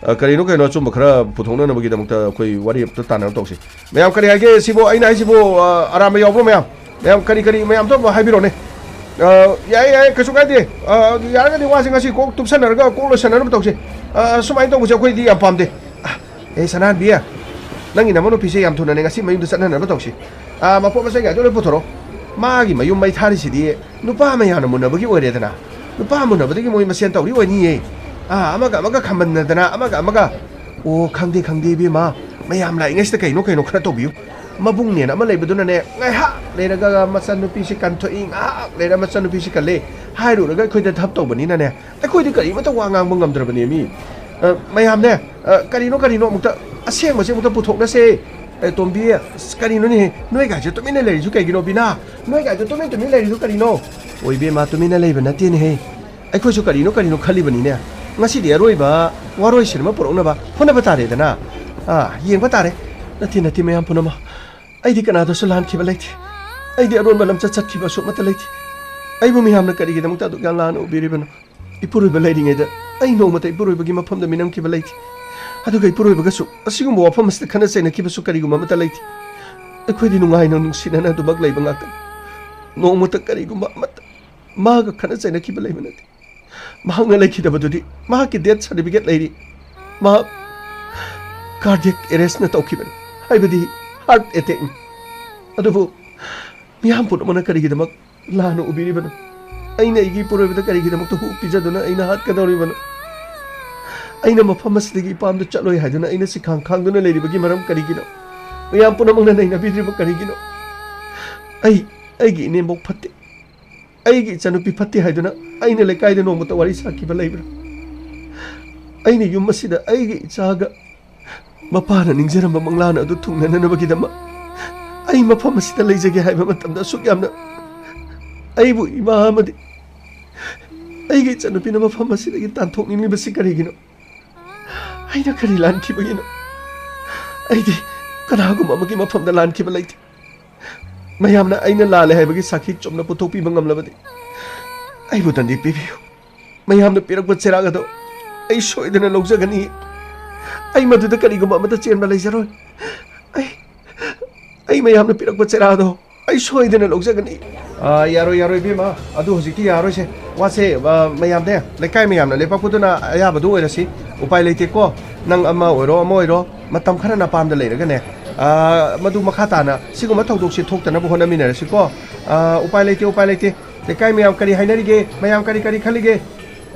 ꯑ, ꯀꯔꯤꯅꯣ ꯀꯩꯅꯣ ꯑꯆꯨꯝꯕ ꯈꯔ ꯄꯨꯊꯣꯛꯅꯅꯕꯒꯤꯗꯃꯛꯇ ꯑꯩꯈꯣꯏ ꯋꯥꯔꯤ ꯑꯝꯇ ꯇꯥꯟꯅꯕ ꯇꯧꯁꯤ꯫ ꯃꯌꯥꯝ, ꯀꯔꯤ ꯍꯥꯏꯒꯦ ꯁꯤꯕꯨ? ꯑꯩꯅ ꯍꯥꯏꯁꯤꯕꯨ, ꯑ, ꯑꯔꯥꯟꯕ ꯌꯥꯎꯕ꯭ꯔꯣ ꯃꯌꯥꯝ? ꯃꯌꯥꯝ ꯀꯔꯤ ꯀꯔꯤ ꯃꯌꯥꯝ ꯑꯝꯇ ꯍꯥꯏꯕꯤꯔꯣꯅꯦ꯫ ꯑ, ꯌꯥꯏꯌꯦ, ꯌꯥꯏꯌꯦ, ꯀꯩꯁꯨ ꯀꯥꯏꯗꯦ꯫ ꯑ, ꯌꯥꯔꯒꯗꯤ ꯋꯥꯁꯦ ꯉꯁꯤ ꯀꯣꯛ ꯇꯨꯞꯁꯟꯅꯔꯒ ꯀꯣꯛ ꯂꯣꯏꯁꯟꯅꯅꯕ ꯇꯧꯁꯤ꯫ ꯑ, ꯁꯨꯃꯥꯏꯅ ꯇꯧꯕꯁꯦ ꯑꯩꯈꯣꯏꯗꯤ ꯌꯥꯝ ꯄꯥꯝꯗꯦ꯫ ꯑ, ꯑꯦ, ꯁꯅꯥꯍꯟꯕꯤ, ꯅꯪꯒꯤ ꯅꯃꯧ ꯅꯨꯄꯤꯁꯦ ꯌꯥꯝ ꯊꯨꯅꯅꯦ ꯉꯁꯤ ꯃꯌꯨꯝꯗ ꯆꯠꯅꯅꯕ ꯇꯧꯁꯤ꯫ ꯑ, ꯃꯄꯣꯠ ꯃꯆꯩ ꯀꯌꯥꯗꯣ ꯂꯣꯏ ꯄꯨꯊꯣꯔꯛꯑꯣ꯫ ꯃꯥꯒꯤ ꯃꯌꯨꯝ ꯃꯩ ꯊꯥꯔꯤꯁꯤꯗꯤ ꯅꯨꯄꯥ ꯃꯌꯥꯝꯅ ꯃꯨꯟꯅꯕꯒꯤ ꯑꯣꯏꯔꯦꯗꯅ꯫ ꯅꯨꯄꯥ ꯃꯨꯟꯅꯕꯗꯒꯤ ꯃꯣꯏ ꯃꯁꯦꯟ ꯇꯧꯔꯤ ꯑꯣꯏꯅꯤꯌꯦ꯫ ꯑꯥ, ꯑꯃꯒ ꯑꯃꯒ ꯈꯝꯕꯟꯅꯗꯅ, ꯑꯃꯒ ꯑꯃꯒ꯫ ꯑꯣ, ꯈꯪꯗꯦ, ꯈꯪꯗꯦ, ꯏꯕꯦꯝꯃ꯫ ꯃꯌꯥꯝ ꯂꯥꯛꯏꯉꯩꯁꯤꯗ ꯀꯩꯅꯣ ꯀꯩꯅꯣ ꯈꯔ ꯇꯧꯕꯤꯌꯨ꯫ ꯃꯕꯨꯡꯅꯦꯅ ꯑꯃ ꯂꯩꯕꯗꯨꯅꯅꯦ, ꯉꯥꯏꯍꯥꯛ ꯂꯩꯔꯒ ꯃꯆꯟꯅꯨꯄꯤꯁꯤ ꯀꯟꯊꯣꯛꯏ, ꯉꯥꯏꯍꯥꯛ ꯂꯩꯔ ꯃꯆꯟꯅꯨꯄꯤꯁꯤ ꯀꯜꯂꯤ ꯍꯥꯏꯔꯨꯔꯒ ꯑꯩꯈꯣꯏꯗ ꯙꯞ ꯇꯧꯕꯅꯤꯅꯅꯦ, ꯑꯩꯈꯣꯏꯗꯤ ꯀꯔꯤꯃꯠꯇ ꯋꯥ ꯉꯥꯡꯕ ꯉꯝꯗ꯭ꯔꯕꯅꯦ ꯃꯤ꯫ ꯑ, ꯃꯌꯥꯝꯅꯦ, ꯑ, ꯀꯔꯤꯅꯣ ꯀꯔꯤꯅꯣ ꯑꯃꯨꯛꯇ ꯑꯁꯦꯡꯕꯁꯦ ꯑꯃꯨꯛꯇ ꯄꯨꯊꯣꯛꯅꯁꯦ꯫ ꯑꯦ, ꯇꯣꯝꯕꯤ, ꯑꯁ, ꯀꯔꯤꯅꯣꯅꯦ? ꯅꯣꯏ ꯒꯥꯏꯁꯦ ꯇꯨꯃꯤꯟꯅ ꯂꯩꯔꯤꯁꯨ ꯀꯩꯒꯤꯅꯣ, ꯕꯤꯅꯥ? ꯅꯣꯏ ꯒꯥꯏꯗꯣ ꯇꯨꯃꯤꯟ ꯇꯨꯃꯤꯟ ꯂꯩꯔꯤꯗꯨ ꯀꯔꯤꯅꯣ? ꯑꯣꯏ ꯏꯕꯦꯝꯃ, ꯇꯨꯃꯤꯟꯅ ꯂꯩꯕ ꯅꯠꯇꯦꯅꯦꯍꯦ꯫ ꯑꯩꯈꯣꯏꯁꯨ ꯀꯔꯤꯅꯣ ꯀꯔꯤꯅꯣ ꯈꯜꯂꯤꯕꯅꯤꯅꯦ꯫ ꯉꯁꯤꯗꯤ ꯑꯔꯣꯏꯕ ꯋꯥꯔꯣꯏꯁꯤꯟ ꯑꯃ ꯄꯨꯔꯛꯅꯕ ꯍꯣꯠꯅꯕ ꯇꯥꯔꯦꯗꯅ꯫ ꯑꯥ, ꯌꯦꯡꯕ ꯇꯥꯔꯦ꯫ ꯅꯠꯇꯦ, ꯅꯠꯇꯦ, ꯃꯌꯥꯝ ꯄꯨꯝꯅꯃꯛ꯫ ꯑꯩꯗꯤ ꯀꯅꯥꯗꯁꯨ ꯂꯥꯟꯈꯤꯕ ꯂꯩꯇꯦ꯫ ꯑꯩꯗꯤ ꯑꯔꯣꯟꯕ ꯂꯝꯆꯠ ꯆꯠꯈꯤꯕ ꯑꯁꯨꯛꯃꯠꯇ ꯂꯩꯇꯦ꯫ ꯑꯩꯕꯨ ꯃꯤꯌꯥꯝꯅ ꯀꯔꯤꯒꯤꯗꯃꯛꯇ ꯑꯗꯨꯛ ꯌꯥꯝ ꯂꯥꯟꯅ ꯎꯕꯤꯔꯤꯕꯅꯣ? ꯏꯄꯨꯔꯣꯏꯕ ꯂꯩꯔꯤꯉꯩꯗ ꯑꯩ ꯅꯣꯡꯃꯇ ꯏꯄꯨꯔꯣꯏꯕꯒꯤ ꯃꯐꯝꯗ ꯃꯤꯅꯝꯈꯤꯕ ꯂꯩꯇꯦ꯫ ꯑꯗꯨꯒ ꯏꯄꯨꯔꯣꯏꯕꯒꯁꯨ ꯑꯁꯤꯒꯨꯝꯕ ꯋꯥꯐꯝ ꯑꯁꯤꯗ ꯈꯠꯅ ꯆꯩꯅꯈꯤꯕꯁꯨ ꯀꯔꯤꯒꯨꯝꯕ ꯑꯃꯠꯇ ꯂꯩꯇꯦ꯫ ꯑꯩꯈꯣꯏꯗꯤ ꯅꯨꯡꯉꯥꯏꯅ ꯅꯨꯡꯁꯤꯅꯅ ꯑꯗꯨꯃꯛ ꯂꯩꯕ ꯉꯥꯛꯇꯅꯤ꯫ ꯅꯣꯡꯃꯇ ꯀꯔꯤꯒꯨꯝꯕ ꯑꯃꯠꯇ ꯃꯥꯒ ꯈꯠꯅ ꯆꯩꯅꯈꯤꯕ ꯂꯩꯕ ꯅꯠꯇꯦ꯫ ꯃꯍꯥꯛꯅ ꯂꯩꯈꯤꯗꯕꯗꯨꯗꯤ ꯃꯍꯥꯛꯀꯤ death certificate ꯂꯩꯔꯤ꯫ ꯃꯍꯥꯛ cardiac arrestꯅ ꯇꯧꯈꯤꯕꯅꯤ, ꯍꯥꯏꯕꯗꯤ heart attackꯅꯤ꯫ ꯑꯗꯨꯕꯨ ꯃꯤꯌꯥꯝ ꯄꯨꯝꯅꯃꯛꯅ ꯀꯔꯤꯒꯤꯗꯃꯛ ꯂꯥꯟꯅ ꯎꯕꯤꯔꯤꯕꯅꯣ? ꯑꯩꯅ ꯑꯩꯒꯤ ꯏꯄꯨꯔꯣꯏꯕꯗ ꯀꯔꯤꯒꯤꯗꯃꯛꯇ ꯍꯨ ꯄꯤꯖꯗꯨꯅ ꯑꯩꯅ ꯍꯥꯠꯀꯗꯧꯔꯤꯕꯅꯣ? ꯑꯩꯅ ꯃꯐꯝ ꯑꯁꯤꯗꯒꯤ ꯏꯄꯥꯝꯗ ꯆꯠꯂꯣꯏ ꯍꯥꯏꯗꯨꯅ ꯑꯩꯅ ꯁꯤꯈꯥꯡ ꯈꯥꯡꯗꯨꯅ ꯂꯩꯔꯤꯕꯒꯤ ꯃꯔꯝ ꯀꯔꯤꯒꯤꯅꯣ? ꯃꯌꯥꯝ ꯄꯨꯝꯅꯃꯛꯅ ꯅꯩꯅꯕꯤꯗ꯭ꯔꯤꯕ ꯀꯔꯤꯒꯤꯅꯣ? ꯑꯩ, ꯑꯩꯒꯤ ꯏꯅꯦꯝꯕꯣꯛ ꯐꯠꯇꯦ꯫ ꯑꯩꯒꯤ ꯏꯆꯟꯅꯨꯄꯤ ꯐꯠꯇꯦ ꯍꯥꯏꯗꯨꯅ ꯑꯩꯅ ꯂꯩꯀꯥꯏꯗ ꯅꯣꯡꯃꯇ ꯋꯥꯔꯤ ꯁꯥꯈꯤꯕ ꯂꯩꯕ꯭ꯔꯥ? ꯑꯩꯅ ꯌꯨꯝ ꯑꯁꯤꯗ ꯑꯩꯒꯤ ꯏꯆꯥꯒ ꯃꯄꯥꯅ ꯅꯤꯡꯖꯔꯝꯕ ꯃꯪꯂꯥꯟ ꯑꯗꯨ ꯊꯨꯡꯅꯅꯕꯒꯤꯗꯃꯛ ꯑꯩ ꯃꯐꯝ ꯑꯁꯤꯗ ꯂꯩꯖꯒꯦ ꯍꯥꯏꯕ ꯃꯇꯝꯗ ꯑꯁꯨꯛ ꯌꯥꯝꯅ ꯑꯩꯕꯨ ꯏꯃꯥ ꯑꯃꯗꯤ ꯑꯩꯒꯤ ꯏꯆꯟꯅꯨꯄꯤꯅ ꯃꯐꯝ ꯑꯁꯤꯗꯒꯤ ꯇꯥꯟꯊꯣꯛꯅꯤꯡꯂꯤꯕꯁꯤ ꯀꯔꯤꯒꯤꯅꯣ? ꯑꯩꯅ ꯀꯔꯤ ꯂꯥꯟꯈꯤꯕꯒꯤꯅꯣ? ꯑꯩꯗꯤ ꯀꯅꯥꯒꯨꯝꯕ ꯑꯃꯒꯤ ꯃꯐꯝꯗ ꯂꯥꯟꯈꯤꯕ ꯂꯩꯇꯦ꯫ ꯃꯌꯥꯝꯅ ꯑꯩꯅ ꯂꯥꯜꯂꯦ ꯍꯥꯏꯕꯒꯤ ꯁꯥꯈꯤ ꯆꯨꯝꯅ ꯄꯨꯊꯣꯛꯄꯤꯕ ꯉꯝꯂꯕꯗꯤ ꯑꯩꯕꯨ ꯗꯟꯗꯤ ꯄꯤꯕꯤꯌꯨ꯫ ꯃꯌꯥꯝꯅ ꯄꯤꯔꯛꯄ ꯆꯩꯔꯥꯛ ꯑꯗꯨ ꯑꯩ ꯁꯣꯏꯗꯅ ꯂꯧꯖꯒꯅꯤ꯫ ꯑꯩ ꯃꯗꯨꯗ ꯀꯔꯤꯒꯨꯝꯕ ꯑꯃꯠꯇ ꯆꯦꯟꯕ ꯂꯩꯖꯔꯣꯏ꯫ ꯑꯩ, ꯑꯩ ꯃꯌꯥꯝꯅ ꯄꯤꯔꯛꯄ ꯆꯩꯔꯥꯛ ꯑꯗꯣ ꯑꯩ ꯁꯣꯏꯗꯅ ꯂꯧꯖꯒꯅꯤ꯫ ꯑꯥ, ꯌꯥꯔꯣꯏ, ꯌꯥꯔꯣꯏ, ꯏꯕꯦꯝꯃ, ꯑꯗꯨ ꯍꯧꯖꯤꯛꯇꯤ ꯌꯥꯔꯣꯏꯁꯦ꯫ ꯋꯥꯁꯦ, ꯑꯥ, ꯃꯌꯥꯝꯅꯦ, ꯂꯩꯀꯥꯏ ꯃꯌꯥꯝꯅ ꯂꯦꯞꯄꯛꯄꯗꯨꯅ ꯑꯌꯥꯕꯗꯨ ꯑꯣꯏꯔꯁꯤ꯫ ꯎꯄꯥꯏ ꯂꯩꯇꯦꯀꯣ꯫ ꯅꯪ ꯑꯃ ꯑꯣꯏꯔꯣ, ꯑꯃ ꯑꯣꯏꯔꯣ, ꯃꯇꯝ ꯈꯔ ꯅꯄꯥꯝꯗ ꯂꯩꯔꯒꯅꯦ, ꯑꯥ, ꯃꯗꯨ ꯃꯈꯥ ꯇꯥꯅ ꯁꯤꯒꯨꯝꯕ ꯊꯧꯗꯣꯛꯁꯤ ꯊꯣꯛꯇꯅꯕ ꯍꯣꯠꯅꯃꯤꯟꯅꯔꯁꯤꯀꯣ꯫ ꯑꯥ, ꯎꯄꯥꯏ ꯂꯩꯇꯦ, ꯎꯄꯥꯏ ꯂꯩꯇꯦ꯫ ꯂꯩꯀꯥꯏ ꯃꯌꯥꯝ ꯀꯔꯤ ꯍꯥꯏꯅꯔꯤꯒꯦ? ꯃꯌꯥꯝ ꯀꯔꯤ ꯀꯔꯤ ꯈꯜꯂꯤꯒꯦ?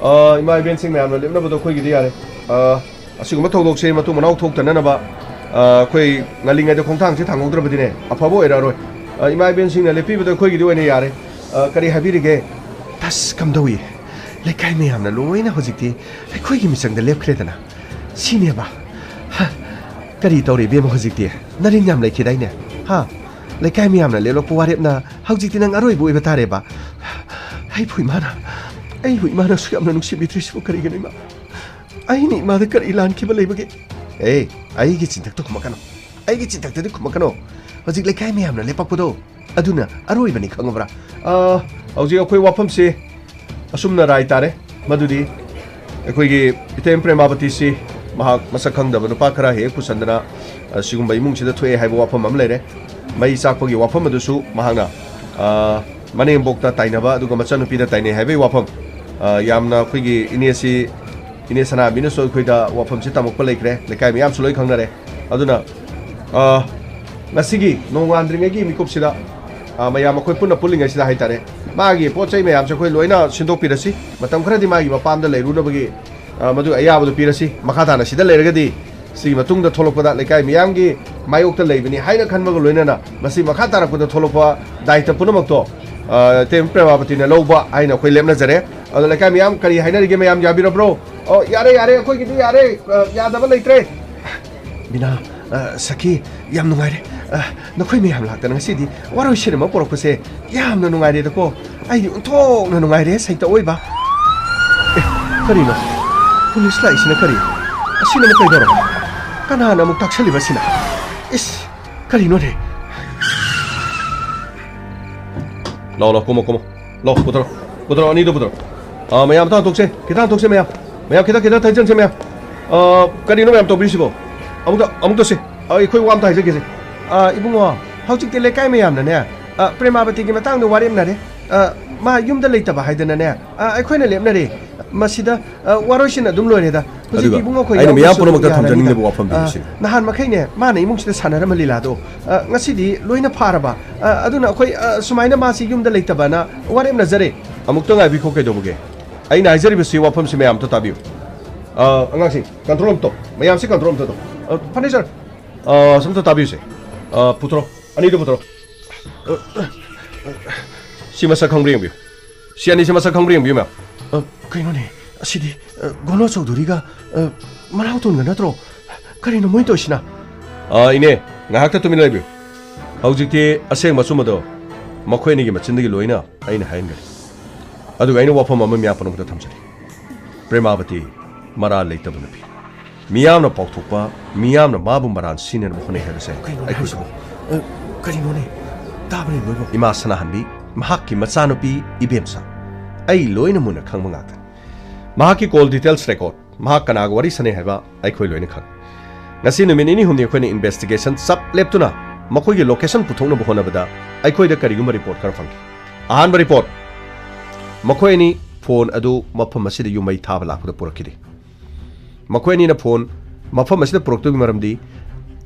ꯑꯥ, ꯏꯃꯥ ꯏꯕꯦꯟꯁꯤꯡ ꯃꯌꯥꯝꯅ ꯂꯦꯞꯅꯕꯗꯣ ꯑꯩꯈꯣꯏꯒꯤꯗꯤ ꯌꯥꯔꯦ꯫ ꯑꯥ, ꯑꯁꯤꯒꯨꯝꯕ ꯊꯧꯗꯣꯛꯁꯦ ꯃꯇꯨꯡ ꯃꯅꯥꯎ ꯊꯣꯛꯇꯅꯅꯕ ꯑ, ꯑꯩꯈꯣꯏ ꯉꯜꯂꯤꯉꯩꯗ ꯈꯣꯡꯊꯥꯡꯁꯦ ꯊꯥꯡꯍꯧꯗ꯭ꯔꯕꯗꯤꯅꯦ, ꯑꯐꯕ ꯑꯣꯏꯔꯛꯑꯔꯣꯏ꯫ ꯑ, ꯏꯃꯥ ꯏꯕꯦꯟꯁꯤꯡꯅ ꯂꯦꯞꯄꯤꯕꯗꯣ ꯑꯩꯈꯣꯏꯒꯤꯗꯤ ꯑꯣꯏꯅ ꯌꯥꯔꯦ꯫ ꯑ, ꯀꯔꯤ ꯍꯥꯏꯕꯤꯔꯤꯒꯦ? ꯇꯁ, ꯀꯝꯗꯧꯏ? ꯂꯩꯀꯥꯏ ꯃꯌꯥꯝꯅ ꯂꯣꯏꯅ ꯍꯧꯖꯤꯛꯇꯤ ꯑꯩꯈꯣꯏꯒꯤ ꯃꯤꯆꯪꯗ ꯂꯦꯞꯈ꯭ꯔꯦꯗꯅ꯫ ꯁꯤꯅꯦꯕ꯫ ꯍ, ꯀꯔꯤ ꯇꯧꯔꯤ, ꯏꯕꯦꯝꯃ, ꯍꯧꯖꯤꯛꯇꯤ? ꯅꯔꯦꯟ ꯌꯥꯝ ꯂꯩꯈꯤꯗꯥꯏꯅꯦ? ꯍꯥ? ꯂꯩꯀꯥꯏ ꯃꯌꯥꯝꯅ ꯂꯦꯞꯂꯛꯄ ꯋꯥꯔꯦꯞꯅ ꯍꯧꯖꯤꯛꯇꯤ ꯅꯪ ꯑꯔꯣꯏꯕ ꯑꯣꯏꯕ ꯇꯥꯔꯦꯕ꯫ ꯑꯩꯕꯨ ꯏꯃꯥꯅ, ꯑꯩꯕꯨ ꯏꯃꯥꯅ ꯑꯁꯨꯛ ꯌꯥꯝꯅ ꯅꯨꯡꯁꯤꯕꯤꯗ꯭ꯔꯤꯁꯤꯕꯨ ꯀꯔꯤꯒꯤꯅꯣ, ꯏꯃꯥ? ꯑꯩꯅ ꯏꯃꯥꯗ ꯀꯔꯤ ꯂꯥꯟꯈꯤꯕ ꯂꯩꯕꯒꯦ? ꯑꯦ, ꯑꯩꯒꯤ ꯆꯤꯟꯊꯛꯇ ꯈꯨꯝꯃꯛꯀꯅꯨ꯫ ꯑꯩꯒꯤ ꯆꯤꯟꯊꯛꯇꯗꯤ ꯈꯨꯝꯃꯛꯀꯅꯨ꯫ ꯍꯧꯖꯤꯛ ꯂꯩꯀꯥꯏ ꯃꯌꯥꯝꯅ ꯂꯦꯞꯄꯛꯄꯗꯣ, ꯑꯗꯨꯅ ꯑꯔꯣꯏꯕꯅꯤ, ꯈꯪꯉꯕ꯭ꯔꯥ? ꯑ, ꯍꯧꯖꯤꯛ ꯑꯩꯈꯣꯏ ꯋꯥꯐꯝꯁꯦ ꯑꯁꯨꯝꯅ ꯔꯥꯏ ꯇꯥꯔꯦ꯫ ꯃꯗꯨꯗꯤ ꯑꯩꯈꯣꯏꯒꯤ ꯏꯇꯦꯝ ꯄ꯭ꯔꯦꯃꯥꯕꯇꯤꯁꯤ ꯃꯍꯥꯛ ꯃꯁꯛ ꯈꯪꯗꯕ ꯅꯨꯄꯥ ꯈꯔ ꯍꯦꯛ ꯄꯨꯁꯟꯗꯅ, ꯑ, ꯁꯤꯒꯨꯝꯕ ꯏꯃꯨꯡꯁꯤꯗ ꯊꯣꯛꯑꯦ ꯍꯥꯏꯕ ꯋꯥꯐꯝ ꯑꯃ ꯂꯩꯔꯦ꯫ ꯃꯩ ꯆꯥꯛꯄꯒꯤ ꯋꯥꯐꯝ ꯑꯗꯨꯁꯨ ꯃꯍꯥꯛꯅ, ꯑ, ꯃꯅꯦꯝꯕꯣꯛꯇ ꯇꯥꯏꯅꯕ, ꯑꯗꯨꯒ ꯃꯆꯟꯅꯨꯄꯤꯗ ꯇꯥꯏꯅꯩ ꯍꯥꯏꯕꯒꯤ ꯋꯥꯐꯝ, ꯑ, ꯌꯥꯝꯅ ꯑꯩꯈꯣꯏꯒꯤ ꯏꯅꯦꯁꯤ, ꯏꯅꯦ ꯁꯅꯥꯕꯤꯅꯁꯨ ꯑꯩꯈꯣꯏꯗ ꯋꯥꯐꯝꯁꯤ ꯇꯝꯃꯛꯄ ꯂꯩꯈ꯭ꯔꯦ, ꯂꯩꯀꯥꯏ ꯃꯌꯥꯝꯁꯨ ꯂꯣꯏ ꯈꯪꯅꯔꯦ꯫ ꯑꯗꯨꯅ, ꯑ, ꯉꯁꯤꯒꯤ ꯅꯣꯡꯉꯥꯟꯗ꯭ꯔꯤꯉꯩꯒꯤ ꯃꯤꯀꯨꯞꯁꯤꯗ, ꯑ, ꯃꯌꯥꯝ ꯑꯩꯈꯣꯏ ꯄꯨꯟꯅ ꯄꯨꯜꯂꯤꯉꯩꯁꯤꯗ ꯍꯥꯏꯇꯥꯔꯦ, ꯃꯥꯒꯤ ꯄꯣꯠ ꯆꯩ ꯃꯌꯥꯝꯁꯦ ꯑꯩꯈꯣꯏ ꯂꯣꯏꯅ ꯁꯤꯟꯗꯣꯛꯄꯤꯔꯁꯤ꯫ ꯃꯇꯝ ꯈꯔꯗꯤ ꯃꯥꯒꯤ ꯃꯄꯥꯝꯗ ꯂꯩꯔꯨꯅꯕꯒꯤ, ꯑ, ꯃꯗꯨ ꯑꯌꯥꯕꯗꯨ ꯄꯤꯔꯁꯤ꯫ ꯃꯈꯥ ꯇꯥꯅ ꯁꯤꯗ ꯂꯩꯔꯒꯗꯤ ꯁꯤꯒꯤ ꯃꯇꯨꯡꯗ ꯊꯣꯛꯂꯛꯄꯗ ꯂꯩꯀꯥꯏ ꯃꯤꯌꯥꯝꯒꯤ ꯃꯥꯌꯣꯛꯇ ꯂꯩꯕꯅꯤ ꯍꯥꯏꯅ ꯈꯟꯕꯒ ꯂꯣꯏꯅꯅ ꯃꯁꯤ ꯃꯈꯥ ꯇꯥꯔꯛꯄꯗ ꯊꯣꯛꯂꯛꯄ ꯗꯥꯏꯇ ꯄꯨꯝꯅꯃꯛꯇꯣ, ꯑ, ꯇꯦꯝ ꯄ꯭ꯔꯦꯃꯥꯄꯇꯤꯅ ꯂꯧꯕ ꯍꯥꯏꯅ ꯑꯩꯈꯣꯏ ꯂꯦꯞꯅꯖꯔꯦ꯫ ꯑꯗꯣ ꯂꯩꯀꯥꯏ ꯃꯤꯌꯥꯝ ꯀꯔꯤ ꯍꯥꯏꯅꯔꯤꯒꯦ? ꯃꯌꯥꯝ ꯌꯥꯕꯤꯔꯕ꯭ꯔꯣ? ꯑꯣ, ꯌꯥꯔꯦ, ꯌꯥꯔꯦ, ꯑꯩꯈꯣꯏꯒꯤꯗꯤ ꯌꯥꯔꯦ, ꯑ, ꯌꯥꯗꯕ ꯂꯩꯇ꯭ꯔꯦ꯫ ꯕꯤꯅꯥ, ꯑ, ꯁꯈꯤ, ꯌꯥꯝ ꯅꯨꯡꯉꯥꯏꯔꯦ꯫ ꯑ, ꯅꯈꯣꯏ ꯃꯌꯥꯝ ꯂꯥꯛꯇꯅ ꯉꯁꯤꯗꯤ ꯋꯥꯔꯣꯏꯁꯤꯟ ꯑꯃ ꯄꯨꯔꯛꯄꯁꯦ ꯌꯥꯝꯅ ꯅꯨꯡꯉꯥꯏꯔꯦꯗꯀꯣ꯫ ꯑꯩꯗꯤ ꯑꯣꯟꯊꯣꯛꯅ ꯅꯨꯡꯉꯥꯏꯔꯦ, ꯁꯩꯇ ꯑꯣꯏꯕ꯫ ꯑꯦ, ꯀꯔꯤꯅꯣ? ꯄꯨꯂꯤꯁ ꯂꯥꯛꯏꯁꯤꯅ ꯀꯔꯤ? ꯑꯁꯤꯅ ꯑꯃꯨꯛ ꯀꯩꯗꯧꯔꯕ? ꯀꯅꯥꯅ ꯑꯃꯨꯛ ꯇꯥꯛꯁꯜꯂꯤꯕ ꯑꯁꯤꯅ? ꯏꯁ, ꯀꯔꯤꯅꯣꯅꯦ? ꯂꯥꯎ, ꯂꯥꯎ, ꯀꯨꯝꯃꯣ, ꯀꯨꯝꯃꯣ꯫ ꯂꯥꯎ, ꯄꯨꯊꯔꯣ꯫ ꯄꯨꯊꯔꯣ, ꯑꯅꯤꯗꯣ ꯄꯨꯊꯔꯣ꯫ ꯑꯥ, ꯃꯌꯥꯝ ꯑꯝꯇ ꯍꯥꯡꯇꯣꯛꯁꯦ꯫ ꯈꯤꯇ ꯍꯥꯡꯇꯣꯛꯁꯦ, ꯃꯌꯥꯝ꯫ ꯃꯌꯥꯝ, ꯈꯤꯇ, ꯈꯤꯇ ꯊꯩꯖꯟꯁꯦ, ꯃꯌꯥꯝ꯫ ꯑꯥ, ꯀꯔꯤꯅꯣ ꯃꯌꯥꯝ ꯇꯧꯕꯤꯔꯤꯁꯤꯕꯣ? ꯑꯃꯨꯛꯇ, ꯑꯃꯨꯛꯇ ꯁꯦ꯫ ꯑꯥ, ꯑꯩꯈꯣꯏ ꯋꯥ ꯑꯝꯇ ꯍꯥꯏꯖꯒꯦꯁꯦ꯫ ꯑꯥ, ꯏꯕꯨꯡꯉꯣ, ꯍꯧꯖꯤꯛꯇꯤ ꯂꯩꯀꯥꯏ ꯃꯌꯥꯝꯅꯅꯦ, ꯑꯥ, ꯄ꯭ꯔꯦꯃꯥꯕꯇꯤꯒꯤ ꯃꯇꯥꯡꯗ ꯋꯥꯔꯦꯞꯅꯔꯦ꯫ ꯑꯥ, ꯃꯥ ꯌꯨꯝꯗ ꯂꯩꯇꯕ ꯍꯥꯏꯗꯅꯅꯦ, ꯑꯥ, ꯑꯩꯈꯣꯏꯅ ꯂꯦꯞꯅꯔꯦ꯫ ꯃꯁꯤꯗ, ꯑꯥ, ꯋꯥꯔꯣꯏꯁꯤꯟ ꯑꯗꯨꯝ ꯂꯣꯏꯔꯦꯗ꯫ ꯍꯧꯖꯤꯛꯇꯤ ꯑꯗꯨꯒ ꯏꯕꯨꯡꯉꯣ ꯑꯩꯈꯣꯏ ꯑꯩꯅ ꯃꯤꯌꯥꯝ ꯌꯥꯎꯗ꯭ꯔꯁꯨ ꯄꯨꯝꯅꯃꯛꯇ ꯌꯥꯔꯅꯤꯗ꯫ ꯊꯝꯖꯅꯤꯡꯂꯤꯕ ꯋꯥꯐꯝꯗꯤ ꯑꯥ, ꯃꯁꯤꯅꯤ꯫ ꯅꯍꯥꯟ ꯃꯈꯩꯅꯦ, ꯃꯥꯅ ꯏꯃꯨꯡꯁꯤꯗ ꯁꯥꯟꯅꯔꯝꯕ ꯂꯤꯂꯥꯗꯣ, ꯑꯥ, ꯉꯁꯤꯗꯤ ꯂꯣꯏꯅ ꯐꯥꯔꯕ꯫ ꯑꯥ, ꯑꯗꯨꯅ ꯑꯩꯈꯣꯏ, ꯑꯥ, ꯁꯨꯃꯥꯏꯅ ꯃꯥꯁꯤ ꯌꯨꯝꯗ ꯂꯩꯇꯕꯅ ꯋꯥꯔꯦꯞꯅꯖꯔꯦ꯫ ꯑꯃꯨꯛꯇ ꯉꯥꯏꯕꯤꯈꯣ, ꯀꯩꯗꯧꯕꯒꯦ? ꯑꯩꯅ ꯍꯥꯏꯖꯔꯤꯕꯁꯤ ꯋꯥꯐꯝꯁꯤ ꯃꯌꯥꯝ ꯑꯝꯇ ꯇꯥꯕꯤꯌꯨ꯫ ꯑꯥ, ꯑꯉꯥꯡꯁꯤꯡ, ꯀꯟꯇ꯭ꯔꯣꯜ ꯑꯝꯇ ꯇꯧ꯫ ꯃꯌꯥꯝꯁꯤ ꯀꯟꯇ꯭ꯔꯣꯜ ꯑꯝꯇ ꯇꯧ꯫ ꯑꯥ, ꯐꯔꯅꯤꯆꯔ, ꯑ, ꯑꯁꯣꯝꯗ ꯇꯥꯕꯤꯌꯨꯁꯦ꯫ ꯑ, ꯄꯨꯊꯣꯔꯛꯑꯣ꯫ ꯑꯅꯤꯗꯣ ꯄꯨꯊꯣꯔꯛꯑꯣ꯫ ꯑ, ꯑ, ꯁꯤ ꯃꯁꯛ ꯈꯪꯕ꯭ꯔꯥ ꯌꯦꯡꯕꯤꯌꯨ꯫ ꯁꯤ ꯑꯅꯤꯁꯤ ꯃꯁꯛ ꯈꯪꯕ꯭ꯔꯥ ꯌꯦꯡꯕꯤꯌꯨ, ꯃꯦꯝ꯫ ꯑ, ꯀꯩꯅꯣꯅꯦ? ꯑꯁꯤꯗꯤ, ꯑ, ꯒꯣꯅꯣ ꯆꯧꯙꯨꯔꯤꯒ, ꯑ, ꯃꯅꯥꯎꯇꯣꯟꯒ ꯅꯠꯇ꯭ꯔꯣ? ꯀꯔꯤꯅꯣ ꯃꯣꯏ ꯇꯧꯔꯤꯁꯤꯅ? ꯑ, ꯏꯅꯦ, ꯉꯥꯏꯍꯥꯛꯇ ꯇꯨꯃꯤꯟ ꯂꯩꯕꯤꯌꯨ꯫ ꯍꯧꯖꯤꯛꯇꯤ ꯑꯁꯦꯡꯕ ꯑꯆꯨꯝꯕꯗꯣ ꯃꯈꯣꯏ ꯑꯅꯤꯒꯤ ꯃꯆꯤꯟꯗꯒꯤ ꯂꯣꯏꯅ ꯑꯩꯅ ꯍꯥꯏꯍꯟꯒꯅꯤ꯫ ꯑꯗꯨꯒ ꯑꯩꯅ ꯋꯥꯐꯝ ꯑꯃ ꯃꯤꯌꯥꯝ ꯄꯨꯝꯅꯃꯛꯇ ꯊꯝꯖꯔꯤ꯫ ꯄ꯭ꯔꯦꯃꯥꯕꯇꯤ ꯃꯔꯥꯜ ꯂꯩꯇꯕ ꯅꯨꯄꯤ꯫ ꯃꯤꯌꯥꯝꯅ ꯄꯥꯎꯊꯣꯛꯄ, ꯃꯤꯌꯥꯝꯅ ꯃꯥꯕꯨ ꯃꯔꯥꯜ ꯁꯤꯅꯅꯕ ꯍꯣꯠꯅꯩ ꯍꯥꯏꯕꯁꯦ ꯀꯩꯅꯣꯅꯦ ꯑꯩꯈꯣꯏ ꯍꯥꯏꯁꯤꯕꯣ? ꯈꯪꯉꯤ꯫ ꯑ, ꯀꯔꯤꯅꯣꯅꯦ? ꯇꯥꯕꯅꯦ ꯂꯣꯏꯕꯣ꯫ ꯏꯃꯥ ꯁꯅꯥꯍꯟꯕꯤ, ꯃꯍꯥꯛꯀꯤ ꯃꯆꯥꯅꯨꯄꯤ ꯏꯕꯦꯝꯁꯥ, ꯑꯩ ꯂꯣꯏꯅ ꯃꯨꯟꯅ ꯈꯪꯕ ꯉꯥꯛꯇꯅꯤ꯫ ꯃꯍꯥꯛꯀꯤ call details record, ꯃꯍꯥꯛ ꯀꯅꯥꯒ ꯋꯥꯔꯤ ꯁꯥꯟꯅꯩ ꯍꯥꯏꯕ ꯑꯩꯈꯣꯏ ꯂꯣꯏꯅ ꯈꯪꯉꯤ꯫ ꯉꯁꯤ ꯅꯨꯃꯤꯠ ꯅꯤꯅꯤ ꯍꯨꯝꯅꯤ ꯑꯩꯈꯣꯏꯅ investigation ꯆꯞ ꯂꯦꯞꯇꯨꯅ ꯃꯈꯣꯏꯒꯤ location ꯄꯨꯊꯣꯛꯅꯕ ꯍꯣꯠꯅꯕꯗ ꯑꯩꯈꯣꯏꯗ ꯀꯔꯤꯒꯨꯝꯕ report ꯈꯔ ꯐꯪꯈꯤ꯫ ꯑꯍꯥꯟꯕ report, ꯃꯈꯣꯏ ꯑꯅꯤ phone ꯑꯗꯨ ꯃꯐꯝ ꯑꯁꯤꯗ ꯌꯨꯝ ꯃꯩ ꯊꯥꯕ ꯂꯥꯛꯄꯗ ꯄꯨꯔꯛꯈꯤꯗꯦ꯫ ꯃꯈꯣꯏ ꯑꯅꯤꯅ phone ꯃꯐꯝ ꯑꯁꯤꯗ ꯄꯨꯔꯛꯇꯕꯒꯤ ꯃꯔꯝꯗꯤ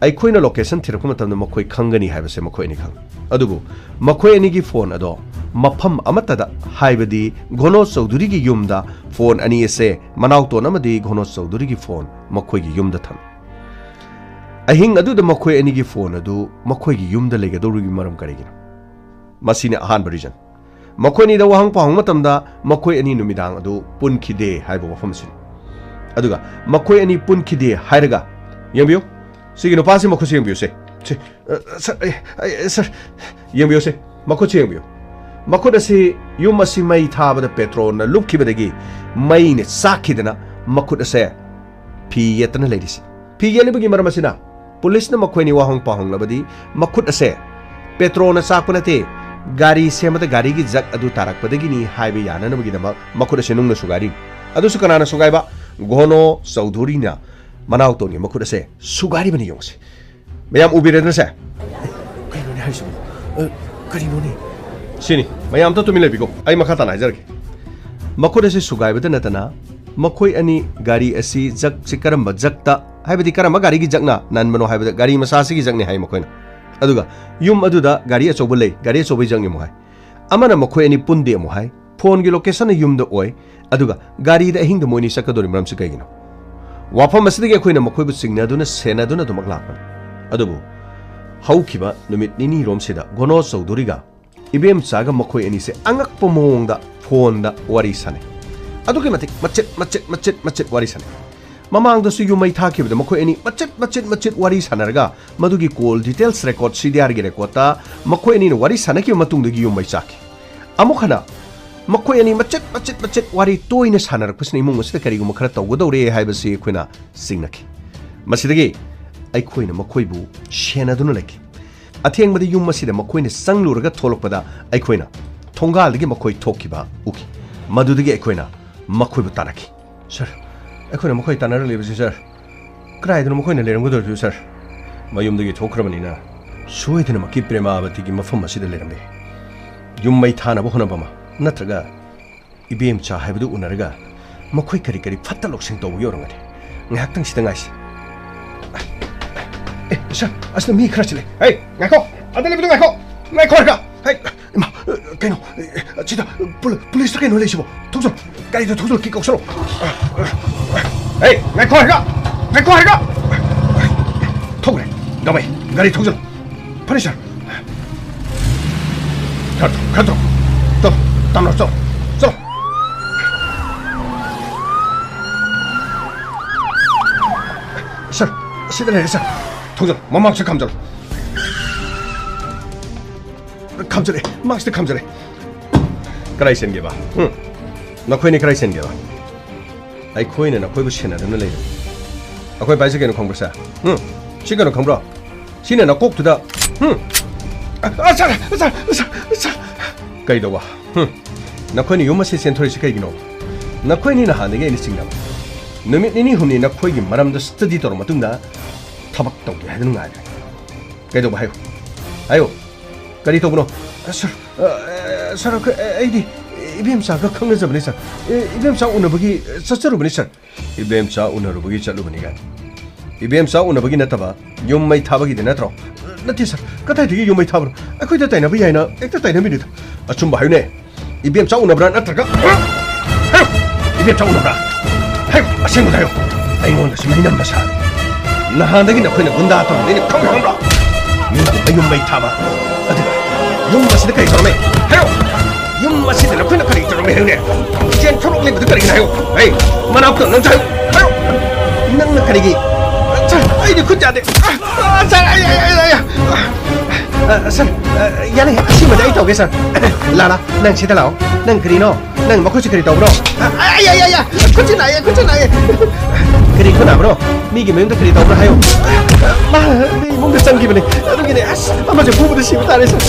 ꯑꯩꯈꯣꯏꯅ location ꯊꯤꯔꯛꯄ ꯃꯇꯝꯗ ꯃꯈꯣꯏ ꯈꯪꯒꯅꯤ ꯍꯥꯏꯕꯁꯦ ꯃꯈꯣꯏ ꯑꯅꯤ ꯈꯪꯏ꯫ ꯑꯗꯨꯕꯨ ꯃꯈꯣꯏ ꯑꯅꯤꯒꯤ phone ꯑꯗꯣ ꯃꯐꯝ ꯑꯃꯠꯇꯗ, ꯍꯥꯏꯕꯗꯤ ꯒꯣꯅꯣ ꯆꯧꯙꯨꯔꯤꯒꯤ ꯌꯨꯝꯗ phone ꯑꯅꯤ ꯑꯁꯦ ꯃꯅꯥꯎꯇꯣꯟ ꯑꯃꯗꯤ ꯒꯣꯅꯣ ꯆꯧꯙꯨꯔꯤꯒꯤ phone ꯃꯈꯣꯏꯒꯤ ꯌꯨꯝꯗ ꯊꯝꯃꯤ꯫ ꯑꯍꯤꯡ ꯑꯗꯨꯗ ꯃꯈꯣꯏ ꯑꯅꯤꯒꯤ phone ꯑꯗꯨ ꯃꯈꯣꯏꯒꯤ ꯌꯨꯝꯗ ꯂꯩꯒꯗꯧꯔꯤꯕꯒꯤ ꯃꯔꯝ ꯀꯔꯤꯒꯤꯅꯣ? ꯃꯁꯤꯅꯤ ꯑꯍꯥꯟꯕ reason꯫ ꯃꯈꯣꯏ ꯑꯅꯤꯗ ꯋꯥꯍꯪ ꯄꯥꯎꯍꯪ ꯃꯇꯝꯗ ꯃꯈꯣꯏ ꯑꯅꯤ ꯅꯨꯃꯤꯗꯥꯡ ꯑꯗꯨ ꯄꯨꯟꯈꯤꯗꯦ ꯍꯥꯏꯕ ꯋꯥꯐꯝ ꯑꯁꯤꯅꯤ꯫ ꯑꯗꯨꯒ ꯃꯈꯣꯏ ꯑꯅꯤ ꯄꯨꯟꯈꯤꯗꯦ ꯍꯥꯏꯔꯒ, ꯌꯦꯡꯕꯤꯌꯨ, ꯁꯤꯒꯤ ꯅꯨꯄꯥꯁꯤ ꯃꯈꯨꯠꯁꯤ ꯌꯦꯡꯕꯤꯌꯨꯁꯦ꯫ ꯁꯤ, ꯑ, ꯁꯔ, ꯑꯩ, ꯑꯩ, ꯁꯔ, ꯌꯦꯡꯕꯤꯌꯨꯁꯦ, ꯃꯈꯨꯠꯁꯤ ꯌꯦꯡꯕꯤꯌꯨ꯫ ꯃꯈꯨꯠ ꯑꯁꯤ, ꯌꯨꯝ ꯑꯁꯤ ꯃꯩ ꯊꯥꯕꯗ petrolꯅ ꯂꯨꯞꯈꯤꯕꯗꯒꯤ ꯃꯩꯅ ꯆꯥꯛꯈꯤꯗꯅ ꯃꯈꯨꯠ ꯑꯁꯦ ꯐꯤ ꯌꯦꯠꯇꯅ ꯂꯩꯔꯤꯁꯤ꯫ ꯐꯤ ꯌꯦꯠꯂꯤꯕꯒꯤ ꯃꯔꯝ ꯑꯁꯤꯅ ꯄꯨꯂꯤꯁꯅ ꯃꯈꯣꯏ ꯑꯅꯤ ꯋꯥꯍꯪ ꯄꯥꯎꯍꯪꯂꯕꯗꯤ ꯃꯈꯨꯠ ꯑꯁꯦ petrolꯅ ꯆꯥꯛꯄ ꯅꯠꯇꯦ, ꯒꯥꯔꯤ ꯁꯦꯝꯕꯗ ꯒꯥꯔꯤꯒꯤ ꯖꯛ ꯑꯗꯨ ꯇꯥꯔꯛꯄꯗꯒꯤꯅꯤ ꯍꯥꯏꯕ ꯌꯥꯅꯅꯕꯒꯤꯗꯃꯛ ꯃꯈꯨꯠ ꯑꯁꯦ ꯅꯨꯡꯅ ꯁꯨꯒꯥꯏꯔꯤ꯫ ꯑꯗꯨꯁꯨ ꯀꯅꯥꯅ ꯁꯨꯒꯥꯏꯕ? ꯒꯣꯅꯣ ꯆꯧꯙꯨꯔꯤꯅ ꯃꯅꯥꯎꯇꯣꯟꯒꯤ ꯃꯈꯨꯠ ꯑꯁꯦ ꯁꯨꯒꯥꯏꯔꯤꯕꯅꯤ꯫ ꯌꯦꯡꯉꯨꯁꯦ꯫ ꯃꯌꯥꯝ ꯎꯕꯤꯔꯦꯗꯅ ꯁꯦ? ꯀꯩꯅꯣꯅꯦ ꯍꯥꯏꯁꯤꯕꯣ? ꯑ, ꯀꯔꯤꯅꯣꯅꯦ? ꯁꯤꯅꯤ, ꯃꯌꯥꯝ ꯑꯝꯇ ꯇꯨꯃꯤꯟ ꯂꯩꯕꯤꯀꯣ, ꯑꯩ ꯃꯈꯥ ꯇꯥꯅ ꯍꯥꯏꯖꯔꯛꯀꯦ꯫ ꯃꯈꯨꯠ ꯑꯁꯤ ꯁꯨꯒꯥꯏꯕꯗ ꯅꯠꯇꯅ ꯃꯈꯣꯏ ꯑꯅꯤ ꯒꯥꯔꯤ ꯑꯁꯤ ꯖꯛꯁꯤ ꯀꯔꯝꯕ ꯖꯛꯇ, ꯍꯥꯏꯕꯗꯤ ꯀꯔꯝꯕ ꯒꯥꯔꯤꯒꯤ ꯖꯛꯅ ꯅꯟꯕꯅꯣ ꯍꯥꯏꯕꯗ ꯒꯥꯔꯤ ꯃꯆꯥꯁꯤꯒꯤ ꯖꯛꯅꯤ ꯍꯥꯏ ꯃꯈꯣꯏꯅ꯫ ꯑꯗꯨꯒ ꯌꯨꯝ ꯑꯗꯨꯗ ꯒꯥꯔꯤ ꯑꯆꯧꯕ ꯂꯩ, ꯒꯥꯔꯤ ꯑꯆꯧꯕꯒꯤ ꯖꯛꯅꯤ ꯑꯃꯨꯛ ꯍꯥꯏ꯫ ꯑꯃꯅ ꯃꯈꯣꯏ ꯑꯅꯤ ꯄꯨꯟꯗꯦ ꯑꯃꯨꯛ ꯍꯥꯏ꯫ Phoneꯒꯤ locationꯅ ꯌꯨꯝꯗ ꯑꯣꯏ, ꯑꯗꯨꯒ ꯒꯥꯔꯤꯗ ꯑꯍꯤꯡꯗ ꯃꯣꯏ ꯑꯅꯤ ꯆꯠꯀꯗꯧꯔꯤ ꯃꯔꯝꯁꯤ ꯀꯩꯒꯤꯅꯣ? ꯋꯥꯐꯝ ꯑꯁꯤꯗꯒꯤ ꯑꯩꯈꯣꯏꯅ ꯃꯈꯣꯏꯕꯨ ꯆꯤꯡꯅꯗꯨꯅ, ꯁꯦꯟꯅꯗꯨꯅ ꯑꯗꯨꯃꯛ ꯂꯥꯛꯄꯅꯤ꯫ ꯑꯗꯨꯕꯨ ꯍꯧꯈꯤꯕ ꯅꯨꯃꯤꯠ ꯅꯤꯅꯤꯔꯣꯝꯁꯤꯗ ꯒꯣꯅꯣ ꯆꯧꯙꯨꯔꯤꯒ ꯏꯕꯦꯝꯆꯥꯒ ꯃꯈꯣꯏ ꯑꯅꯤꯁꯦ ꯑꯉꯛꯄ ꯃꯑꯣꯡꯗ ꯐꯣꯟꯗ ꯋꯥꯔꯤ ꯁꯥꯟꯅꯩ꯫ ꯑꯗꯨꯛꯀꯤ ꯃꯇꯤꯛ ꯃꯆꯦꯠ ꯃꯆꯦꯠ ꯃꯆꯦꯠ ꯃꯆꯦꯠ ꯋꯥꯔꯤ ꯁꯥꯟꯅꯩ꯫ ꯃꯃꯥꯡꯗꯁꯨ ꯌꯨꯝ ꯃꯩ ꯊꯥꯈꯤꯕꯗ ꯃꯈꯣꯏ ꯑꯅꯤ ꯃꯆꯦꯠ ꯃꯆꯦꯠ ꯃꯆꯦꯠ ꯋꯥꯔꯤ ꯁꯥꯟꯅꯔꯒ ꯃꯗꯨꯒꯤ ꯀꯣꯜ ꯗꯤꯇꯦꯜꯁ ꯔꯦꯀꯣꯔꯗ, ꯁꯤ ꯗꯤ ꯑꯥꯔꯒꯤ ꯔꯦꯀꯣꯔꯗꯇ ꯃꯈꯣꯏ ꯑꯅꯤꯅ ꯋꯥꯔꯤ ꯁꯥꯟꯅꯈꯤꯕ ꯃꯇꯨꯡꯗꯒꯤ ꯌꯨꯝ ꯃꯩ ꯆꯥꯛꯈꯤ꯫ ꯑꯃꯨꯛ ꯍꯟꯅ ꯃꯈꯣꯏ ꯑꯅꯤ ꯃꯆꯦꯠ ꯃꯆꯦꯠ ꯃꯆꯦꯠ ꯋꯥꯔꯤ ꯇꯣꯏꯅ ꯁꯥꯟꯅꯔꯛꯄꯁꯤꯅ ꯏꯃꯨꯡ ꯑꯁꯤꯗ ꯀꯔꯤꯒꯨꯝꯕ ꯈꯔ ꯇꯧꯒꯗꯧꯔꯦ ꯍꯥꯏꯕꯁꯤ ꯑꯩꯈꯣꯏꯅ ꯆꯤꯡꯅꯈꯤ꯫ ꯃꯁꯤꯗꯒꯤ ꯑꯩꯈꯣꯏꯅ ꯃꯈꯣꯏꯕꯨ ꯁꯦꯟꯅꯗꯨꯅ ꯂꯩꯈꯤ꯫ ꯑꯊꯦꯡꯕꯗ ꯌꯨꯝ ꯑꯁꯤꯗ ꯃꯈꯣꯏꯅ ꯆꯪꯂꯨꯔꯒ ꯊꯣꯛꯂꯛꯄꯗ ꯑꯩꯈꯣꯏꯅ ꯊꯣꯡꯒꯥꯜꯗꯒꯤ ꯃꯈꯣꯏ ꯊꯣꯛꯈꯤꯕ ꯎꯈꯤ꯫ ꯃꯗꯨꯗꯒꯤ ꯑꯩꯈꯣꯏꯅ ꯃꯈꯣꯏꯕꯨ ꯇꯥꯟꯅꯈꯤ꯫ "ꯁꯥꯔ, ꯑꯩꯈꯣꯏꯅ ꯃꯈꯣꯏ ꯇꯥꯟꯅꯔꯛꯂꯤꯕꯁꯤ, ꯁꯥꯔ, ꯀꯗꯥꯏꯗꯅꯣ ꯃꯈꯣꯏꯅ ꯂꯩꯔꯝꯒꯗꯧꯔꯤꯕꯁꯤ, ꯁꯥꯔ?" "ꯃꯌꯨꯝꯗꯒꯤ ꯊꯣꯛꯈ꯭ꯔꯕꯅꯤꯅ ꯁꯣꯏꯗꯅꯃꯛꯀꯤ ꯄ꯭ꯔꯦꯃꯥꯕꯇꯤꯒꯤ ꯃꯐꯝ ꯑꯁꯤꯗ ꯂꯩꯔꯝꯂꯦ꯫ ꯌꯨꯝ ꯃꯩ ꯊꯥꯅꯕ ꯍꯣꯠꯅꯕ ꯑꯃ, ꯅꯠꯇ꯭ꯔꯒ ꯏꯕꯦꯝꯆꯥ ꯍꯥꯏꯕꯗꯨ ꯎꯅꯔꯒ ꯃꯈꯣꯏ ꯀꯔꯤ ꯀꯔꯤ ꯐꯠꯇ ꯂꯧꯁꯤꯡ ꯇꯧꯕꯒꯤ ꯑꯣꯏꯔꯝꯒꯅꯤ꯫ ꯉꯥꯏꯍꯥꯛꯇꯪ ꯁꯤꯗ ꯉꯥꯏꯁꯤ꯫ ꯑꯦ, ꯁꯥꯔ, ꯑꯁꯤꯗ ꯃꯤ ꯈꯔ ꯆꯤꯜꯂꯦ꯫ ꯍꯦ, ꯉꯥꯏꯈꯣ! ꯑꯗ ꯂꯩꯕꯗꯨ ꯉꯥꯏꯈꯣ! ꯉꯥꯏꯈꯣ ꯍꯥꯏꯔꯒ! ꯍꯦ, ꯏꯃꯥ, ꯀꯩꯅꯣ, ꯁꯤꯗ ꯄꯨꯂ-, ꯄꯨꯂꯤꯁꯇ ꯀꯩꯅꯣ ꯂꯩꯁꯤꯕꯣ? ꯊꯧꯖꯜ, ꯒꯥꯔꯤꯗꯣ ꯊꯧꯖꯜ, ꯀꯤ ꯀꯧꯁꯜꯂꯣ꯫ ꯍꯦ, ꯉꯥꯏꯈꯣ ꯍꯥꯏꯔꯒ! ꯉꯥꯏꯈꯣ ꯍꯥꯏꯔꯒ! ꯊꯧꯈ꯭ꯔꯦ꯫ ꯒꯥꯃꯩ, ꯒꯥꯔꯤ ꯊꯧꯖꯜ꯫ ꯐꯅꯤ, ꯁꯥꯔ꯫ ꯈꯔ ꯊꯧ, ꯈꯔ ꯊꯧ꯫ ꯆꯠꯂꯣ, ꯇꯝꯂꯣ, ꯆꯠꯂꯣ, ꯆꯠꯂꯣ꯫ ꯁꯥꯔ, ꯑꯁꯤꯗ ꯂꯩꯔꯦ, ꯁꯥꯔ꯫ ꯊꯧꯖꯜꯂꯣ, ꯃꯃꯥꯡꯁꯦ ꯈꯥꯝꯖꯜꯂꯣ꯫ ꯈꯥꯝꯖꯜꯂꯦ, ꯃꯃꯥꯡꯁꯤꯗ ꯈꯥꯝꯖꯜꯂꯦ꯫ ꯀꯗꯥꯏ ꯆꯦꯟꯒꯦꯕ? ꯍꯨꯝ? ꯅꯈꯣꯏꯅꯤ ꯀꯗꯥꯏ ꯆꯦꯟꯒꯦꯕ? ꯑꯩꯈꯣꯏꯅ ꯅꯈꯣꯏꯕꯨ ꯁꯦꯟꯅꯗꯨꯅ ꯂꯩꯔꯦ꯫ ꯑꯩꯈꯣꯏ ꯄꯥꯏꯁꯦ ꯀꯩꯅꯣ ꯈꯪꯕ꯭ꯔꯣ, ꯁꯥꯔ? ꯍꯨꯝ? ꯁꯤ ꯀꯩꯅꯣ ꯈꯪꯕ꯭ꯔꯣ? ꯁꯤꯅ ꯅꯀꯣꯛꯇꯨꯗ, ꯍꯨꯝ? ꯑ, ꯑ, ꯁꯥꯔ, ꯁꯥꯔ, ꯁꯥꯔ, ꯁꯥꯔ꯫ ꯀꯩꯗꯧꯕ? ꯍꯨꯝ? ꯅꯈꯣꯏꯅ ꯌꯨꯝ ꯑꯁꯤ ꯆꯦꯟꯊꯣꯔꯛꯏꯁꯤ ꯀꯩꯒꯤꯅꯣ? ꯅꯈꯣꯏꯅꯤ ꯅꯍꯥꯟꯗꯒꯤ ꯑꯩꯅ ꯆꯤꯡꯅꯕ꯫ ꯅꯨꯃꯤꯠ ꯅꯤꯅꯤ ꯍꯨꯝꯅꯤ ꯅꯈꯣꯏꯒꯤ ꯃꯔꯝꯗ ꯁ꯭ꯇꯗꯤ ꯇꯧꯔ ꯃꯇꯨꯡꯗ ꯊꯕꯛ ꯇꯧꯒꯦ ꯍꯥꯏꯗꯨꯅ ꯉꯥꯏꯔꯦ꯫ ꯀꯩꯗꯧꯕ? ꯍꯥꯏꯌꯨ꯫ ꯍꯥꯏꯌꯨ꯫ ꯀꯔꯤ ꯇꯧꯕꯅꯣ? ꯑ, ꯁꯥꯔ, ꯑ, ꯑ, ꯁꯥꯔ, ꯑꯩꯈꯣꯏ, ꯑ, ꯑꯩꯗꯤ ꯏꯕꯦꯝꯆꯥꯒ ꯈꯪꯅꯖꯕꯅꯤ, ꯁꯥꯔ꯫ ꯑꯦ, ꯏꯕꯦꯝꯆꯥ ꯎꯅꯕꯒꯤ ꯆꯠꯆꯔꯨꯕꯅꯤ, ꯁꯥꯔ꯫ ꯏꯕꯦꯝꯆꯥ ꯎꯅꯔꯨꯕꯒꯤ ꯆꯠꯂꯨꯕꯅꯤ ꯀꯥꯏꯅ? ꯏꯕꯦꯝꯆꯥ ꯎꯅꯕꯒꯤ ꯅꯠꯇꯕ, ꯌꯨꯝ ꯃꯩ ꯊꯥꯕꯒꯤꯗꯤ ꯅꯠꯇ꯭ꯔꯣ? ꯅꯠꯇꯦ, ꯁꯥꯔ, ꯀꯗꯥꯏꯗꯒꯤ ꯌꯨꯝ ꯃꯩ ꯊꯥꯕꯅꯣ? ꯑꯩꯈꯣꯏꯗ ꯇꯥꯏꯅꯕ ꯌꯥꯏꯅ ꯍꯦꯛꯇ ꯇꯥꯏꯅꯕꯤꯅꯨꯗ꯫ ꯑꯆꯨꯝꯕ ꯍꯥꯏꯌꯨꯅꯦ꯫ ꯏꯕꯦꯝꯆꯥ ꯎꯅꯕ꯭ꯔꯥ ꯅꯠꯇ꯭ꯔꯒ, ꯍꯥꯏꯌꯨ! ꯏꯕꯦꯝꯆꯥ ꯎꯅꯕ꯭ꯔꯥ? ꯍꯥꯏꯌꯨ! ꯑꯁꯦꯡꯕꯗ ꯍꯥꯏꯌꯨ! ꯑꯩꯉꯣꯟꯗ ꯁꯨꯃꯥꯏꯅ ꯅꯝꯕ ꯁꯥꯔꯦ꯫ ꯅꯍꯥꯟꯗꯒꯤ ꯅꯈꯣꯏꯅ ꯒꯨꯟꯗꯥ ꯇꯧꯔꯝꯗꯣꯏꯅꯤ, ꯈꯪꯕ꯭ꯔꯣ? ꯃꯤꯒꯤ ꯃꯌꯨꯝ ꯃꯩ ꯊꯥꯕ, ꯑꯗꯨꯒ ꯌꯨꯝ ꯑꯁꯤꯗ ꯀꯔꯤ ꯇꯧꯔꯝꯃꯤ? ꯍꯥꯏꯔꯣ! ꯌꯨꯝ ꯑꯁꯤꯗ ꯅꯈꯣꯏꯅ ꯀꯔꯤ ꯇꯧꯔꯝꯃꯤ ꯍꯥꯏꯌꯨꯅꯦ? ꯆꯦꯟ ꯊꯣꯔꯛꯂꯤꯕꯗꯨ ꯀꯔꯤꯒꯤꯅꯣ ꯍꯥꯏꯌꯨ? ꯍꯦ, ꯃꯅꯥꯛꯇ ꯅꯪ ꯍꯥꯏꯌꯨ! ꯍꯥꯏꯔꯣ! ꯅꯪꯅ ꯀꯔꯤꯒꯤ? ꯁꯥꯔ, ꯑꯩꯗꯤ ꯈꯨꯠ ꯌꯥꯗꯦ꯫ ꯑ, ꯁꯥꯔ, ꯑꯩ, ꯑꯩ, ꯑꯩ, ꯑꯩ, ꯑ, ꯁꯥꯔ, ꯑ, ꯌꯥꯔꯦ, ꯑꯁꯤꯃꯗꯤ ꯑꯩ ꯇꯧꯒꯦ, ꯁꯥꯔ꯫ ꯂꯥꯂꯥ, ꯅꯪ ꯁꯤꯗ ꯂꯥꯛꯑꯣ꯫ ꯅꯪ ꯀꯔꯤꯅꯣ? ꯅꯪ ꯃꯈꯨꯠꯁꯤ ꯀꯔꯤ ꯇꯧꯕ꯭ꯔꯣ? ꯑ, ꯑꯩ, ꯑꯩ, ꯑꯩ, ꯑꯩ, ꯈꯨꯠꯁꯤ ꯅꯥꯏꯌꯦ, ꯈꯨꯠꯁꯤ ꯅꯥꯏꯌꯦ꯫ ꯀꯔꯤ ꯈꯨꯠ ꯅꯥꯕ꯭ꯔꯣ? ꯃꯤꯒꯤ ꯃꯌꯨꯝꯗ ꯀꯔꯤ ꯇꯧꯕ꯭ꯔꯣ ꯍꯥꯏꯌꯨ꯫ ꯃꯥ ꯃꯤ ꯏꯃꯨꯡꯗ ꯆꯪꯈꯤꯕꯅꯤ꯫ ꯑꯗꯨꯒꯤꯅꯦ꯫ ꯑꯁ, ꯑꯃꯁꯦ ꯐꯨꯕꯗ ꯁꯤꯕ ꯇꯥꯔꯦ, ꯁꯥꯔ꯫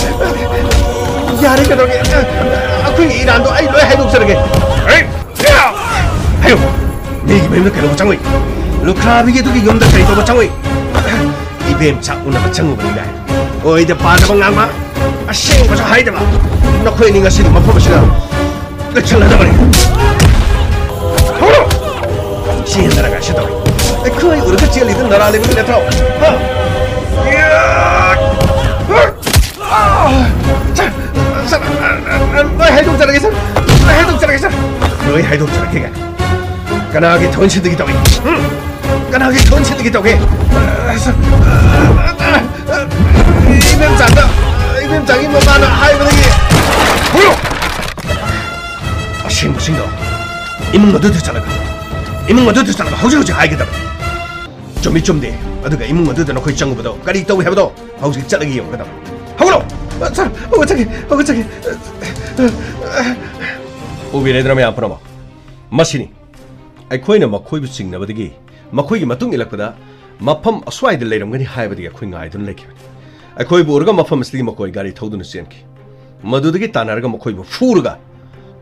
ꯌꯥꯔꯦ, ꯀꯩꯗꯧꯔꯒꯦ? ꯑꯩꯈꯣꯏꯒꯤ ꯏꯔꯥꯟꯗꯣ ꯑꯩ ꯂꯣꯏ ꯍꯥꯏꯗꯣꯛꯆꯔꯒꯦ꯫ ꯍꯥꯏꯌꯨ꯫ ꯃꯤꯒꯤ ꯃꯌꯨꯝꯗ ꯀꯩꯗꯧꯕ ꯆꯪꯉꯨꯏ? ꯂꯨꯈ꯭ꯔꯥꯕꯤꯒꯤ ꯑꯗꯨꯒꯤ ꯌꯨꯝꯗ ꯀꯔꯤ ꯇꯧꯕ ꯆꯪꯉꯨꯏ? ꯏꯕꯦꯝꯆꯥ ꯎꯅꯕ ꯆꯪꯉꯨꯕꯅꯤ ꯀꯥꯏ꯫ ꯑꯣꯏꯗ ꯄꯥꯗꯕ ꯉꯥꯡꯕ꯫ ꯑꯁꯦꯡꯕꯁꯨ ꯍꯥꯏꯗꯕ꯫ ꯅꯈꯣꯏ ꯑꯅꯤ ꯉꯁꯤꯗꯤ ꯃꯐꯝ ꯑꯁꯤꯗ ꯂꯣꯏꯁꯤꯜꯂꯗꯕꯅꯤ꯫ ꯍꯧꯔꯣ! ꯆꯦꯟꯗꯅꯒ ꯁꯤ ꯇꯧꯏ꯫ ꯑꯩꯈꯣꯏ ꯎꯔꯒ ꯆꯦꯜꯂꯤꯗꯨ ꯅꯔꯥ ꯂꯩꯕꯒꯤ ꯅꯠꯇ꯭ꯔꯣ? ꯍꯥ? ꯁꯥꯔ, ꯁꯥꯔ, ꯂꯣꯏ ꯍꯥꯏꯗꯣꯛꯆꯔꯒꯦ, ꯁꯥꯔ꯫ ꯂꯣꯏ ꯍꯥꯏꯗꯣꯛꯆꯔꯒꯦ, ꯁꯥꯔ꯫ ꯂꯣꯏ ꯍꯥꯏꯗꯣꯛꯆꯔꯒꯦ ꯀꯥꯏ꯫ ꯀꯅꯥꯒꯤ ꯊꯣꯟꯁꯤꯟꯗꯒꯤ ꯇꯧꯏ? ꯎꯝ? ꯀꯅꯥꯒꯤ ꯊꯣꯟꯁꯤꯟꯗꯒꯤ ꯇꯧꯒꯦ? ꯏꯕꯦꯝꯆꯥꯗ, ꯏꯕꯦꯝꯆꯥꯒꯤ ꯃꯃꯥꯅ ꯍꯥꯏꯕꯗꯒꯤ꯫ ꯍꯨꯔꯨ! ꯑꯁꯦꯡꯕꯁꯤꯡꯗꯣ ꯏꯃꯨꯡ ꯑꯗꯨꯗ ꯆꯠꯂꯒ, ꯏꯃꯨꯡ ꯑꯗꯨꯗ ꯆꯠꯂꯒ ꯍꯧꯖꯤꯛ ꯍꯧꯖꯤꯛ ꯍꯥꯏꯒꯗꯕꯅꯤ꯫ ꯆꯨꯝꯃꯤ ꯆꯨꯝꯗꯦ, ꯑꯗꯨꯒ ꯏꯃꯨꯡ ꯑꯗꯨꯗ ꯅꯈꯣꯏ ꯆꯪꯉꯨꯕꯗꯣ ꯀꯔꯤ ꯇꯧꯏ ꯍꯥꯏꯕꯗꯣ ꯍꯧꯖꯤꯛ ꯆꯠꯂꯒ ꯌꯦꯡꯒꯗꯕꯅꯤ꯫ ꯍꯧꯒꯠꯂꯣ! ꯁꯥꯔ, ꯍꯧꯒꯠꯆꯒꯦ, ꯍꯧꯒꯠꯆꯒꯦ꯫ ꯎꯕꯤꯔꯦꯗꯅ ꯃꯌꯥꯝ ꯄꯨꯝꯅꯃꯛ? ꯃꯁꯤꯅꯤ꯫ ꯑꯩꯈꯣꯏꯅ ꯃꯈꯣꯏꯕꯨ ꯆꯤꯡꯅꯕꯗꯒꯤ ꯃꯈꯣꯏꯒꯤ ꯃꯇꯨꯡ ꯏꯜꯂꯛꯄꯗ ꯃꯐꯝ ꯑꯁ꯭ꯋꯥꯏꯗ ꯂꯩꯔꯝꯒꯅꯤ ꯍꯥꯏꯕꯗꯒꯤ ꯑꯩꯈꯣꯏ ꯉꯥꯏꯗꯨꯅ ꯂꯩꯈꯤꯕꯅꯤ꯫ ꯑꯩꯈꯣꯏꯕꯨ ꯎꯔꯒ ꯃꯐꯝ ꯑꯁꯤꯗꯒꯤ ꯃꯈꯣꯏ ꯒꯥꯔꯤ ꯊꯧꯗꯨꯅ ꯆꯦꯟꯈꯤ꯫ ꯃꯗꯨꯗꯒꯤ ꯇꯥꯟꯅꯔꯒ ꯃꯈꯣꯏꯕꯨ ꯐꯨꯔꯒ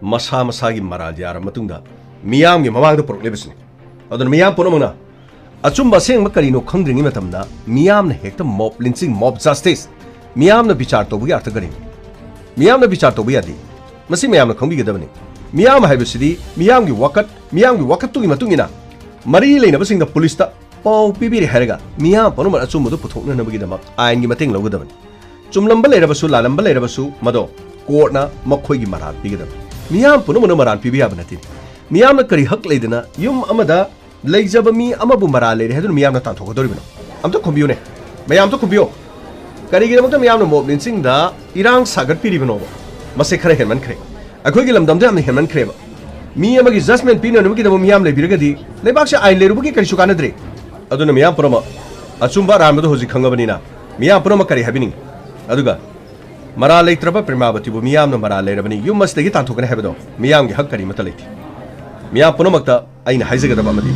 ꯃꯁꯥ ꯃꯁꯥꯒꯤ ꯃꯔꯥꯜ ꯌꯥꯔꯕ ꯃꯇꯨꯡꯗ ꯃꯤꯌꯥꯝꯒꯤ ꯃꯃꯥꯡꯗ ꯄꯨꯔꯛꯂꯤꯕꯁꯤꯅꯤ꯫ ꯑꯗꯨꯅ ꯃꯤꯌꯥꯝ ꯄꯨꯝꯅꯃꯛꯅ ꯑꯆꯨꯝꯕ ꯑꯁꯦꯡꯕ ꯀꯔꯤꯅꯣ ꯈꯪꯗ꯭ꯔꯤꯉꯩ ꯃꯇꯝꯗ ꯃꯤꯌꯥꯝꯅ ꯍꯦꯛꯇ mob lynching, mob justice, ꯃꯤꯌꯥꯝꯅ ꯕꯤꯆꯥꯔ ꯇꯧꯕꯒꯤ ꯑꯥꯔꯊ ꯀꯔꯤꯅꯣ? ꯃꯤꯌꯥꯝꯅ ꯕꯤꯆꯥꯔ ꯇꯧꯕ ꯌꯥꯗꯦ꯫ ꯃꯁꯤ ꯃꯌꯥꯝꯅ ꯈꯪꯕꯤꯒꯗꯕꯅꯤ꯫ ꯃꯤꯌꯥꯝ ꯍꯥꯏꯕꯁꯤꯗꯤ ꯃꯤꯌꯥꯝꯒꯤ ꯋꯥꯀꯠ, ꯃꯤꯌꯥꯝꯒꯤ ꯋꯥꯀꯠꯇꯨꯒꯤ ꯃꯇꯨꯡ ꯏꯟꯅ ꯃꯔꯤ ꯂꯩꯅꯕꯁꯤꯡꯗ ꯄꯨꯂꯤꯁꯇ ꯄꯥꯎ ꯄꯤꯕꯤꯔꯦ ꯍꯥꯏꯔꯒ ꯃꯤꯌꯥꯝ ꯄꯨꯝꯅꯃꯛ ꯑꯆꯨꯝꯕꯗꯨ ꯄꯨꯊꯣꯛꯅꯅꯕꯒꯤꯗꯃꯛ ꯑꯥꯏꯟꯒꯤ ꯃꯇꯦꯡ ꯂꯧꯒꯗꯕꯅꯤ꯫ ꯆꯨꯝꯂꯝꯕ ꯂꯩꯔꯕꯁꯨ, ꯂꯥꯜꯂꯝꯕ ꯂꯩꯔꯕꯁꯨ ꯃꯗꯣ ꯀꯣꯔꯠꯅ ꯃꯈꯣꯏꯒꯤ ꯃꯔꯥꯜ ꯄꯤꯒꯗꯕꯅꯤ꯫ ꯃꯤꯌꯥꯝ ꯄꯨꯝꯅꯃꯛꯅ ꯃꯔꯥꯜ ꯄꯤꯕ ꯌꯥꯕ ꯅꯠꯇꯦ꯫ ꯃꯤꯌꯥꯝꯅ ꯀꯔꯤ ꯍꯛ ꯂꯩꯗꯅ ꯌꯨꯝ ꯑꯃꯗ ꯂꯩꯖꯕ ꯃꯤ ꯑꯃꯕꯨ ꯃꯔꯥꯜ ꯂꯩꯔꯦ ꯍꯥꯏꯗꯨꯅ ꯃꯤꯌꯥꯝꯅ ꯇꯥꯟꯊꯣꯛꯀꯗꯧꯔꯤꯕꯅꯣ? ꯑꯝꯇ ꯈꯨꯝꯕꯤꯌꯨꯅꯦ꯫ ꯃꯌꯥꯝ ꯑꯝꯇ ꯈꯨꯝꯕꯤꯌꯣ꯫ ꯀꯔꯤꯒꯤꯗꯃꯛꯇ ꯃꯤꯌꯥꯝꯅ ꯃꯣꯕ ꯂꯤꯟꯆꯤꯡꯗ ꯏꯔꯥꯡ ꯁꯥꯒꯠꯄꯤꯔꯤꯕꯅꯣꯕ? ꯃꯁꯤ ꯈꯔ ꯍꯦꯟꯃꯟꯈ꯭ꯔꯦ꯫ ꯑꯩꯈꯣꯏꯒꯤ ꯂꯝꯗꯝꯗ ꯌꯥꯝꯅ ꯍꯦꯟꯃꯟꯈ꯭ꯔꯦꯕ꯫ ꯃꯤ ꯑꯃꯒꯤ ꯖꯁꯃꯦꯟ ꯄꯤꯅꯅꯕꯒꯤꯗꯃꯛ ꯃꯤꯌꯥꯝ ꯂꯩꯕꯤꯔꯒꯗꯤ ꯂꯩꯕꯥꯛꯁꯦ ꯑꯥꯏꯟ ꯂꯩꯔꯨꯕꯒꯤ ꯀꯔꯤꯁꯨ ꯀꯥꯟꯅꯗ꯭ꯔꯦ꯫ ꯑꯗꯨꯅ ꯃꯤꯌꯥꯝ ꯄꯨꯝꯅꯃꯛ ꯑꯆꯨꯝꯕ ꯑꯔꯥꯟꯕꯗꯨ ꯍꯧꯖꯤꯛ ꯈꯪꯉꯕꯅꯤꯅ ꯃꯤꯌꯥꯝ ꯄꯨꯝꯅꯃꯛ ꯀꯔꯤ ꯍꯥꯏꯕꯤꯅꯤꯡꯉꯤ? ꯑꯗꯨꯒ ꯃꯔꯥꯜ ꯂꯩꯇ꯭ꯔꯕ ꯄ꯭ꯔꯦꯃꯥꯕꯇꯤꯕꯨ ꯃꯤꯌꯥꯝꯅ ꯃꯔꯥꯜ ꯂꯩꯔꯕꯅꯤ, ꯌꯨꯝ ꯑꯁꯤꯗꯒꯤ ꯇꯥꯟꯊꯣꯛꯀꯅꯤ ꯍꯥꯏꯕꯗꯣ ꯃꯤꯌꯥꯝꯒꯤ ꯍꯛ ꯀꯔꯤꯃꯠꯇ ꯂꯩꯇꯦ꯫ ꯃꯤꯌꯥꯝ ꯄꯨꯝꯅꯃꯛꯇ ꯑꯩꯅ ꯍꯥꯏꯖꯒꯗꯕ ꯑꯃꯗꯤ,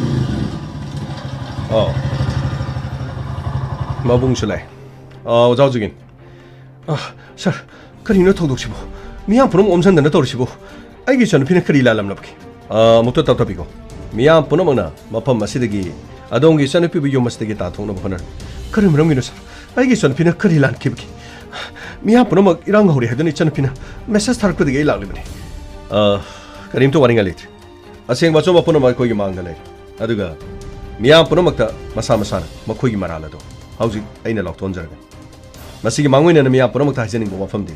ꯑꯣ, ꯃꯕꯨꯡꯁꯨ ꯂꯥꯛꯑꯦ꯫ ꯑ, ꯑꯣꯖꯥ ꯍꯧꯖꯤꯛꯀꯤꯅꯤ꯫ ꯑ, ꯁꯥꯔ, ꯀꯔꯤꯅꯣ ꯊꯧꯗꯣꯛꯁꯤꯕꯨ? ꯃꯤꯌꯥꯝ ꯄꯨꯝꯅꯃꯛ ꯑꯣꯝꯁꯤꯟꯗꯅ ꯇꯧꯔꯤꯁꯤꯕꯨ? ꯑꯩꯒꯤ ꯏꯆꯟꯅꯨꯄꯤꯅ ꯀꯔꯤ ꯂꯥꯜꯂꯝꯂꯕꯒꯦ? ꯑ, ꯑꯃꯨꯛꯇ ꯇꯞ ꯇꯞꯄꯤꯀꯣ꯫ ꯃꯤꯌꯥꯝ ꯄꯨꯝꯅꯃꯛꯅ ꯃꯐꯝ ꯑꯁꯤꯗꯒꯤ ꯑꯗꯣꯝꯒꯤ ꯏꯆꯟꯅꯨꯄꯤꯕꯨ ꯌꯨꯝ ꯑꯁꯤꯗꯒꯤ ꯇꯥꯟꯊꯣꯛꯅꯕ ꯍꯣꯠꯅꯔꯤ꯫ ꯀꯔꯤ ꯃꯔꯝꯒꯤꯅꯣ, ꯁꯥꯔ? ꯑꯩꯒꯤ ꯏꯆꯟꯅꯨꯄꯤꯅ ꯀꯔꯤ ꯂꯥꯟꯈꯤꯕꯒꯦ? ꯃꯤꯌꯥꯝ ꯄꯨꯝꯅꯃꯛ ꯏꯔꯥꯡ ꯍꯧꯔꯦ ꯍꯥꯏꯗꯨꯅ ꯏꯆꯟꯅꯨꯄꯤꯅ ꯃꯦꯁꯦꯖ ꯊꯥꯔꯛꯄꯗꯒꯤ ꯑꯩ ꯂꯥꯛꯂꯤꯕꯅꯤ꯫ ꯑ, ꯀꯔꯤꯝꯇ ꯋꯥꯅꯤꯡꯉꯥꯏ ꯂꯩꯇ꯭ꯔꯦ꯫ ꯑꯁꯦꯡꯕ ꯑꯆꯨꯝꯕ ꯄꯨꯝꯅꯃꯛ ꯑꯩꯈꯣꯏꯒꯤ ꯃꯥꯡꯗ ꯂꯩꯔꯦ꯫ ꯑꯗꯨꯒ ꯃꯤꯌꯥꯝ ꯄꯨꯝꯅꯃꯛꯇ ꯃꯁꯥ ꯃꯁꯥꯅ ꯃꯈꯣꯏꯒꯤ ꯃꯔꯥꯜ ꯑꯗꯣ ꯍꯧꯖꯤꯛ ꯑꯩꯅ ꯂꯥꯎꯊꯣꯛꯍꯟꯖꯔꯒꯦ꯫ ꯃꯁꯤꯒꯤ ꯃꯥꯡꯑꯣꯏꯅꯅ ꯃꯤꯌꯥꯝ ꯄꯨꯝꯅꯃꯛꯇ ꯍꯥꯏꯖꯅꯤꯡꯕ ꯋꯥꯐꯝꯗꯤ,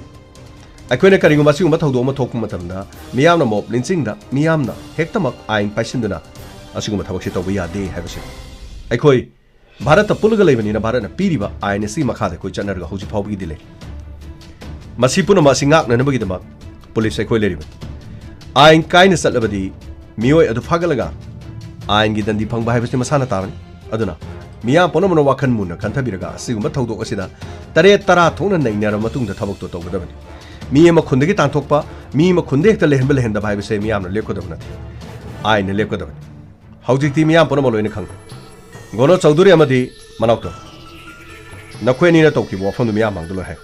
ꯑꯩꯈꯣꯏꯅ ꯀꯔꯤꯒꯨꯝꯕ ꯑꯁꯤꯒꯨꯝꯕ ꯊꯧꯗꯣꯛ ꯑꯃ ꯊꯣꯛꯄ ꯃꯇꯝꯗ ꯃꯤꯌꯥꯝꯅ ꯃꯣꯕ ꯂꯤꯟꯆꯤꯡꯗ ꯃꯤꯌꯥꯝꯅ ꯍꯦꯛꯇꯃꯛ ꯑꯥꯏꯟ ꯄꯥꯏꯁꯤꯟꯗꯨꯅ ꯑꯁꯤꯒꯨꯝꯕ ꯊꯕꯛꯁꯤ ꯇꯧꯕ ꯌꯥꯗꯦ ꯍꯥꯏꯕꯁꯤꯅꯤ꯫ ꯑꯩꯈꯣꯏ ꯚꯥꯔꯠꯇ ꯄꯨꯜꯂꯒ ꯂꯩꯕꯅꯤꯅ ꯚꯥꯔꯠꯅ ꯄꯤꯔꯤꯕ ꯑꯥꯏꯟ ꯑꯁꯤꯒꯤ ꯃꯈꯥꯗ ꯑꯩꯈꯣꯏ ꯆꯠꯅꯔꯒ ꯍꯧꯖꯤꯛ ꯐꯥꯎꯕꯒꯤꯗꯤ ꯂꯩ꯫ ꯃꯁꯤ ꯄꯨꯝꯅꯃꯛ ꯑꯁꯤ ꯉꯥꯛꯅꯅꯕꯒꯤꯗꯃꯛ ꯄꯨꯂꯤꯁ ꯑꯩꯈꯣꯏ ꯂꯩꯔꯤꯕꯅꯤ꯫ ꯑꯥꯏꯟ ꯀꯥꯏꯅ ꯆꯠꯂꯕꯗꯤ ꯃꯤꯑꯣꯏ ꯑꯗꯨ ꯐꯥꯒꯠꯂꯒ ꯑꯥꯏꯟꯒꯤ ꯗꯟꯗꯤ ꯐꯪꯕ ꯍꯥꯏꯕꯁꯤ ꯃꯁꯥꯅ ꯇꯥꯕꯅꯤ꯫ ꯑꯗꯨꯅ ꯃꯤꯌꯥꯝ ꯄꯨꯝꯅꯃꯛꯅ ꯋꯥꯈꯜ ꯃꯨꯟꯅ ꯈꯟꯊꯕꯤꯔꯒ ꯑꯁꯤꯒꯨꯝꯕ ꯊꯧꯗꯣꯛ ꯑꯁꯤꯗ ꯇꯔꯦꯠ ꯇꯔꯥ ꯊꯣꯛꯅ ꯅꯩꯅꯔꯕ ꯃꯇꯨꯡꯗ ꯊꯕꯛꯇꯣ ꯇꯧꯒꯗꯕꯅꯤ꯫ ꯃꯤ ꯑꯃ ꯈꯨꯟꯗꯒꯤ ꯇꯥꯟꯊꯣꯛꯄ, ꯃꯤ ꯑꯃ ꯈꯨꯟꯗ ꯍꯦꯛꯇ ꯂꯩꯍꯟꯕ ꯂꯩꯍꯟꯗꯕ ꯍꯥꯏꯕꯁꯦ ꯃꯤꯌꯥꯝꯅ ꯂꯦꯞꯀꯗꯕ ꯅꯠꯇꯦ, ꯑꯥꯏꯟꯅ ꯂꯦꯞꯀꯗꯕꯅꯤ꯫ ꯍꯧꯖꯤꯛꯇꯤ ꯃꯤꯌꯥꯝ ꯄꯨꯝꯅꯃꯛ ꯂꯣꯏꯅ ꯈꯪꯈ꯭ꯔꯦ꯫ ꯒꯣꯅꯣ ꯆꯧꯙꯨꯔꯤ ꯑꯃꯗꯤ ꯃꯅꯥꯎꯇꯣꯟ, ꯅꯈꯣꯏ ꯑꯅꯤꯅ ꯇꯧꯈꯤꯕ ꯋꯥꯐꯝꯗꯨ ꯃꯤꯌꯥꯝ ꯃꯥꯡꯗ ꯂꯣꯏ ꯍꯥꯏꯌꯨ꯫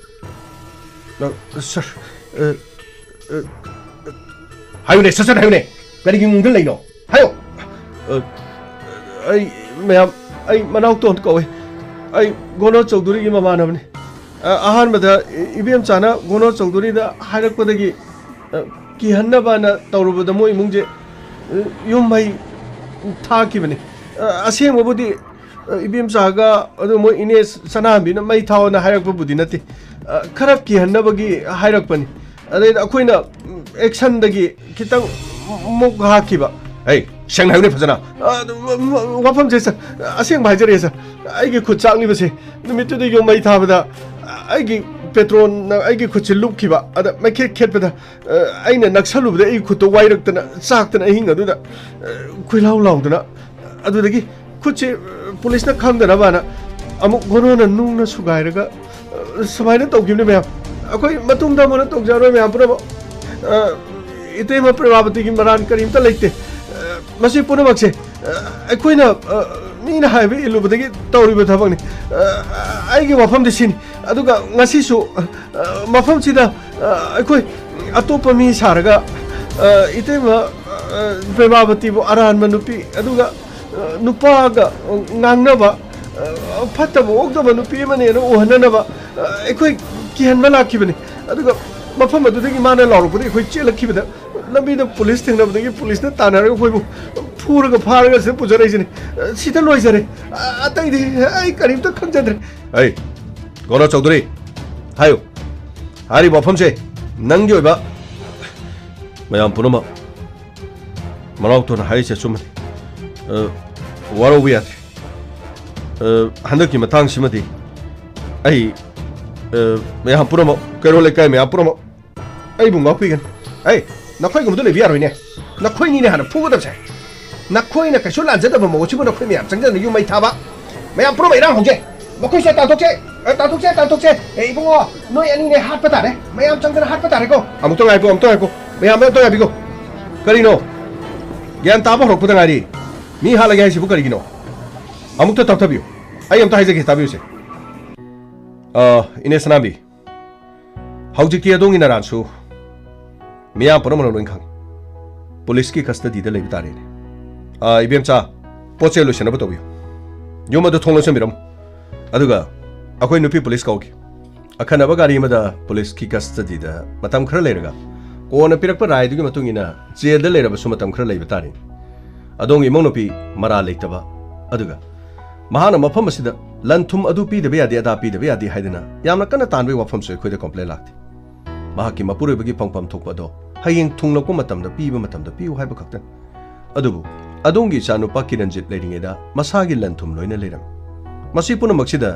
ꯑ, ꯁꯥꯔ, ꯑ, ꯑ, ꯍꯥꯏꯌꯨꯅꯦ, ꯁꯠ ꯁꯠ ꯍꯥꯏꯌꯨꯅꯦ꯫ ꯀꯔꯤꯒꯤ ꯉꯨꯡꯗ ꯂꯩꯅꯣ? ꯍꯥꯏꯌꯣ꯫ ꯑ, ꯑꯩ, ꯃꯌꯥꯝ, ꯑꯩ ꯃꯅꯥꯎꯇꯣꯟ ꯀꯧꯋꯦ꯫ ꯑꯩ ꯒꯣꯅꯣ ꯆꯧꯙꯨꯔꯤꯒꯤ ꯃꯃꯥꯟꯅꯕꯅꯤ꯫ ꯑ, ꯑꯍꯥꯟꯕꯗ ꯏ-, ꯏꯕꯦꯝꯆꯥꯅ ꯒꯣꯅꯣ ꯆꯧꯙꯨꯔꯤꯗ ꯍꯥꯏꯔꯛꯄꯗꯒꯤ, ꯑ, ꯀꯤꯍꯟꯅꯕꯅ ꯇꯧꯔꯨꯕꯗ ꯃꯣꯏ ꯏꯃꯨꯡꯁꯦ, ꯑ, ꯌꯨꯝ ꯃꯩ ꯊꯥꯈꯤꯕꯅꯤ꯫ ꯑ, ꯑꯁꯦꯡꯕꯕꯨꯗꯤ, ꯑ, ꯏꯕꯦꯝꯆꯥꯒ ꯑꯗꯨ ꯃꯣꯏ ꯏꯅꯦ ꯁꯅꯥꯍꯟꯕꯤꯅ ꯃꯩ ꯊꯥꯎꯅ ꯍꯥꯏꯔꯛꯄꯕꯨꯗꯤ ꯅꯠꯇꯦ꯫ ꯑ, ꯈꯔ ꯀꯤꯍꯟꯅꯕꯒꯤ ꯍꯥꯏꯔꯛꯄꯅꯤ꯫ ꯑꯗꯩꯗ ꯑꯩꯈꯣꯏꯅ, ꯎꯝ, ꯑꯦꯛꯁꯟꯗꯒꯤ ꯈꯤꯇꯪ ꯃꯨꯛ ꯍꯥꯛꯈꯤꯕ꯫ ꯍꯩ, ꯁꯦꯡꯅ ꯍꯥꯏꯌꯨꯅꯦ ꯐꯖꯅ꯫ ꯑ, ꯋꯥꯐꯝꯁꯦ ꯁꯥꯔ, ꯑꯁꯦꯡꯕ ꯍꯥꯏꯖꯔꯛꯑꯦ ꯁꯥꯔ꯫ ꯑꯩꯒꯤ ꯈꯨꯠ ꯆꯥꯛꯂꯤꯕꯁꯦ, ꯅꯨꯃꯤꯠꯇꯨꯗ ꯌꯨꯝ ꯃꯩ ꯊꯥꯕꯗ ꯑꯩꯒꯤ ꯄꯦꯇ꯭ꯔꯣꯜꯅ ꯑꯩꯒꯤ ꯈꯨꯠꯁꯦ ꯂꯨꯞꯈꯤꯕ, ꯑꯗ ꯃꯩꯈꯦꯠ ꯈꯦꯠꯄꯗ, ꯑ, ꯑꯩꯅ ꯅꯛꯁꯜꯂꯨꯕꯗ ꯑꯩꯒꯤ ꯈꯨꯠꯇꯣ ꯋꯥꯏꯔꯛꯇꯅ ꯆꯥꯛꯇꯅ ꯑꯍꯤꯡ ꯑꯗꯨꯗ, ꯑ, ꯀꯣꯏꯂꯥꯎ ꯂꯥꯎꯗꯅ, ꯑꯗꯨꯗꯒꯤ ꯈꯨꯠꯁꯦ, ꯑ, ꯄꯨꯂꯤꯁꯅ ꯈꯪꯗꯅꯕꯅ ꯑꯃꯨꯛ ꯒꯣꯔꯣꯅ ꯅꯨꯡꯅ ꯁꯨꯒꯥꯏꯔꯒ, ꯑ, ꯁꯨꯃꯥꯏꯅ ꯇꯧꯈꯤꯕꯅꯤ ꯃꯌꯥꯝ꯫ ꯑꯩꯈꯣꯏ ꯃꯇꯨꯡꯗ ꯑꯃꯨꯛ ꯍꯟꯅ ꯇꯧꯖꯔꯣꯏ ꯃꯌꯥꯝ ꯄꯨꯝꯅꯃꯛ꯫ ꯑ, ꯏꯇꯩꯃ ꯄ꯭ꯔꯦꯃꯥꯕꯇꯤꯒꯤ ꯃꯔꯥꯟ ꯀꯔꯤꯝꯇ ꯂꯩꯇꯦ꯫ ꯑ, ꯃꯁꯤ ꯄꯨꯝꯅꯃꯛꯁꯦ, ꯑ, ꯑꯩꯈꯣꯏꯅ, ꯑ, ꯃꯤꯅ ꯍꯥꯏꯕ ꯏꯜꯂꯨꯕꯗꯒꯤ ꯇꯧꯔꯤꯕ ꯊꯕꯛꯅꯤ꯫ ꯑ, ꯑꯩꯒꯤ ꯋꯥꯐꯝꯗꯤ ꯁꯤꯅꯤ꯫ ꯑꯗꯨꯒ ꯉꯁꯤꯁꯨ, ꯑ, ꯃꯐꯝꯁꯤꯗ, ꯑ, ꯑꯩꯈꯣꯏ ꯑꯇꯣꯞꯄ ꯃꯤ ꯁꯥꯔꯒ, ꯑ, ꯏꯇꯩꯃ, ꯑ, ꯄ꯭ꯔꯦꯃꯥꯕꯇꯤꯕꯨ ꯑꯔꯥꯟꯕ ꯅꯨꯄꯤ, ꯑꯗꯨꯒ, ꯑ, ꯅꯨꯄꯥꯒ ꯉꯥꯡꯅꯕ, ꯑ, ꯐꯠꯇꯕ ꯑꯣꯛꯇꯕ ꯅꯨꯄꯤ ꯑꯃꯅꯦꯅ ꯎꯍꯟꯅꯅꯕ, ꯑ, ꯑꯩꯈꯣꯏ ꯀꯤꯍꯟꯕ ꯂꯥꯛꯈꯤꯕꯅꯤ꯫ ꯑꯗꯨꯒ ꯃꯐꯝ ꯑꯗꯨꯗꯒꯤ ꯃꯥꯅ ꯂꯥꯎꯔꯛꯄꯗꯒꯤ ꯑꯩꯈꯣꯏ ꯆꯦꯜꯂꯛꯈꯤꯕꯗ, ꯂꯝꯕꯤꯗ ꯄꯨꯂꯤꯁ ꯊꯦꯡꯅꯕꯗꯒꯤ ꯄꯨꯂꯤꯁꯅ ꯇꯥꯟꯅꯔꯒ ꯑꯩꯈꯣꯏꯕꯨ ꯐꯨꯔꯒ ꯐꯥꯔꯒ ꯁꯤꯗ ꯄꯨꯖꯔꯛꯏꯁꯤꯅꯤ꯫ ꯑ, ꯁꯤꯗ ꯂꯣꯏꯖꯔꯦ꯫ ꯑ, ꯑꯇꯩꯗꯤ ꯑꯩ ꯀꯔꯤꯝꯇ ꯈꯪꯖꯗ꯭ꯔꯦ꯫ ꯑꯩ, ꯒꯣꯔꯣ ꯆꯧꯙꯨꯔꯤ, ꯍꯥꯏꯌꯨ꯫ ꯍꯥꯏꯔꯤꯕ ꯋꯥꯐꯝꯁꯦ ꯅꯪꯒꯤ ꯑꯣꯏꯕ, ꯃꯌꯥꯝ ꯄꯨꯝꯅꯃꯛ ꯃꯅꯥꯎ ꯊꯣꯟꯅ ꯍꯥꯏꯔꯤꯁꯦ ꯑꯆꯨꯝꯕꯅꯤ꯫ ꯑ, ꯋꯥꯔꯧꯕ ꯌꯥꯗꯦ꯫ ꯑ, ꯍꯟꯗꯛꯀꯤ ꯃꯇꯥꯡꯁꯤꯃꯗꯤ ꯑꯩ, ꯑ, ꯃꯌꯥꯝ ꯄꯨꯝꯅꯃꯛ, ꯀꯩꯔꯣꯜ ꯂꯩꯀꯥꯏ ꯃꯌꯥꯝ ꯄꯨꯝꯅꯃꯛ ꯑꯩꯕꯨ ꯉꯥꯛꯄꯤꯒꯅꯤ꯫ ꯑꯩ, ꯅꯈꯣꯏꯒꯨꯝꯕꯗꯨ ꯂꯩꯕ ꯌꯥꯔꯣꯏꯅꯦ꯫ ꯅꯈꯣꯏꯅꯤꯅꯦ ꯍꯥꯟꯅ ꯐꯨꯒꯗꯕꯁꯦ꯫ ꯅꯈꯣꯏꯅ ꯀꯩꯁꯨ ꯂꯥꯟꯖꯗꯕ ꯃꯍꯨꯠꯁꯤꯕꯨ ꯅꯈꯣꯏ ꯃꯌꯥꯝ ꯆꯪꯗꯅ ꯌꯨꯝ ꯃꯩ ꯊꯥꯕ꯫ ꯃꯌꯥꯝ ꯄꯨꯝꯅꯃꯛ ꯏꯔꯥꯡ ꯍꯧꯖꯩ꯫ ꯃꯈꯣꯏꯁꯦ ꯇꯥꯟꯊꯣꯛꯁꯦ꯫ ꯑ, ꯇꯥꯟꯊꯣꯛꯁꯦ, ꯇꯥꯟꯊꯣꯛꯁꯦ꯫ ꯑꯦ, ꯏꯕꯨꯡꯉꯣ, ꯅꯣꯏ ꯑꯅꯤꯅꯦ ꯍꯥꯠꯄ ꯇꯥꯔꯦ꯫ ꯃꯌꯥꯝ ꯆꯪꯗꯅ ꯍꯥꯠꯄ ꯇꯥꯔꯦꯀꯣ꯫ ꯑꯃꯨꯛꯇ ꯉꯥꯏꯀꯣ, ꯑꯃꯨꯛꯇ ꯉꯥꯏꯀꯣ꯫ ꯃꯌꯥꯝ ꯑꯝꯇ ꯉꯥꯏꯕꯤꯀꯣ꯫ ꯀꯔꯤꯅꯣ? ꯒ꯭ꯌꯥꯟ ꯇꯥꯕ ꯍꯧꯔꯛꯄꯗ ꯉꯥꯏꯔꯤ꯫ ꯃꯤ ꯍꯥꯠꯂꯒꯦ ꯍꯥꯏꯁꯤꯕꯨ ꯀꯔꯤꯒꯤꯅꯣ? ꯑꯃꯨꯛꯇ ꯇꯞꯊꯕꯤꯌꯨ꯫ ꯑꯩ ꯑꯝꯇ ꯍꯥꯏꯖꯒꯦ, ꯇꯥꯕꯤꯌꯨꯁꯦ꯫ ꯑ, ꯏꯅꯦ ꯁꯅꯥꯝꯕꯤ, ꯍꯧꯖꯤꯛꯇꯤ ꯑꯗꯣꯝꯒꯤ ꯅꯔꯥꯟꯁꯨ ꯃꯤꯌꯥꯝ ꯄꯨꯝꯅꯃꯛꯅ ꯂꯣꯏ ꯈꯪꯉꯤ꯫ ꯄꯨꯂꯤꯁꯀꯤ ꯀꯁꯇꯗꯤꯗ ꯂꯩꯕ ꯇꯥꯔꯦꯅꯦ꯫ ꯑ, ꯏꯕꯦꯝꯆꯥ, ꯄꯣꯠ ꯆꯩ ꯂꯣꯏꯁꯤꯟꯅꯕ ꯇꯧꯕꯤꯌꯨ꯫ ꯌꯨꯝ ꯑꯗꯨ ꯊꯣꯡ ꯂꯣꯟꯁꯤꯟꯕꯤꯔꯝꯃꯨ꯫ ꯑꯗꯨꯒ ꯑꯩꯈꯣꯏ ꯅꯨꯄꯤ ꯄꯨꯂꯤꯁ ꯀꯧꯒꯦ꯫ ꯑꯈꯟꯅꯕ ꯒꯥꯔꯤ ꯑꯃꯗ ꯄꯨꯂꯤꯁꯀꯤ ꯀꯁꯇꯗꯤꯗ ꯃꯇꯝ ꯈꯔ ꯂꯩꯔꯒ, ꯀꯣꯟꯅ ꯄꯤꯔꯛꯄ ꯔꯥꯏꯗꯨꯒꯤ ꯃꯇꯨꯡ ꯏꯟꯅ ꯖꯦꯜꯗ ꯂꯩꯔꯕꯁꯨ ꯃꯇꯝ ꯈꯔ ꯂꯩꯕ ꯇꯥꯔꯦ꯫ ꯑꯗꯣꯝꯒꯤ ꯏꯃꯧ ꯅꯨꯄꯤ ꯃꯔꯥꯜ ꯂꯩꯇꯕ, ꯑꯗꯨꯒ ꯃꯍꯥꯛꯅ ꯃꯐꯝ ꯑꯁꯤꯗ ꯂꯟ ꯊꯨꯝ ꯑꯗꯨ ꯄꯤꯗꯕ ꯌꯥꯗꯦ, ꯑꯗꯥ ꯄꯤꯗꯕ ꯌꯥꯗꯦ ꯍꯥꯏꯗꯅ ꯌꯥꯝꯅ ꯀꯟꯅ ꯇꯥꯟꯕꯒꯤ ꯋꯥꯐꯝꯁꯨ ꯑꯩꯈꯣꯏꯗ ꯀꯝꯄ꯭ꯂꯦꯟ ꯂꯥꯛꯇꯦ꯫ ꯃꯍꯥꯛꯀꯤ ꯃꯄꯨꯔꯣꯏꯕꯒꯤ ꯐꯪꯐꯝ ꯊꯣꯛꯄ ꯑꯗꯣ ꯍꯌꯦꯡ ꯊꯨꯡꯂꯛꯄ ꯃꯇꯝꯗ ꯄꯤꯕ ꯃꯇꯝꯗ ꯄꯤꯌꯨ ꯍꯥꯏꯕ ꯈꯛꯇꯅꯤ꯫ ꯑꯗꯨꯕꯨ ꯑꯗꯣꯝꯒꯤ ꯏꯆꯥꯅꯨꯄꯥ ꯀꯤꯔꯟꯖꯤꯠ ꯂꯩꯔꯤꯉꯩꯗ ꯃꯁꯥꯒꯤ ꯂꯟ ꯊꯨꯝ ꯂꯣꯏꯅ ꯂꯩꯔꯝꯃꯤ꯫ ꯃꯁꯤ ꯄꯨꯝꯅꯃꯛꯁꯤꯗ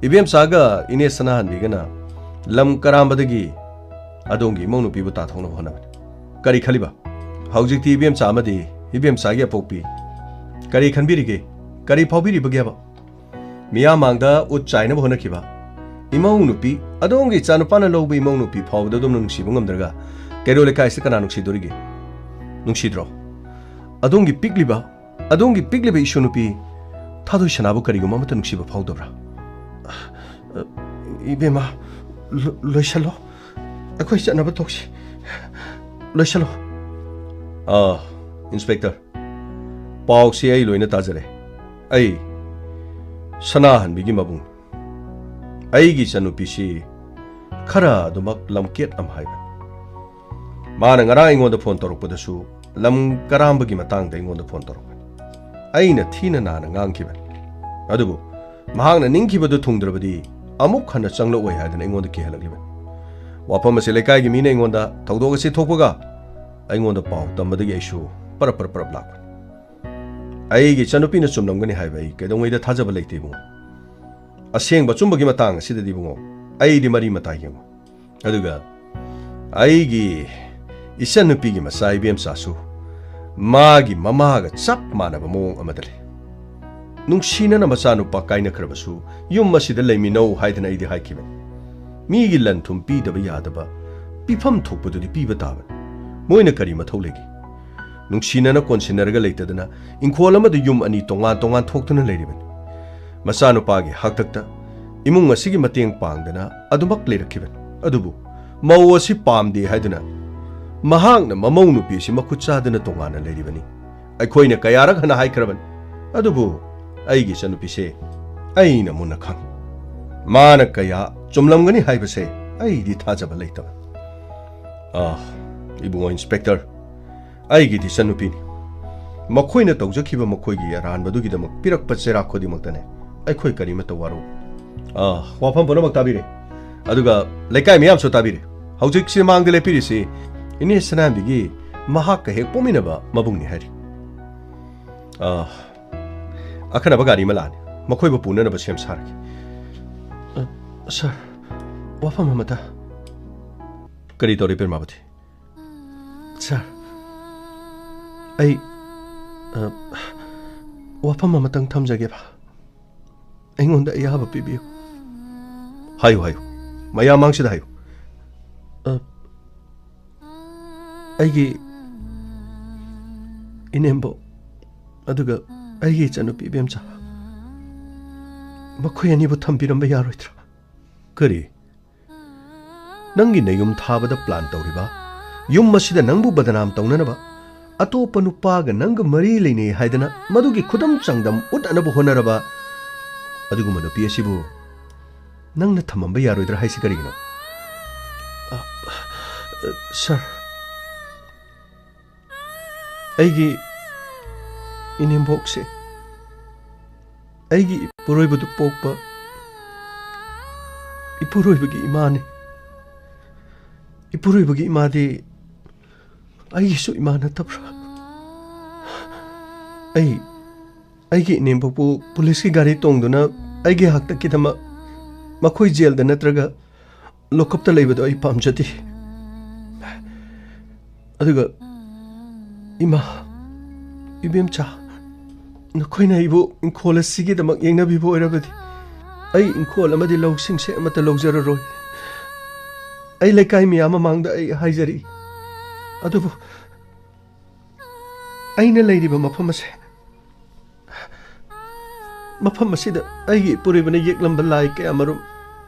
ꯏꯕꯦꯝꯆꯥꯒ ꯏꯅꯦ ꯁꯅꯥꯍꯟꯕꯤꯒꯅ ꯂꯝ ꯀꯔꯥꯝꯕꯗꯒꯤ ꯑꯗꯣꯝꯒꯤ ꯏꯃꯧ ꯅꯨꯄꯤꯕꯨ ꯇꯥꯊꯣꯛꯅꯕ ꯍꯣꯠꯅꯕꯅꯤ꯫ ꯀꯔꯤ ꯈꯜꯂꯤꯕ? ꯍꯧꯖꯤꯛꯇꯤ ꯏꯕꯦꯝꯆꯥ ꯑꯃꯗꯤ ꯏꯕꯦꯝꯆꯥꯒꯤ ꯑꯄꯣꯛꯄꯤ ꯀꯔꯤ ꯈꯟꯕꯤꯔꯤꯒꯦ? ꯀꯔꯤ ꯐꯥꯎꯕꯤꯔꯤꯕꯒꯦꯕ? ꯃꯤꯌꯥꯝ ꯃꯥꯡꯗ ꯎꯠ ꯆꯥꯏꯅꯕ ꯍꯣꯠꯅꯈꯤꯕ ꯏꯃꯧ ꯅꯨꯄꯤ, ꯑꯗꯣꯝꯒꯤ ꯏꯆꯥꯅꯨꯄꯥꯅ ꯂꯧꯕ ꯏꯃꯧ ꯅꯨꯄꯤ ꯐꯥꯎꯕꯗ ꯑꯗꯣꯝꯅ ꯅꯨꯡꯁꯤꯕ ꯉꯝꯗ꯭ꯔꯒ ꯀꯩꯔꯣꯜ ꯂꯩꯀꯥꯏꯁꯤꯗ ꯀꯅꯥ ꯅꯨꯡꯁꯤꯗꯣꯔꯤꯒꯦ? ꯅꯨꯡꯁꯤꯗ꯭ꯔꯣ? ꯑꯗꯣꯝꯒꯤ ꯄꯤꯛꯂꯤꯕ, ꯑꯗꯣꯝꯒꯤ ꯄꯤꯛꯂꯤꯕ ꯏꯁꯨ ꯅꯨꯄꯤ ꯊꯥꯗꯣꯏ ꯁꯅꯥꯕꯨ ꯀꯔꯤꯒꯨꯝꯕ ꯑꯃꯠꯇ ꯅꯨꯡꯁꯤꯕ ꯐꯥꯎꯗꯕ꯭ꯔꯥ? ꯏꯕꯦꯝꯃ, ꯂꯣ-, ꯂꯣꯏꯁꯜꯂꯣ꯫ ꯑꯩꯈꯣꯏ ꯆꯠꯅꯕ ꯇꯧꯁꯤ꯫ ꯂꯣꯏꯁꯜꯂꯣ꯫ ꯑꯥ, ꯏꯟꯁꯄꯦꯛꯇꯔ, ꯄꯥꯎꯁꯤ ꯑꯩ ꯂꯣꯏꯅ ꯇꯥꯖꯔꯦ꯫ ꯑꯩ ꯁꯅꯥꯍꯟꯕꯤꯒꯤ ꯃꯕꯨꯡ, ꯑꯩꯒꯤ ꯏꯆꯟꯅꯨꯄꯤꯁꯤ ꯈꯔ ꯑꯗꯨꯃꯛ ꯂꯝꯀꯦꯠ ꯑꯃ ꯍꯥꯏꯕꯅꯤ꯫ ꯃꯥꯅ ꯉꯔꯥꯡ ꯑꯩꯉꯣꯟꯗ ꯐꯣꯟ ꯇꯧꯔꯛꯄꯗꯁꯨ ꯂꯝ ꯀꯔꯥꯝꯕꯒꯤ ꯃꯇꯥꯡꯗ ꯑꯩꯉꯣꯟꯗ ꯐꯣꯟ ꯇꯧꯔꯛꯄꯅꯤ꯫ ꯑꯩꯅ ꯊꯤꯅ ꯅꯥꯅ ꯉꯥꯡꯈꯤꯕꯅꯤ꯫ ꯑꯗꯨꯕꯨ ꯃꯍꯥꯛꯅ ꯅꯤꯡꯈꯤꯕꯗꯨ ꯊꯨꯡꯗ꯭ꯔꯕꯗꯤ ꯑꯃꯨꯛ ꯍꯟꯅ ꯆꯪꯂꯛꯑꯣꯏ ꯍꯥꯏꯗꯨꯅ ꯑꯩꯉꯣꯟꯗ ꯀꯤꯍꯜꯂꯛꯂꯤꯕꯅꯤ꯫ ꯋꯥꯐꯝ ꯑꯁꯤ ꯂꯩꯀꯥꯏꯒꯤ ꯃꯤꯅ ꯑꯩꯉꯣꯟꯗ ꯊꯧꯗꯣꯛ ꯑꯁꯤ ꯊꯣꯛꯄꯒ ꯑꯩꯉꯣꯟꯗ ꯄꯥꯎ ꯇꯝꯕꯗꯒꯤ ꯑꯩꯁꯨ ꯄꯔꯞ ꯄꯔꯞ ꯄꯔꯞ ꯂꯥꯛꯄꯅꯤ꯫ ꯑꯩꯒꯤ ꯏꯆꯟꯅꯨꯄꯤꯅ ꯆꯨꯝꯂꯝꯒꯅꯤ ꯍꯥꯏꯕ ꯑꯩ ꯀꯩꯗꯧꯉꯩꯗ ꯊꯥꯖꯕ ꯂꯩꯇꯦ ꯏꯕꯨꯡꯉꯣ꯫ ꯑꯁꯦꯡꯕ ꯑꯆꯨꯝꯕꯒꯤ ꯃꯇꯥꯡ ꯑꯁꯤꯗꯗꯤ ꯏꯕꯨꯡꯉꯣ, ꯑꯩꯗꯤ ꯃꯔꯤ ꯃꯇꯥ ꯌꯦꯡꯉꯣ꯫ ꯑꯗꯨꯒ ꯑꯩꯒꯤ ꯏꯆꯟꯅꯨꯄꯤꯒꯤ ꯃꯆꯥ ꯏꯕꯦꯝꯆꯥꯁꯨ ꯃꯥꯒꯤ ꯃꯃꯥꯒ ꯆꯞ ꯃꯥꯟꯅꯕ ꯃꯑꯣꯡ ꯑꯃꯗ ꯂꯩ꯫ ꯅꯨꯡꯁꯤꯅꯅ ꯃꯆꯥꯅꯨꯄꯥ ꯀꯥꯏꯅꯈ꯭ꯔꯕꯁꯨ ꯌꯨꯝ ꯑꯁꯤꯗ ꯂꯩꯃꯤꯟꯅꯧ ꯍꯥꯏꯗꯅ ꯑꯩꯗꯤ ꯍꯥꯏꯈꯤꯕꯅꯤ꯫ ꯃꯤꯒꯤ ꯂꯟ ꯊꯨꯝ ꯄꯤꯗꯕ ꯌꯥꯗꯕ, ꯄꯤꯐꯝ ꯊꯣꯛꯄꯗꯨꯗꯤ ꯄꯤꯕ ꯇꯥꯕꯅꯤ꯫ ꯃꯣꯏꯅ ꯀꯔꯤ ꯃꯊꯧ ꯂꯩꯒꯦ? ꯅꯨꯡꯁꯤꯅꯅ ꯀꯣꯟꯁꯤꯟꯅꯔꯒ ꯂꯩꯇꯗꯅ ꯏꯪꯈꯣꯜ ꯑꯃꯗ ꯌꯨꯝ ꯑꯅꯤ ꯇꯣꯉꯥꯟ ꯇꯣꯉꯥꯟ ꯊꯣꯛꯇꯨꯅ ꯂꯩꯔꯤꯕꯅꯤ꯫ ꯃꯆꯥꯅꯨꯄꯥꯒꯤ ꯍꯥꯛꯇꯛꯇ ꯏꯃꯨꯡ ꯑꯁꯤꯒꯤ ꯃꯇꯦꯡ ꯄꯥꯡꯗꯅ ꯑꯗꯨꯃꯛ ꯂꯩꯔꯛꯈꯤꯕꯅꯤ꯫ ꯑꯗꯨꯕꯨ ꯃꯧ ꯑꯁꯤ ꯄꯥꯝꯗꯦ ꯍꯥꯏꯗꯨꯅ ꯃꯍꯥꯛꯅ ꯃꯃꯧ ꯅꯨꯄꯤ ꯑꯁꯤ ꯃꯈꯨꯠ ꯆꯥꯗꯅ ꯇꯣꯉꯥꯟꯅ ꯂꯩꯔꯤꯕꯅꯤ꯫ ꯑꯩꯈꯣꯏꯅ ꯀꯌꯥꯔꯛ ꯍꯟꯅ ꯍꯥꯏꯈ꯭ꯔꯕꯅꯤ꯫ ꯑꯗꯨꯕꯨ ꯑꯩꯒꯤ ꯏꯆꯟꯅꯨꯄꯤꯁꯦ ꯑꯩꯅ ꯃꯨꯟꯅ ꯈꯪꯏ꯫ ꯃꯥꯅ ꯀꯌꯥ ꯆꯨꯝꯂꯝꯒꯅꯤ ꯍꯥꯏꯕꯁꯦ ꯑꯩꯗꯤ ꯊꯥꯖꯕ ꯂꯩꯇꯕ꯫ ꯑꯥ, ꯏꯕꯨꯡꯉꯣ ꯏꯟꯁꯄꯦꯛꯇꯔ, ꯑꯩꯒꯤꯗꯤ ꯏꯆꯟꯅꯨꯄꯤꯅꯤ꯫ ꯃꯈꯣꯏꯅ ꯇꯧꯖꯈꯤꯕ ꯃꯈꯣꯏꯒꯤ ꯑꯔꯥꯟꯕꯗꯨꯒꯤꯗꯃꯛ ꯄꯤꯔꯛꯄ ꯆꯩꯔꯥꯛ ꯈꯨꯗꯤꯡꯃꯛꯇꯅꯦ ꯑꯩꯈꯣꯏ ꯀꯔꯤꯃꯠꯇ ꯋꯥꯔꯧ꯫ ꯑꯥ, ꯋꯥꯐꯝ ꯄꯨꯝꯅꯃꯛ ꯇꯥꯕꯤꯔꯦ꯫ ꯑꯗꯨꯒ ꯂꯩꯀꯥꯏ ꯃꯤꯌꯥꯝꯁꯨ ꯇꯥꯕꯤꯔꯦ꯫ ꯍꯧꯖꯤꯛꯁꯤ ꯃꯥꯡꯗ ꯂꯦꯞꯄꯤꯔꯤꯁꯤ ꯏꯅꯦ ꯁꯅꯥꯍꯟꯕꯤꯒꯤ ꯃꯍꯥꯛꯀ ꯍꯦꯛ ꯄꯣꯛꯃꯤꯟꯅꯕ ꯃꯕꯨꯡꯅꯤ ꯍꯥꯏꯔꯤ꯫ ꯑꯥ, ꯑꯈꯟꯅꯕ ꯒꯥꯔꯤ ꯑꯃ ꯂꯥꯛꯑꯅꯤ, ꯃꯈꯣꯏꯕꯨ ꯄꯨꯅꯅꯕ ꯁꯦꯝ ꯁꯥꯔꯒꯦ꯫ ꯑ, ꯁꯥꯔ, ꯋꯥꯐꯝ ꯑꯃꯇ꯫ ꯀꯔꯤ ꯇꯧꯔꯦ, ꯄ꯭ꯔꯦꯃꯥꯕꯇꯤ? ꯁꯥꯔ, ꯑꯩ, ꯑ, ꯋꯥꯐꯝ ꯑꯃꯇꯪ ꯊꯝꯖꯒꯦꯕ꯫ ꯑꯩꯉꯣꯟꯗ ꯑꯌꯥꯕ ꯄꯤꯕꯤꯌꯨ꯫ ꯍꯥꯏꯌꯨ, ꯍꯥꯏꯌꯨ꯫ ꯃꯌꯥꯝ ꯃꯥꯡꯁꯤꯗ ꯍꯥꯏꯌꯨ꯫ ꯑ, ꯑꯩꯒꯤ ꯏꯅꯦꯝꯕꯣꯛ ꯑꯗꯨꯒ ꯑꯩꯒꯤ ꯏꯆꯟꯅꯨꯄꯤ ꯏꯕꯦꯝꯆꯥ, ꯃꯈꯣꯏ ꯑꯅꯤꯕꯨ ꯊꯝꯕꯤꯔꯝꯕ ꯌꯥꯔꯣꯏꯗ꯭ꯔꯥ? ꯀꯔꯤ? ꯅꯪꯒꯤ ꯅꯌꯨꯝ ꯊꯥꯕꯗ ꯄ꯭ꯂꯥꯟ ꯇꯧꯔꯤꯕ, ꯌꯨꯝ ꯑꯁꯤꯗ ꯅꯪꯕꯨ ꯕꯗꯅꯥꯝ ꯇꯧꯅꯅꯕ, ꯑꯇꯣꯞꯄ ꯅꯨꯄꯥꯒ ꯅꯪꯒ ꯃꯔꯤ ꯂꯩꯅꯩ ꯍꯥꯏꯗꯅ ꯃꯗꯨꯒꯤ ꯈꯨꯗꯝ ꯆꯥꯡꯗꯝ ꯎꯠꯅꯅꯕ ꯍꯣꯠꯅꯔꯕ ꯑꯗꯨꯒꯨꯝꯕ ꯅꯨꯄꯤ ꯑꯁꯤꯕꯨ ꯅꯪꯅ ꯊꯝꯃꯝꯕ ꯌꯥꯔꯣꯏꯗ꯭ꯔꯥ ꯍꯥꯏꯁꯤ ꯀꯔꯤꯒꯤꯅꯣ? ꯑ, ꯁꯥꯔ, ꯑꯩꯒꯤ ꯏꯅꯦꯝꯕꯣꯛꯁꯦ ꯑꯩꯒꯤ ꯏꯄꯨꯔꯣꯏꯕꯗꯨ ꯄꯣꯛꯄ ꯏꯄꯨꯔꯣꯏꯕꯒꯤ ꯏꯃꯥꯅꯤ꯫ ꯏꯄꯨꯔꯣꯏꯕꯒꯤ ꯏꯃꯥꯗꯤ ꯑꯩꯒꯤꯁꯨ ꯏꯃꯥ ꯅꯠꯇꯕ꯭ꯔꯥ? ꯑꯩ, ꯑꯩꯒꯤ ꯏꯅꯦꯝꯕꯣꯛꯄꯨ ꯄꯨꯂꯤꯁꯀꯤ ꯒꯥꯔꯤ ꯇꯣꯡꯗꯨꯅ ꯑꯩꯒꯤ ꯍꯥꯛꯇꯛꯀꯤꯗꯃꯛ ꯃꯈꯣꯏ ꯖꯦꯜꯗ ꯅꯠꯇ꯭ꯔꯒ ꯂꯣꯀꯞꯇ ꯂꯩꯕꯗꯣ ꯑꯩ ꯄꯥꯝꯖꯗꯦ꯫ ꯑꯗꯨꯒ ꯏꯃꯥ, ꯏꯕꯦꯝꯆꯥ, ꯅꯈꯣꯏꯅ ꯑꯩꯕꯨ ꯏꯪꯈꯣꯜ ꯑꯁꯤꯒꯤꯗꯃꯛ ꯌꯦꯡꯅꯕꯤꯕ ꯑꯣꯏꯔꯕꯗꯤ ꯑꯩ ꯏꯪꯈꯣꯜ ꯑꯃꯗꯤ ꯂꯧꯁꯤꯡꯁꯦ ꯑꯃꯠꯇ ꯂꯧꯖꯔꯔꯣꯏ꯫ ꯑꯩ ꯂꯩꯀꯥꯏ ꯃꯤꯌꯥꯝ ꯃꯃꯥꯡꯗ ꯑꯩ ꯍꯥꯏꯖꯔꯤ꯫ ꯑꯗꯨꯕꯨ ꯑꯩꯅ ꯂꯩꯔꯤꯕ ꯃꯐꯝ ꯑꯁꯦ, ꯃꯐꯝ ꯑꯁꯤꯗ ꯑꯩꯒꯤ ꯏꯄꯨꯔꯣꯏꯕꯅ ꯌꯦꯛꯂꯝꯕ ꯂꯥꯏ ꯀꯌꯥ ꯃꯔꯨꯝ,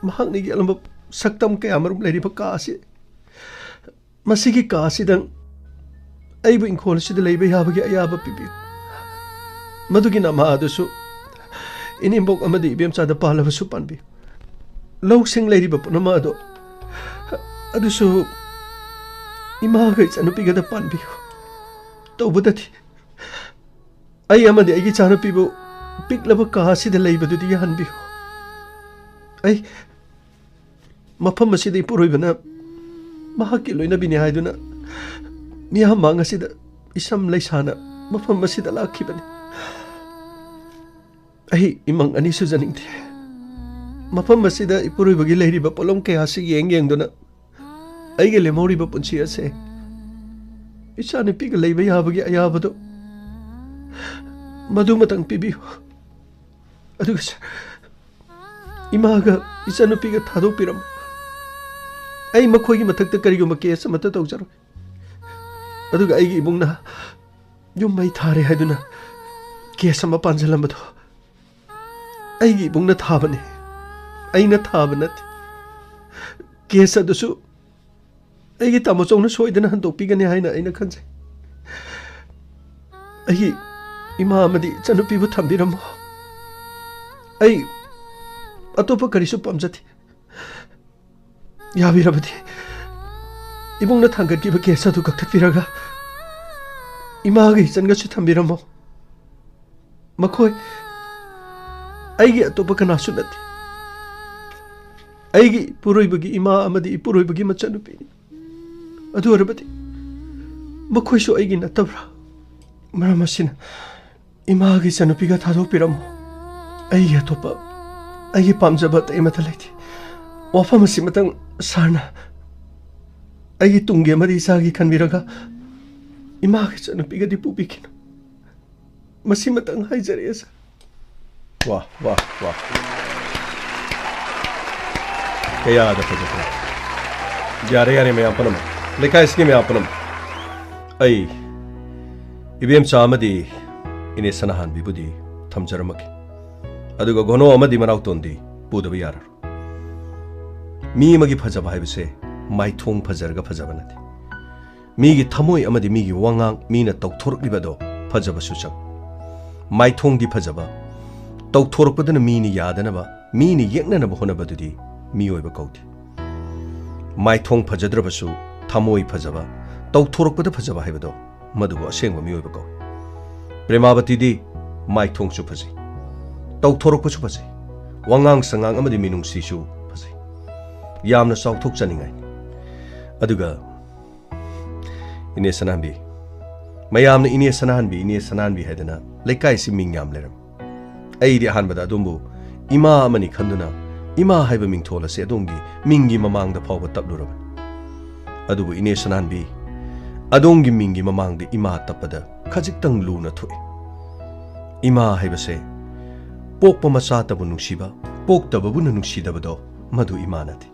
ꯃꯍꯥꯛꯅ ꯌꯦꯛꯂꯝꯕ ꯁꯛꯇꯝ ꯀꯌꯥ ꯃꯔꯨꯝ ꯂꯩꯔꯤꯕ ꯀꯥ ꯑꯁꯤ, ꯃꯁꯤꯒꯤ ꯀꯥ ꯑꯁꯤꯗꯪ ꯑꯩꯕꯨ ꯏꯪꯈꯣꯜ ꯑꯁꯤꯗ ꯂꯩꯕ ꯌꯥꯕꯒꯤ ꯑꯌꯥꯕ ꯄꯤꯕꯤꯌꯨ꯫ ꯃꯗꯨꯒꯤ ꯅꯃꯥ ꯑꯗꯨꯁꯨ ꯏꯅꯦꯝꯕꯣꯛ ꯑꯃꯗꯤ ꯏꯕꯦꯝꯆꯥꯗ ꯄꯥꯜꯂꯕꯁꯨ ꯄꯥꯟꯕꯤꯌꯨ꯫ ꯂꯧꯁꯤꯡ ꯂꯩꯔꯤꯕ ꯄꯨꯝꯅꯃꯛ ꯑꯗꯣ, ꯑꯗꯨꯁꯨ ꯏꯃꯥꯒ ꯏꯆꯥꯅꯨꯄꯤꯒꯗ ꯄꯥꯟꯕꯤꯌꯨ꯫ ꯇꯧꯕꯗꯗꯤ ꯑꯩ ꯑꯃꯗꯤ ꯑꯩꯒꯤ ꯏꯆꯥꯅꯨꯄꯤꯕꯨ ꯄꯤꯛꯂꯕ ꯀꯥ ꯑꯁꯤꯗ ꯂꯩꯕꯗꯨꯗꯤ ꯌꯥꯍꯟꯕꯤꯌꯨ꯫ ꯑꯩ ꯃꯐꯝ ꯑꯁꯤꯗ ꯏꯄꯨꯔꯣꯏꯕꯅ ꯃꯍꯥꯛꯀꯤ ꯂꯣꯏꯅꯕꯤꯅꯤ ꯍꯥꯏꯗꯨꯅ ꯃꯤꯌꯥꯝ ꯃꯥꯡ ꯑꯁꯤꯗ ꯏꯁꯝ ꯂꯩꯁꯥꯅ ꯃꯐꯝ ꯑꯁꯤꯗ ꯂꯥꯛꯈꯤꯕꯅꯤ꯫ ꯑꯩ ꯏꯃꯪ ꯑꯅꯤ ꯁꯨꯖꯅꯤꯡꯗꯦ꯫ ꯃꯐꯝ ꯑꯁꯤꯗ ꯏꯄꯨꯔꯣꯏꯕꯒꯤ ꯂꯩꯔꯤꯕ ꯄꯣꯠꯂꯝ ꯀꯌꯥꯁꯤ ꯌꯦꯡ ꯌꯦꯡꯗꯨꯅ ꯑꯩꯒꯤ ꯂꯦꯝꯍꯧꯔꯤꯕ ꯄꯨꯟꯁꯤ ꯑꯁꯦ ꯏꯆꯥꯅꯨꯄꯤꯒ ꯂꯩꯕ ꯌꯥꯕꯒꯤ ꯑꯌꯥꯕꯗꯣ ꯃꯗꯨꯃꯇꯪ ꯄꯤꯕꯤꯌꯨ꯫ ꯑꯗꯨꯒ ꯁꯥꯔ, ꯏꯃꯥꯒ ꯏꯆꯥꯅꯨꯄꯤꯒ ꯊꯥꯗꯣꯛꯄꯤꯔꯝꯃꯨ꯫ ꯑꯩ ꯃꯈꯣꯏꯒꯤ ꯃꯊꯛꯇ ꯀꯔꯤꯒꯨꯝꯕ ꯀꯦꯁ ꯑꯃꯠꯇ ꯇꯧꯖꯔꯣꯏ꯫ ꯑꯗꯨꯒ ꯑꯩꯒꯤ ꯏꯕꯨꯡꯅ ꯌꯨꯝ ꯃꯩ ꯊꯥꯔꯦ ꯍꯥꯏꯗꯨꯅ ꯀꯦꯁ ꯑꯃ ꯄꯥꯟꯁꯤꯜꯂꯝꯕꯗꯣ ꯑꯩꯒꯤ ꯏꯕꯨꯡꯅ ꯊꯥꯕꯅꯤ, ꯑꯩꯅ ꯊꯥꯕ ꯅꯠꯇꯦ꯫ ꯀꯦꯁ ꯑꯗꯨꯁꯨ ꯑꯩꯒꯤ ꯇꯥꯃꯣꯆꯧꯅ ꯁꯣꯏꯗꯅ ꯍꯟꯗꯣꯛꯄꯤꯒꯅꯤ ꯍꯥꯏꯅ ꯑꯩꯅ ꯈꯟꯖꯩ꯫ ꯑꯩꯒꯤ ꯏꯃꯥ ꯑꯃꯗꯤ ꯏꯆꯟꯅꯨꯄꯤꯕꯨ ꯊꯝꯕꯤꯔꯝꯃꯣ꯫ ꯑꯩ ꯑꯇꯣꯞꯄ ꯀꯔꯤꯁꯨ ꯄꯥꯝꯖꯗꯦ꯫ ꯌꯥꯕꯤꯔꯕꯗꯤ ꯏꯕꯨꯡꯅ ꯊꯥꯡꯒꯠꯈꯤꯕ ꯀꯦꯁ ꯑꯗꯨ ꯀꯛꯊꯠꯄꯤꯔꯒ ꯏꯃꯥꯒ ꯏꯆꯟꯒꯁꯨ ꯊꯝꯕꯤꯔꯝꯃꯣ꯫ ꯃꯈꯣꯏ ꯑꯩꯒꯤ ꯑꯇꯣꯞꯄ ꯀꯅꯥꯁꯨ ꯅꯠꯇꯦ꯫ ꯑꯩꯒꯤ ꯏꯄꯨꯔꯣꯏꯕꯒꯤ ꯏꯃꯥ ꯑꯃꯗꯤ ꯏꯄꯨꯔꯣꯏꯕꯒꯤ ꯃꯆꯟꯅꯨꯄꯤꯅꯤ꯫ ꯑꯗꯨ ꯑꯣꯏꯔꯕꯗꯤ ꯃꯈꯣꯏꯁꯨ ꯑꯩꯒꯤ ꯅꯠꯇꯕ꯭ꯔꯥ? ꯃꯔꯝ ꯑꯁꯤꯅ ꯏꯃꯥꯒꯤ ꯏꯆꯟꯅꯨꯄꯤꯒ ꯊꯥꯗꯣꯛꯄꯤꯔꯝꯃꯣ꯫ ꯑꯩꯒꯤ ꯑꯇꯣꯞꯄ, ꯑꯩꯒꯤ ꯄꯥꯝꯖꯕ ꯑꯇꯩ ꯑꯃꯠꯇ ꯂꯩꯇꯦ꯫ ꯋꯥꯐꯝ ꯑꯁꯤꯃꯇꯪ ꯁꯥꯔꯅ ꯑꯩꯒꯤ ꯇꯨꯡꯒꯤ ꯑꯃꯗꯤ ꯏꯆꯥꯒꯤ ꯈꯟꯕꯤꯔꯒ ꯏꯃꯥꯒꯤ ꯏꯆꯟꯅꯨꯄꯤꯒꯗꯤ ꯄꯨꯕꯤꯈꯤꯅꯨ꯫ ꯃꯁꯤꯃꯇꯪ ꯍꯥꯏꯖꯔꯛꯑꯦ, ꯁꯥꯔ꯫ ꯋꯥ, ꯋꯥ, ꯋꯥ꯫ ꯀꯌꯥꯗ ꯐꯖꯈ꯭ꯔꯦ꯫ ꯌꯥꯔꯦ, ꯌꯥꯔꯦ, ꯃꯌꯥꯝ ꯄꯨꯝꯅꯃꯛ꯫ ꯂꯩꯀꯥꯏꯁꯤꯒꯤ ꯃꯌꯥꯝ ꯄꯨꯝꯅꯃꯛ꯫ ꯑꯩ ꯏꯕꯦꯝꯆꯥ ꯑꯃꯗꯤ ꯏꯅꯦ ꯁꯅꯥꯍꯥꯟꯕꯤꯕꯨꯗꯤ ꯊꯝꯖꯔꯝꯃꯒꯦ꯫ ꯑꯗꯨꯒ ꯒꯣꯅꯣ ꯑꯃꯗꯤ ꯃꯅꯥꯎꯇꯣꯟꯗꯤ ꯄꯨꯗꯕ ꯌꯥꯔꯔꯣꯏ꯫ ꯃꯤ ꯑꯃꯒꯤ ꯐꯖꯕ ꯍꯥꯏꯕꯁꯦ ꯃꯥꯏꯊꯣꯡ ꯐꯖꯔꯒ ꯐꯖꯕ ꯅꯠꯇꯦ꯫ ꯃꯤꯒꯤ ꯊꯃꯣꯏ ꯑꯃꯗꯤ ꯃꯤꯒꯤ ꯋꯥꯉꯥꯡ, ꯃꯤꯅ ꯇꯧꯊꯣꯔꯛꯂꯤꯕꯗꯣ ꯐꯖꯕꯁꯨ ꯆꯪꯏ꯫ ꯃꯥꯏꯊꯣꯡꯗꯤ ꯐꯖꯕ, ꯇꯧꯊꯣꯔꯛꯄꯗꯨꯅ ꯃꯤꯅ ꯌꯥꯗꯅꯕ, ꯃꯤꯅ ꯌꯦꯛꯅꯅꯕ ꯍꯣꯠꯅꯕꯗꯨꯗꯤ ꯃꯤꯑꯣꯏꯕ ꯀꯧꯗꯦ꯫ ꯃꯥꯏꯊꯣꯡ ꯐꯖꯗ꯭ꯔꯕꯁꯨ ꯊꯃꯣꯏ ꯐꯖꯕ, ꯇꯧꯊꯣꯔꯛꯄꯗ ꯐꯖꯕ ꯍꯥꯏꯕꯗꯣ ꯃꯗꯨꯕꯨ ꯑꯁꯦꯡꯕ ꯃꯤꯑꯣꯏꯕ ꯀꯧꯏ꯫ ꯄ꯭ꯔꯦꯃꯥꯕꯇꯤꯗꯤ ꯃꯥꯏꯊꯣꯡꯁꯨ ꯐꯖꯩ, ꯇꯧꯊꯣꯔꯛꯄꯁꯨ ꯐꯖꯩ, ꯋꯥꯉꯥꯡ ꯁꯉꯥꯡ ꯑꯃꯗꯤ ꯃꯤꯅꯨꯡꯁꯤꯁꯨ ꯐꯖꯩ꯫ ꯌꯥꯝꯅ ꯆꯥꯎꯊꯣꯛꯆꯅꯤꯡꯉꯥꯏꯅꯤ꯫ ꯑꯗꯨꯒ ꯏꯅꯦ ꯁꯅꯥꯍꯟꯕꯤ, ꯃꯌꯥꯝꯅ "ꯏꯅꯦ ꯁꯅꯥꯍꯟꯕꯤ, ꯏꯅꯦ ꯁꯅꯥꯍꯟꯕꯤ" ꯍꯥꯏꯗꯅ ꯂꯩꯀꯥꯏꯁꯤ ꯃꯤꯡ ꯌꯥꯝ ꯂꯩꯔꯝꯃꯤ꯫ ꯑꯩꯗꯤ ꯑꯍꯥꯟꯕꯗ ꯑꯗꯣꯝꯕꯨ ꯏꯃꯥ ꯑꯃꯅꯤ ꯈꯟꯗꯨꯅ ꯏꯃꯥ ꯍꯥꯏꯕ ꯃꯤꯡꯊꯣꯜ ꯑꯁꯤ ꯑꯗꯣꯝꯒꯤ ꯃꯤꯡꯒꯤ ꯃꯃꯥꯡꯗ ꯐꯥꯎꯕ ꯇꯞꯂꯨꯔꯕꯅꯤ꯫ ꯑꯗꯨꯕꯨ ꯏꯅꯦ ꯁꯅꯥꯍꯟꯕꯤ, ꯑꯗꯣꯝꯒꯤ ꯃꯤꯡꯒꯤ ꯃꯃꯥꯡꯗ ꯏꯃꯥ ꯇꯞꯄꯗ ꯈꯖꯤꯛꯇꯪ ꯂꯨꯅ ꯊꯣꯛꯏ꯫ ꯏꯃꯥ ꯍꯥꯏꯕꯁꯦ ꯄꯣꯛꯄ ꯃꯆꯥꯇꯕꯨ ꯅꯨꯡꯁꯤꯕ, ꯄꯣꯛꯇꯕꯕꯨꯅ ꯅꯨꯡꯁꯤꯗꯕꯗꯣ ꯃꯗꯨ ꯏꯃꯥ ꯅꯠꯇꯦ꯫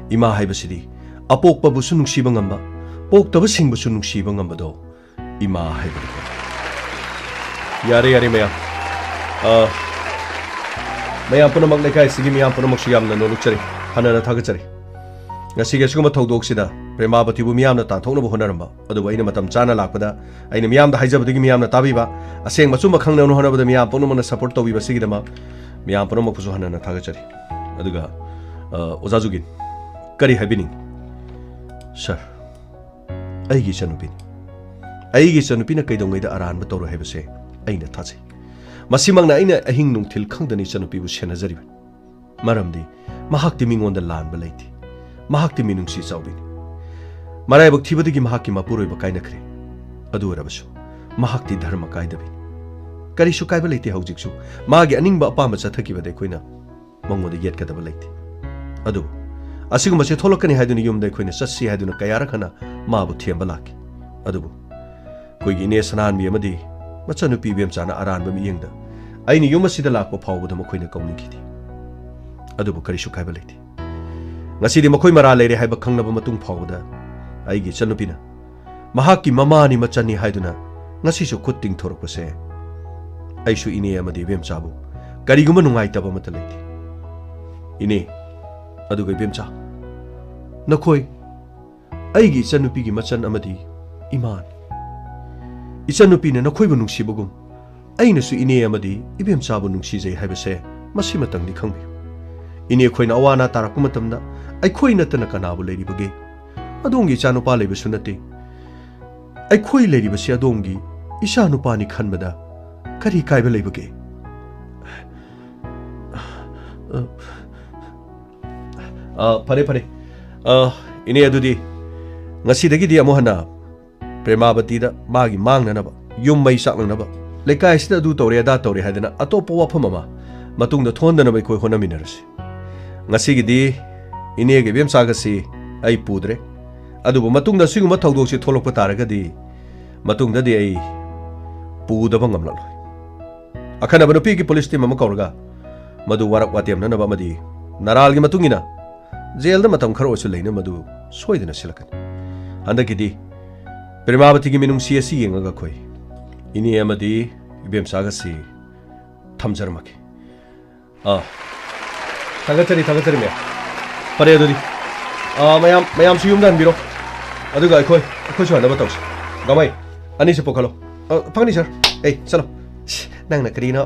ꯏꯃꯥ ꯍꯥꯏꯕꯁꯤꯗꯤ ꯑꯄꯣꯛꯄꯕꯨꯁꯨ ꯅꯨꯡꯁꯤꯕ ꯉꯝꯕ, ꯄꯣꯛꯇꯕꯁꯤꯡꯕꯨꯁꯨ ꯅꯨꯡꯁꯤꯕ ꯉꯝꯕꯗꯣ ꯏꯃꯥ ꯍꯥꯏꯕꯅꯤ꯫ ꯌꯥꯔꯦ, ꯌꯥꯔꯦ ꯃꯌꯥꯝ꯫ ꯑ, ꯃꯌꯥꯝ ꯄꯨꯝꯅꯃꯛ, ꯂꯩꯀꯥꯏꯁꯤꯒꯤ ꯃꯤꯌꯥꯝ ꯄꯨꯝꯅꯃꯛꯁꯨ ꯌꯥꯝꯅ ꯅꯣꯂꯨꯛꯆꯔꯤ, ꯍꯟꯅꯅ ꯊꯥꯒꯠꯆꯔꯤ꯫ ꯉꯁꯤꯒꯤ ꯑꯁꯤꯒꯨꯝꯕ ꯊꯧꯗꯣꯛꯁꯤꯗ ꯄ꯭ꯔꯦꯃꯥꯕꯇꯤꯕꯨ ꯃꯤꯌꯥꯝꯅ ꯇꯥꯟꯊꯣꯛꯅꯕ ꯍꯣꯠꯅꯔꯝꯕ, ꯑꯗꯨꯕꯨ ꯑꯩꯅ ꯃꯇꯝ ꯆꯥꯅ ꯂꯥꯛꯄꯗ ꯑꯩꯅ ꯃꯤꯌꯥꯝꯗ ꯍꯥꯏꯖꯕꯗꯒꯤ ꯃꯤꯌꯥꯝꯅ ꯇꯥꯕꯤꯕ, ꯑꯁꯦꯡꯕ ꯑꯆꯨꯝꯕ ꯈꯪꯅꯕ ꯍꯣꯠꯅꯕꯗ ꯃꯤꯌꯥꯝ ꯄꯨꯝꯅꯃꯛꯅ ꯁꯄꯣꯔꯠ ꯇꯧꯕꯤꯕꯁꯤꯒꯤꯗꯃꯛ ꯃꯤꯌꯥꯝ ꯄꯨꯝꯅꯃꯛꯄꯨꯁꯨ ꯍꯟꯅꯅ ꯊꯥꯒꯠꯆꯔꯤ꯫ ꯑꯗꯨꯒ, ꯑ, ꯑꯣꯖꯥ ꯖꯨꯒꯤꯟ, ꯀꯔꯤ ꯍꯥꯏꯕꯤꯅꯤꯡꯉꯤ? ꯁꯥꯔ, ꯑꯩꯒꯤ ꯏꯆꯟꯅꯨꯄꯤꯅꯤ꯫ ꯑꯩꯒꯤ ꯏꯆꯟꯅꯨꯄꯤꯅ ꯀꯩꯗꯧꯉꯩꯗ ꯑꯔꯥꯟꯕ ꯇꯧꯔꯣꯏ ꯍꯥꯏꯕꯁꯦ ꯑꯩꯅ ꯊꯥꯖꯩ꯫ ꯃꯁꯤꯃꯛꯅ ꯑꯩꯅ ꯑꯍꯤꯡ ꯅꯨꯡꯊꯤꯜ ꯈꯪꯗꯅ ꯏꯆꯟꯅꯨꯄꯤꯕꯨ ꯁꯦꯟꯅꯖꯔꯤꯕꯅꯤ꯫ ꯃꯔꯝꯗꯤ ꯃꯍꯥꯛꯇꯤ ꯃꯤꯉꯣꯟꯗ ꯂꯥꯟꯕ ꯂꯩꯇꯦ꯫ ꯃꯍꯥꯛꯇꯤ ꯃꯤꯅꯨꯡꯁꯤ ꯆꯥꯎꯕꯤꯅꯤ꯫ ꯃꯔꯥꯏꯕꯛ ꯊꯤꯕꯗꯒꯤ ꯃꯍꯥꯛꯀꯤ ꯃꯄꯨꯔꯣꯏꯕ ꯀꯥꯏꯅꯈ꯭ꯔꯦ꯫ ꯑꯗꯨ ꯑꯣꯏꯔꯕꯁꯨ ꯃꯍꯥꯛꯇꯤ ꯙꯔꯃ ꯀꯥꯏꯗꯕꯤꯅꯤ꯫ ꯀꯔꯤꯁꯨ ꯀꯥꯏꯕ ꯂꯩꯇꯦ ꯍꯧꯖꯤꯛꯁꯨ꯫ ꯃꯥꯒꯤ ꯑꯅꯤꯡꯕ ꯑꯄꯥꯝꯕ ꯆꯠꯊꯈꯤꯕꯗ ꯑꯩꯈꯣꯏꯅ ꯃꯉꯣꯟꯗ ꯌꯦꯠꯀꯗꯕ ꯂꯩꯇꯦ꯫ ꯑꯗꯨꯕꯨ ꯑꯁꯤꯒꯨꯝꯕꯁꯦ ꯊꯣꯛꯂꯛꯀꯅꯤ ꯍꯥꯏꯗꯨꯅ ꯌꯨꯝꯗ ꯑꯩꯈꯣꯏꯅ ꯆꯠꯁꯤ ꯍꯥꯏꯗꯨꯅ ꯀꯌꯥꯔꯛ ꯍꯟꯅ ꯃꯥꯕꯨ ꯊꯦꯝꯕ ꯂꯥꯛꯈꯤ꯫ ꯑꯗꯨꯕꯨ ꯑꯩꯈꯣꯏꯒꯤ ꯏꯅꯦ ꯁꯅꯥꯍꯟꯕꯤ ꯑꯃꯗꯤ ꯃꯆꯟꯅꯨꯄꯤ ꯏꯕꯦꯝꯆꯥꯅ ꯑꯔꯥꯟꯕ ꯃꯤꯠꯌꯦꯡꯗ ꯑꯩꯅ ꯌꯨꯝ ꯑꯁꯤꯗ ꯂꯥꯛꯄ ꯐꯥꯎꯕꯗ ꯃꯈꯣꯏꯅ ꯀꯧꯅꯤꯡꯈꯤꯗꯦ꯫ ꯑꯗꯨꯕꯨ ꯀꯔꯤꯁꯨ ꯀꯥꯏꯕ ꯂꯩꯇꯦ꯫ ꯉꯁꯤꯗꯤ ꯃꯈꯣꯏ ꯃꯔꯥꯜ ꯂꯩꯔꯦ ꯍꯥꯏꯕ ꯈꯪꯂꯕ ꯃꯇꯨꯡ ꯐꯥꯎꯕꯗ ꯑꯩꯒꯤ ꯏꯆꯟꯅꯨꯄꯤꯅ ꯃꯍꯥꯛꯀꯤ ꯃꯃꯥꯅꯤ ꯃꯆꯟꯅꯤ ꯍꯥꯏꯗꯨꯅ ꯉꯁꯤꯁꯨ ꯈꯨꯠ ꯇꯤꯡꯊꯣꯔꯛꯄꯁꯦ ꯑꯩꯁꯨ ꯏꯅꯦ ꯑꯃꯗꯤ ꯏꯕꯦꯝꯆꯥꯕꯨ ꯀꯔꯤꯒꯨꯝꯕ ꯅꯨꯡꯉꯥꯏꯇꯕ ꯑꯃꯠꯇ ꯂꯩꯇꯦ꯫ ꯏꯅꯦ, ꯑꯗꯨꯒ ꯏꯕꯦꯝꯆꯥ, ꯅꯈꯣꯏ ꯑꯩꯒꯤ ꯏꯆꯟꯅꯨꯄꯤꯒꯤ ꯃꯆꯟ ꯑꯃꯗꯤ ꯏꯃꯥꯅꯤ꯫ ꯏꯆꯟꯅꯨꯄꯤꯅ ꯅꯈꯣꯏꯕꯨ ꯅꯨꯡꯁꯤꯕꯒꯨꯝ ꯑꯩꯅꯁꯨ ꯏꯅꯦ ꯑꯃꯗꯤ ꯏꯕꯦꯝꯆꯥꯕꯨ ꯅꯨꯡꯁꯤꯖꯩ ꯍꯥꯏꯕꯁꯦ ꯃꯁꯤꯃꯇꯪꯗꯤ ꯈꯪꯕꯤꯌꯨ꯫ ꯏꯅꯦ ꯑꯩꯈꯣꯏꯅ ꯑꯋꯥ ꯑꯅꯥ ꯇꯥꯔꯛꯄ ꯃꯇꯝꯗ ꯑꯩꯈꯣꯏ ꯅꯠꯇꯅ ꯀꯅꯥꯕꯨ ꯂꯩꯔꯤꯕꯒꯦ? ꯑꯗꯣꯝꯒꯤ ꯏꯆꯥꯅꯨꯄꯥ ꯂꯩꯕꯁꯨ ꯅꯠꯇꯦ꯫ ꯑꯩꯈꯣꯏ ꯂꯩꯔꯤꯕꯁꯤ ꯑꯗꯣꯝꯒꯤ ꯏꯆꯥꯅꯨꯄꯥꯅꯤ ꯈꯟꯕꯗ ꯀꯔꯤ ꯀꯥꯏꯕ ꯂꯩꯕꯒꯦ? ꯑ, ꯐꯔꯦ, ꯐꯔꯦ꯫ ꯑ, ꯏꯅꯦ, ꯑꯗꯨꯗꯤ ꯉꯁꯤꯗꯒꯤꯗꯤ ꯑꯃꯨꯛ ꯍꯟꯅ ꯄ꯭ꯔꯦꯃꯥꯕꯇꯤꯗ ꯃꯥꯒꯤ ꯃꯥꯡꯅꯅꯕ, ꯌꯨꯝ ꯃꯩ ꯆꯥꯛꯅꯅꯕ, ꯂꯩꯀꯥꯏꯁꯤꯗ ꯑꯗꯨ ꯇꯧꯔꯦ ꯑꯗꯥ ꯇꯧꯔꯦ ꯍꯥꯏꯗꯅ ꯑꯇꯣꯞꯄ ꯋꯥꯐꯝ ꯑꯃ ꯃꯇꯨꯡꯗ ꯊꯣꯛꯍꯟꯗꯅꯕ ꯑꯩꯈꯣꯏ ꯍꯣꯠꯅꯃꯤꯟꯅꯔꯁꯤ꯫ ꯉꯁꯤꯒꯤꯗꯤ ꯏꯅꯦꯒ ꯏꯕꯦꯝꯆꯥꯒꯁꯤ ꯑꯩ ꯄꯨꯗ꯭ꯔꯦ꯫ ꯑꯗꯨꯕꯨ ꯃꯇꯨꯡꯗ ꯑꯁꯤꯒꯨꯝꯕ ꯊꯧꯗꯣꯛꯁꯤ ꯊꯣꯛꯂꯛꯄ ꯇꯥꯔꯒꯗꯤ ꯃꯇꯨꯡꯗꯗꯤ ꯑꯩ ꯄꯨꯗꯕ ꯉꯝꯂꯛꯂꯣꯏ꯫ ꯑꯈꯟꯅꯕ ꯅꯨꯄꯤꯒꯤ ꯄꯨꯂꯤꯁ ꯇꯤꯝ ꯑꯃ ꯀꯧꯔꯒ ꯃꯗꯨ ꯋꯥꯔꯛ ꯋꯥꯇꯦꯝꯅꯅꯕ ꯑꯃꯗꯤ ꯅꯔꯥꯜꯒꯤ ꯃꯇꯨꯡ ꯏꯟꯅ ꯖꯦꯜꯗ ꯃꯇꯝ ꯈꯔ ꯑꯣꯏꯁꯨ ꯂꯩꯅ ꯃꯗꯨ ꯁꯣꯏꯗꯅ ꯁꯤꯜꯂꯛꯀꯅꯤ꯫ ꯍꯟꯗꯛꯀꯤꯗꯤ ꯄ꯭ꯔꯦꯃꯥꯕꯇꯤꯒꯤ ꯃꯤꯅꯨꯡꯁꯤ ꯑꯁꯤ ꯌꯦꯡꯉꯒ ꯑꯩꯈꯣꯏ ꯏꯅꯦ ꯑꯃꯗꯤ ꯏꯕꯦꯝꯆꯥꯒꯁꯤ ꯊꯝꯖꯔꯝꯃꯒꯦ꯫ ꯑꯥ, ꯊꯥꯒꯠꯆꯔꯤ, ꯊꯥꯒꯠꯆꯔꯤ, ꯃꯦꯝ꯫ ꯐꯔꯦ ꯑꯗꯨꯗꯤ, ꯑꯥ, ꯃꯌꯥꯝ, ꯃꯌꯥꯝꯁꯨ ꯌꯨꯝꯗ ꯍꯟꯕꯤꯔꯣ꯫ ꯑꯗꯨꯒ ꯑꯩꯈꯣꯏ, ꯑꯩꯈꯣꯏꯁꯨ ꯍꯟꯅꯕ ꯇꯧꯁꯤ꯫ ꯒꯃꯩ, ꯑꯅꯤꯁꯤ ꯄꯨꯈꯠꯂꯣ꯫ ꯑ, ꯐꯪꯅꯤ, ꯁꯥꯔ꯫ ꯑꯩ, ꯆꯠꯂꯣ꯫ ꯁꯤ, ꯅꯪꯅ ꯀꯔꯤꯅꯣ?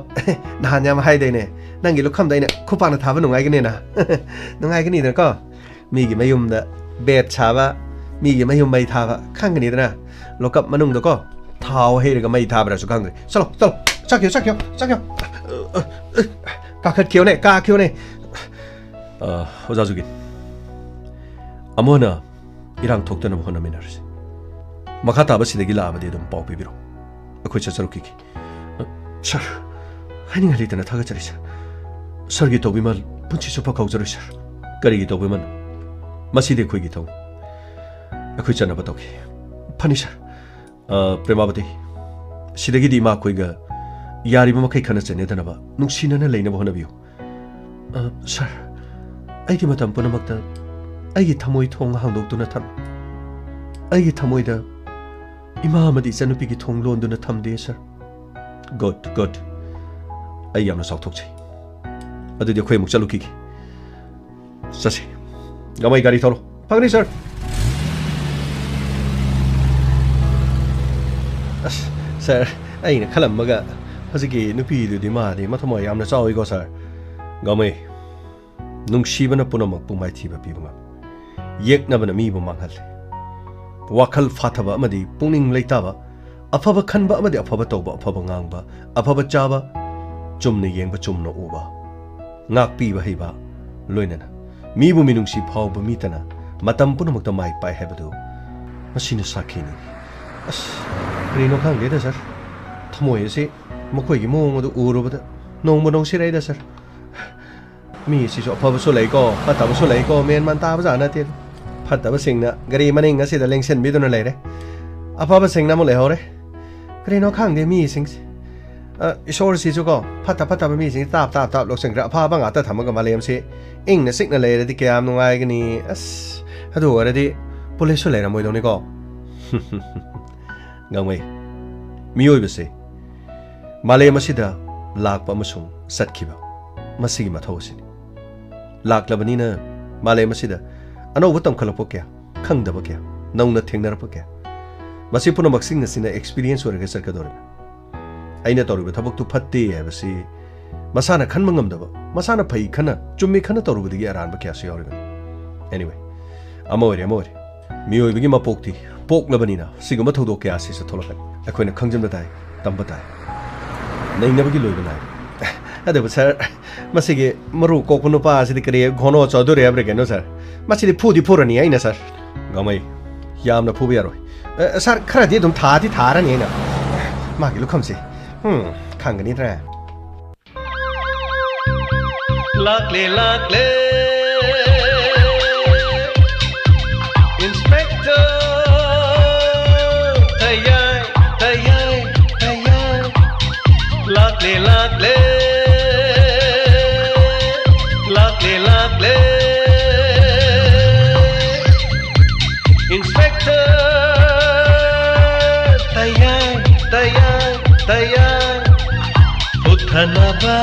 ꯅꯍꯥꯟ ꯌꯥꯝ ꯍꯥꯏꯗꯥꯏꯅꯦ, ꯅꯪꯒꯤ ꯂꯨꯈꯝꯗ ꯑꯩꯅ ꯈꯨꯄꯥꯛꯅ ꯊꯥꯕ ꯅꯨꯡꯉꯥꯏꯒꯅꯤꯅ꯫ ꯅꯨꯡꯉꯥꯏꯒꯅꯤꯗꯅꯀꯣ? ꯃꯤꯒꯤ ꯃꯌꯨꯝꯗ ꯕꯦꯠ ꯁꯥꯕ, ꯃꯤꯒꯤ ꯃꯌꯨꯝ ꯃꯩ ꯊꯥꯕ, ꯈꯪꯒꯅꯤꯗꯅ? ꯂꯣꯀꯞ ꯃꯅꯨꯡꯗꯀꯣ, ꯊꯥꯎ ꯍꯩꯔꯒ ꯃꯩ ꯊꯥꯕ꯭ꯔꯥꯁꯨ ꯈꯪꯗ꯭ꯔꯦ꯫ ꯆꯠꯂꯣ, ꯆꯠꯂꯣ, ꯆꯠꯈꯤꯌꯣ, ꯆꯠꯈꯤꯌꯣ, ꯆꯠꯈꯤꯌꯣ꯫ ꯀꯥꯈꯠꯈꯤꯌꯣꯅꯦ, ꯀꯥꯈꯤꯌꯣꯅꯦ꯫ ꯑ, ꯑꯣꯖꯥ ꯖꯨꯒꯤꯟ, ꯑꯃꯨꯛ ꯍꯟꯅ ꯏꯔꯥꯡ ꯊꯣꯛꯇꯅꯕ ꯍꯣꯠꯅꯃꯤꯟꯅꯔꯁꯤ꯫ ꯃꯈꯥ ꯇꯥꯕ ꯁꯤꯗꯒꯤ ꯂꯥꯛꯑꯕꯗꯤ ꯑꯗꯨꯝ ꯄꯥꯎ ꯄꯤꯕꯤꯔꯣ꯫ ꯑꯩꯈꯣꯏ ꯆꯠꯆꯔꯛꯈꯤꯒꯦ꯫ ꯑ, ꯁꯥꯔ, ꯍꯥꯏꯅꯤꯡꯉꯥꯏ ꯂꯩꯇꯅ ꯊꯥꯒꯠꯆꯔꯤ, ꯁꯥꯔ꯫ ꯁꯥꯔꯒꯤ ꯇꯧꯕꯤꯃꯜ ꯄꯨꯟꯁꯤ ꯆꯨꯞꯄ ꯀꯥꯎꯖꯔꯣꯏ, ꯁꯥꯔ꯫ ꯀꯔꯤꯒꯤ ꯇꯧꯕꯤꯃꯜ? ꯃꯁꯤꯗꯤ ꯑꯩꯈꯣꯏꯒꯤ ꯊꯧ-, ꯑꯩꯈꯣꯏ ꯆꯠꯅꯕ ꯇꯧꯈꯤ꯫ ꯐꯅꯤ, ꯁꯥꯔ꯫ ꯑ, ꯄ꯭ꯔꯦꯃꯥꯕꯇꯤ, ꯁꯤꯗꯒꯤꯗꯤ ꯏꯃꯥꯈꯣꯏꯒ ꯌꯥꯔꯤꯕ ꯃꯈꯩ ꯈꯠꯅ ꯆꯩꯅꯗꯅꯕ, ꯅꯨꯡꯁꯤꯅꯅ ꯂꯩꯅꯕ ꯍꯣꯠꯅꯕꯤꯌꯨ꯫ ꯑ, ꯁꯥꯔ, ꯑꯩꯒꯤ ꯃꯇꯝ ꯄꯨꯝꯅꯃꯛꯇ ꯑꯩꯒꯤ ꯊꯃꯣꯏ ꯊꯣꯡ ꯍꯥꯡꯗꯣꯛꯇꯨꯅ ꯊꯝꯃꯤ꯫ ꯑꯩꯒꯤ ꯊꯃꯣꯏꯗ ꯏꯃꯥ ꯑꯃꯗꯤ ꯏꯆꯟꯅꯨꯄꯤꯒꯤ ꯊꯣꯡ ꯂꯣꯟꯗꯨꯅ ꯊꯝꯗꯦ, ꯁꯥꯔ꯫ Good, good. ꯑꯩ ꯌꯥꯝꯅ ꯆꯥꯎꯊꯣꯛꯆꯩ꯫ ꯑꯗꯨꯗꯤ ꯑꯩꯈꯣꯏ ꯑꯃꯨꯛ ꯆꯠꯂꯨꯈꯤꯒꯦ꯫ ꯆꯠꯁꯤ꯫ ꯒꯃꯩ, ꯒꯥꯔꯤ ꯊꯧꯔꯣ꯫ ꯐꯒꯅꯤ, ꯁꯥꯔ꯫ ꯑꯁ, ꯁꯥꯔ, ꯑꯩꯅ ꯈꯜꯂꯝꯕꯒ ꯍꯧꯖꯤꯛꯀꯤ ꯅꯨꯄꯤꯗꯨꯗꯤ ꯃꯥꯗꯤ ꯃꯊꯃꯣꯏ ꯌꯥꯝꯅ ꯆꯥꯎꯏꯀꯣ, ꯁꯥꯔ꯫ ꯒꯃꯩ, ꯅꯨꯡꯁꯤꯕꯅ ꯄꯨꯝꯅꯃꯛꯄꯨ ꯃꯥꯏꯊꯤꯕ ꯄꯤꯕ ꯉꯝꯃꯤ꯫ ꯌꯦꯛꯅꯕꯅ ꯃꯤꯕꯨ ꯃꯥꯡꯍꯜꯂꯤ꯫ ꯋꯥꯈꯜ ꯐꯥꯊꯕ ꯑꯃꯗꯤ ꯄꯨꯛꯅꯤꯡ ꯂꯩꯇꯥꯕ, ꯑꯐꯕ ꯈꯟꯕ ꯑꯃꯗꯤ ꯑꯐꯕ ꯇꯧꯕ, ꯑꯐꯕ ꯉꯥꯡꯕ, ꯑꯐꯕ ꯆꯥꯕ, ꯆꯨꯝꯅ ꯌꯦꯡꯕ, ꯆꯨꯝꯅ ꯎꯕ, ꯉꯥꯛꯄꯤꯕ ꯍꯩꯕ, ꯂꯣꯏꯅꯅ ꯃꯤꯕꯨ ꯃꯤꯅꯨꯡꯁꯤ ꯐꯥꯎꯕ ꯃꯤꯇꯅ ꯃꯇꯝ ꯄꯨꯝꯅꯃꯛꯇ ꯃꯥꯏ ꯄꯥꯛꯏ ꯍꯥꯏꯕꯗꯨ ꯃꯁꯤꯅ ꯁꯥꯈꯤꯅꯤ꯫ ꯑꯁ, ꯀꯔꯤꯅꯣ ꯈꯪꯗꯦꯗ ꯁꯥꯔ, ꯊꯃꯣꯏ ꯑꯁꯤ ꯃꯈꯣꯏꯒꯤ ꯃꯑꯣꯡ ꯑꯗꯨ ꯎꯔꯨꯕꯗ ꯅꯣꯡꯕꯨ ꯅꯨꯡꯁꯤꯔꯛꯏꯗ ꯁꯥꯔ꯫ ꯃꯤ ꯑꯁꯤꯁꯨ ꯑꯐꯕꯁꯨ ꯂꯩꯀꯣ, ꯐꯠꯇꯕꯁꯨ ꯂꯩꯀꯣ, ꯃꯦꯟ ꯃꯥꯟ ꯇꯥꯕꯖꯥꯠ ꯅꯠꯇꯦ꯫ ꯐꯠꯇꯕꯁꯤꯡꯅ ꯒꯥꯔꯤ ꯃꯅꯤꯡ ꯑꯁꯤꯗ ꯂꯦꯡꯁꯤꯟꯕꯤꯗꯨꯅ ꯂꯩꯔꯦ, ꯑꯐꯕꯁꯤꯡꯅ ꯑꯃꯨꯛ ꯂꯩꯍꯧꯔꯦ꯫ ꯀꯔꯤꯅꯣ ꯈꯪꯗꯦ ꯃꯤꯁꯤꯡꯁꯦ꯫ ꯑ, ꯏꯁꯣꯔꯁꯤꯁꯨꯀꯣ ꯐꯠꯇ ꯐꯠꯇꯕ ꯃꯤꯁꯤꯡꯁꯦ ꯇꯥꯞ ꯇꯥꯞ ꯇꯥꯞ ꯂꯧꯁꯤꯟꯈ꯭ꯔꯦ, ꯑꯐꯕ ꯉꯥꯛꯇ ꯊꯝꯃꯒ ꯃꯥꯂꯦꯝꯁꯤ ꯏꯪꯅ ꯆꯤꯛꯅ ꯂꯩꯔꯗꯤ ꯀꯌꯥꯝ ꯅꯨꯡꯉꯥꯏꯒꯅꯤ꯫ ꯑꯁ, ꯑꯗꯨ ꯑꯣꯏꯔꯗꯤ ꯄꯨꯂꯤꯁꯁꯨ ꯂꯩꯔꯝꯃꯣꯏꯗꯧꯅꯤꯀꯣ꯫ ꯒꯥꯡꯃꯩ, ꯃꯤꯑꯣꯏꯕꯁꯦ ꯃꯥꯂꯦꯝ ꯑꯁꯤꯗ ꯂꯥꯛꯄ ꯑꯃꯁꯨꯡ ꯆꯠꯈꯤꯕ, ꯃꯁꯤꯒꯤ ꯃꯊꯧ ꯑꯁꯤꯅꯤ꯫ ꯂꯥꯛꯂꯕꯅꯤꯅ ꯃꯥꯂꯦꯝ ꯑꯁꯤꯗ ꯑꯅꯧꯕ ꯇꯝꯈꯠꯂꯛꯄ ꯀꯌꯥ, ꯈꯪꯗꯕ ꯀꯌꯥ, ꯅꯧꯅ ꯊꯦꯡꯅꯔꯛꯄ ꯀꯌꯥ, ꯃꯁꯤ ꯄꯨꯝꯅꯃꯛꯁꯤꯡ ꯑꯁꯤꯅ experience ꯑꯣꯏꯔꯒ ꯆꯠꯀꯗꯧꯔꯤꯕꯅꯤ꯫ ꯑꯩꯅ ꯇꯧꯔꯤꯕ ꯊꯕꯛꯇꯨ ꯐꯠꯇꯦ ꯍꯥꯏꯕꯁꯤ ꯃꯁꯥꯅ ꯈꯟꯕ ꯉꯝꯗꯕ, ꯃꯁꯥꯅ ꯐꯩ ꯈꯟꯅ, ꯆꯨꯝꯃꯤ ꯈꯟꯅ ꯇꯧꯔꯨꯕꯗꯒꯤ ꯑꯔꯥꯟꯕ ꯀꯌꯥꯁꯨ ꯌꯥꯎꯔꯤꯕꯅꯤ꯫ Anyway, ꯑꯃ ꯑꯣꯏꯔꯦ, ꯑꯃ ꯑꯣꯏꯔꯦ꯫ ꯃꯤꯑꯣꯏꯕꯒꯤ ꯃꯄꯣꯛꯇꯤ ꯄꯣꯛꯂꯕꯅꯤꯅ ꯁꯤꯒꯨꯝꯕ ꯊꯧꯗꯣꯛ ꯀꯌꯥ ꯑꯁꯤꯁꯨ ꯊꯣꯛꯂꯛꯀꯅꯤ꯫ ꯑꯩꯈꯣꯏꯅ ꯈꯪꯖꯤꯟꯕ ꯇꯥꯏ, ꯇꯝꯕ ꯇꯥꯏ꯫ ꯅꯩꯅꯕꯒꯤ ꯂꯣꯏꯕ ꯅꯥꯏ꯫ ꯑꯗꯨꯕꯨ ꯁꯥꯔ, ꯃꯁꯤꯒꯤ ꯃꯔꯨ ꯀꯣꯛꯄ ꯅꯨꯄꯥ ꯑꯁꯤꯗꯤ ꯀꯔꯤ ꯘꯣꯅꯣ ꯆꯧꯙꯨꯔꯤ ꯍꯥꯏꯕ꯭ꯔꯥ ꯀꯩꯅꯣ ꯁꯥꯔ? ꯃꯁꯤꯗꯤ ꯐꯨꯗꯤ ꯐꯨꯔꯅꯤ ꯑꯩꯅ ꯁꯥꯔ꯫ ꯒꯥꯡꯃꯩ, ꯌꯥꯝꯅ ꯐꯨꯕ ꯌꯥꯔꯣꯏ꯫ ꯑ, ꯁꯥꯔ, ꯈꯔꯗꯤ ꯑꯗꯨꯝ ꯊꯥꯗꯤ ꯊꯥꯔꯅꯤ ꯑꯩꯅ꯫ ꯃꯥꯒꯤ ꯂꯨꯈꯝꯁꯦ, ꯎꯝ, ꯈꯪꯒꯅꯤꯗ꯭ꯔꯥ? ꯂꯥꯛꯂꯦ, ꯂꯥꯛꯂꯦ, Inspector ꯇꯌꯥꯏ, ꯇꯌꯥꯏ, ꯇꯌꯥꯏ꯫ ꯂꯥꯛꯂꯦ, ꯂꯥꯛꯂꯦ, ꯂꯥꯛꯂꯦ, ꯂꯥꯛꯂꯦ, Inspector ꯇꯌꯥꯏ, ꯇꯌꯥꯏ, ꯇꯌꯥꯏ꯫ ꯎꯠꯊꯅꯕ,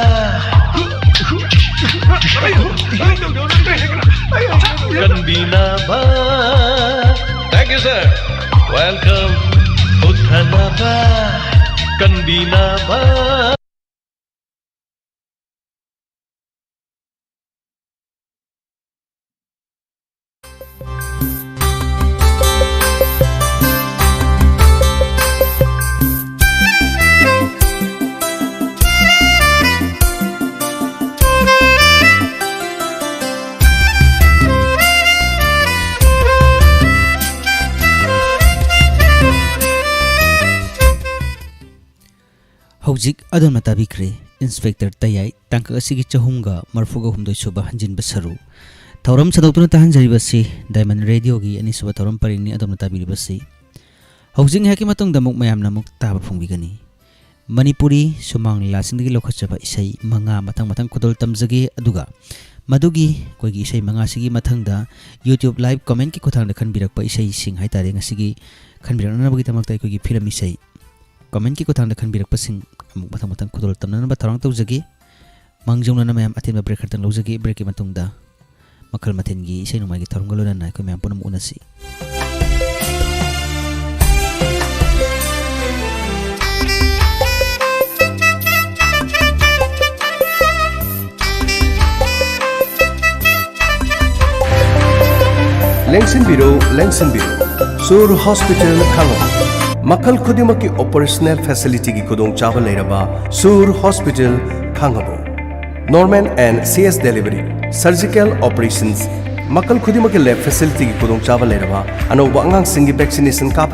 ꯀꯟꯕꯤꯅꯕ꯫ Thank you, sir. Welcome. ꯎꯠꯊꯅꯕ, ꯀꯟꯕꯤꯅꯕ꯫ ꯍꯧꯖꯤꯛ ꯑꯗꯣꯝꯅ ꯇꯥꯕꯤꯈ꯭ꯔꯦ ꯏꯟꯁꯄꯦꯛꯇꯔ ꯇꯌꯥꯏ, ꯇꯥꯡꯀꯛ ꯑꯁꯤꯒꯤ ꯆꯍꯨꯝꯒ ꯃꯔꯤꯐꯨꯒ ꯍꯨꯝꯗꯣꯏ ꯁꯨꯕ ꯍꯟꯖꯤꯟꯕ ꯁꯔꯨꯛ꯫ ꯊꯧꯔꯝ ꯁꯟꯗꯣꯛꯇꯨꯅ ꯇꯥꯍꯟꯖꯔꯤꯕꯁꯤ ꯗꯥꯏꯃꯟ ꯔꯦꯗꯤꯑꯣꯒꯤ ꯑꯅꯤꯁꯨꯕ ꯊꯧꯔꯝ ꯄꯔꯤꯡꯅꯤ꯫ ꯑꯗꯣꯝꯅ ꯇꯥꯕꯤꯔꯤꯕꯁꯤ ꯍꯧꯖꯤꯛ ꯉꯥꯏꯍꯥꯛꯀꯤ ꯃꯇꯨꯡꯗ ꯑꯃꯨꯛ ꯃꯌꯥꯝꯅ ꯑꯃꯨꯛ ꯇꯥꯕ ꯐꯪꯕꯤꯒꯅꯤ꯫ ꯃꯅꯤꯄꯨꯔꯤ ꯁꯨꯃꯥꯡ ꯂꯤꯂꯥꯁꯤꯡꯗꯒꯤ ꯂꯧꯈꯠꯆꯕ ꯏꯁꯩ ꯃꯉꯥ ꯃꯊꯪ ꯃꯊꯪ ꯈꯨꯗꯣꯜ ꯇꯝꯖꯒꯦ, ꯑꯗꯨꯒ ꯃꯗꯨꯒꯤ ꯑꯩꯈꯣꯏꯒꯤ ꯏꯁꯩ ꯃꯉꯥꯁꯤꯒꯤ ꯃꯊꯪꯗ YouTube live commentꯀꯤ ꯈꯨꯠꯊꯥꯡꯗ ꯈꯟꯕꯤꯔꯛꯄ ꯏꯁꯩꯁꯤꯡ ꯍꯥꯏꯇꯥꯔꯦ, ꯉꯁꯤꯒꯤ ꯈꯟꯕꯤꯔꯛꯅꯅꯕꯒꯤꯗꯃꯛꯇ ꯑꯩꯈꯣꯏꯒꯤ ꯐꯤꯂꯝ ꯏꯁꯩ commentꯀꯤ ꯈꯨꯠꯊꯥꯡꯗ ꯈꯟꯕꯤꯔꯛꯄꯁꯤꯡ ꯑꯃꯨꯛ ꯃꯊꯪ ꯃꯊꯪ ꯈꯨꯗꯣꯜ ꯇꯝꯅꯅꯕ ꯊꯧꯔꯥꯡ ꯇꯧꯖꯒꯦ꯫ ꯃꯥꯡꯖꯧꯅꯅ ꯃꯌꯥꯝ ꯑꯇꯦꯟꯕ break ꯈꯛꯇꯪ ꯂꯧꯖꯒꯦ꯫ Breakꯀꯤ ꯃꯇꯨꯡꯗ ꯃꯈꯜ ꯃꯊꯦꯜꯒꯤ ꯏꯁꯩ ꯅꯣꯡꯃꯥꯏꯒꯤ ꯊꯧꯔꯝꯒ ꯂꯣꯏꯅꯅ ꯑꯩꯈꯣꯏ ꯃꯌꯥꯝ ꯄꯨꯝꯅꯃꯛ ꯎꯅꯁꯤ꯫ ꯂꯦꯡꯁꯤꯟꯕꯤꯔꯣ, ꯂꯦꯡꯁꯤꯟꯕꯤꯔꯣ꯫ ꯁꯨꯔ ꯍꯣꯁꯄꯤꯇꯥꯜ ꯈꯥꯡꯉꯕꯣꯛ꯫ ꯃꯈꯜ ꯈꯨꯗꯤꯡꯃꯛꯀꯤ operational facilityꯒꯤ ꯈꯨꯗꯣꯡꯆꯥꯕ ꯂꯩꯔꯕ ꯁꯨꯔ hospital Khangabok. Normal and C S delivery, surgical operations, ꯃꯈꯜ ꯈꯨꯗꯤꯡꯃꯛꯀꯤ lab facilityꯒꯤ ꯈꯨꯗꯣꯡꯆꯥꯕ ꯂꯩꯔꯕ ꯑꯅꯧꯕ ꯑꯉꯥꯡꯁꯤꯡꯒꯤ vaccination ꯀꯥꯞꯄ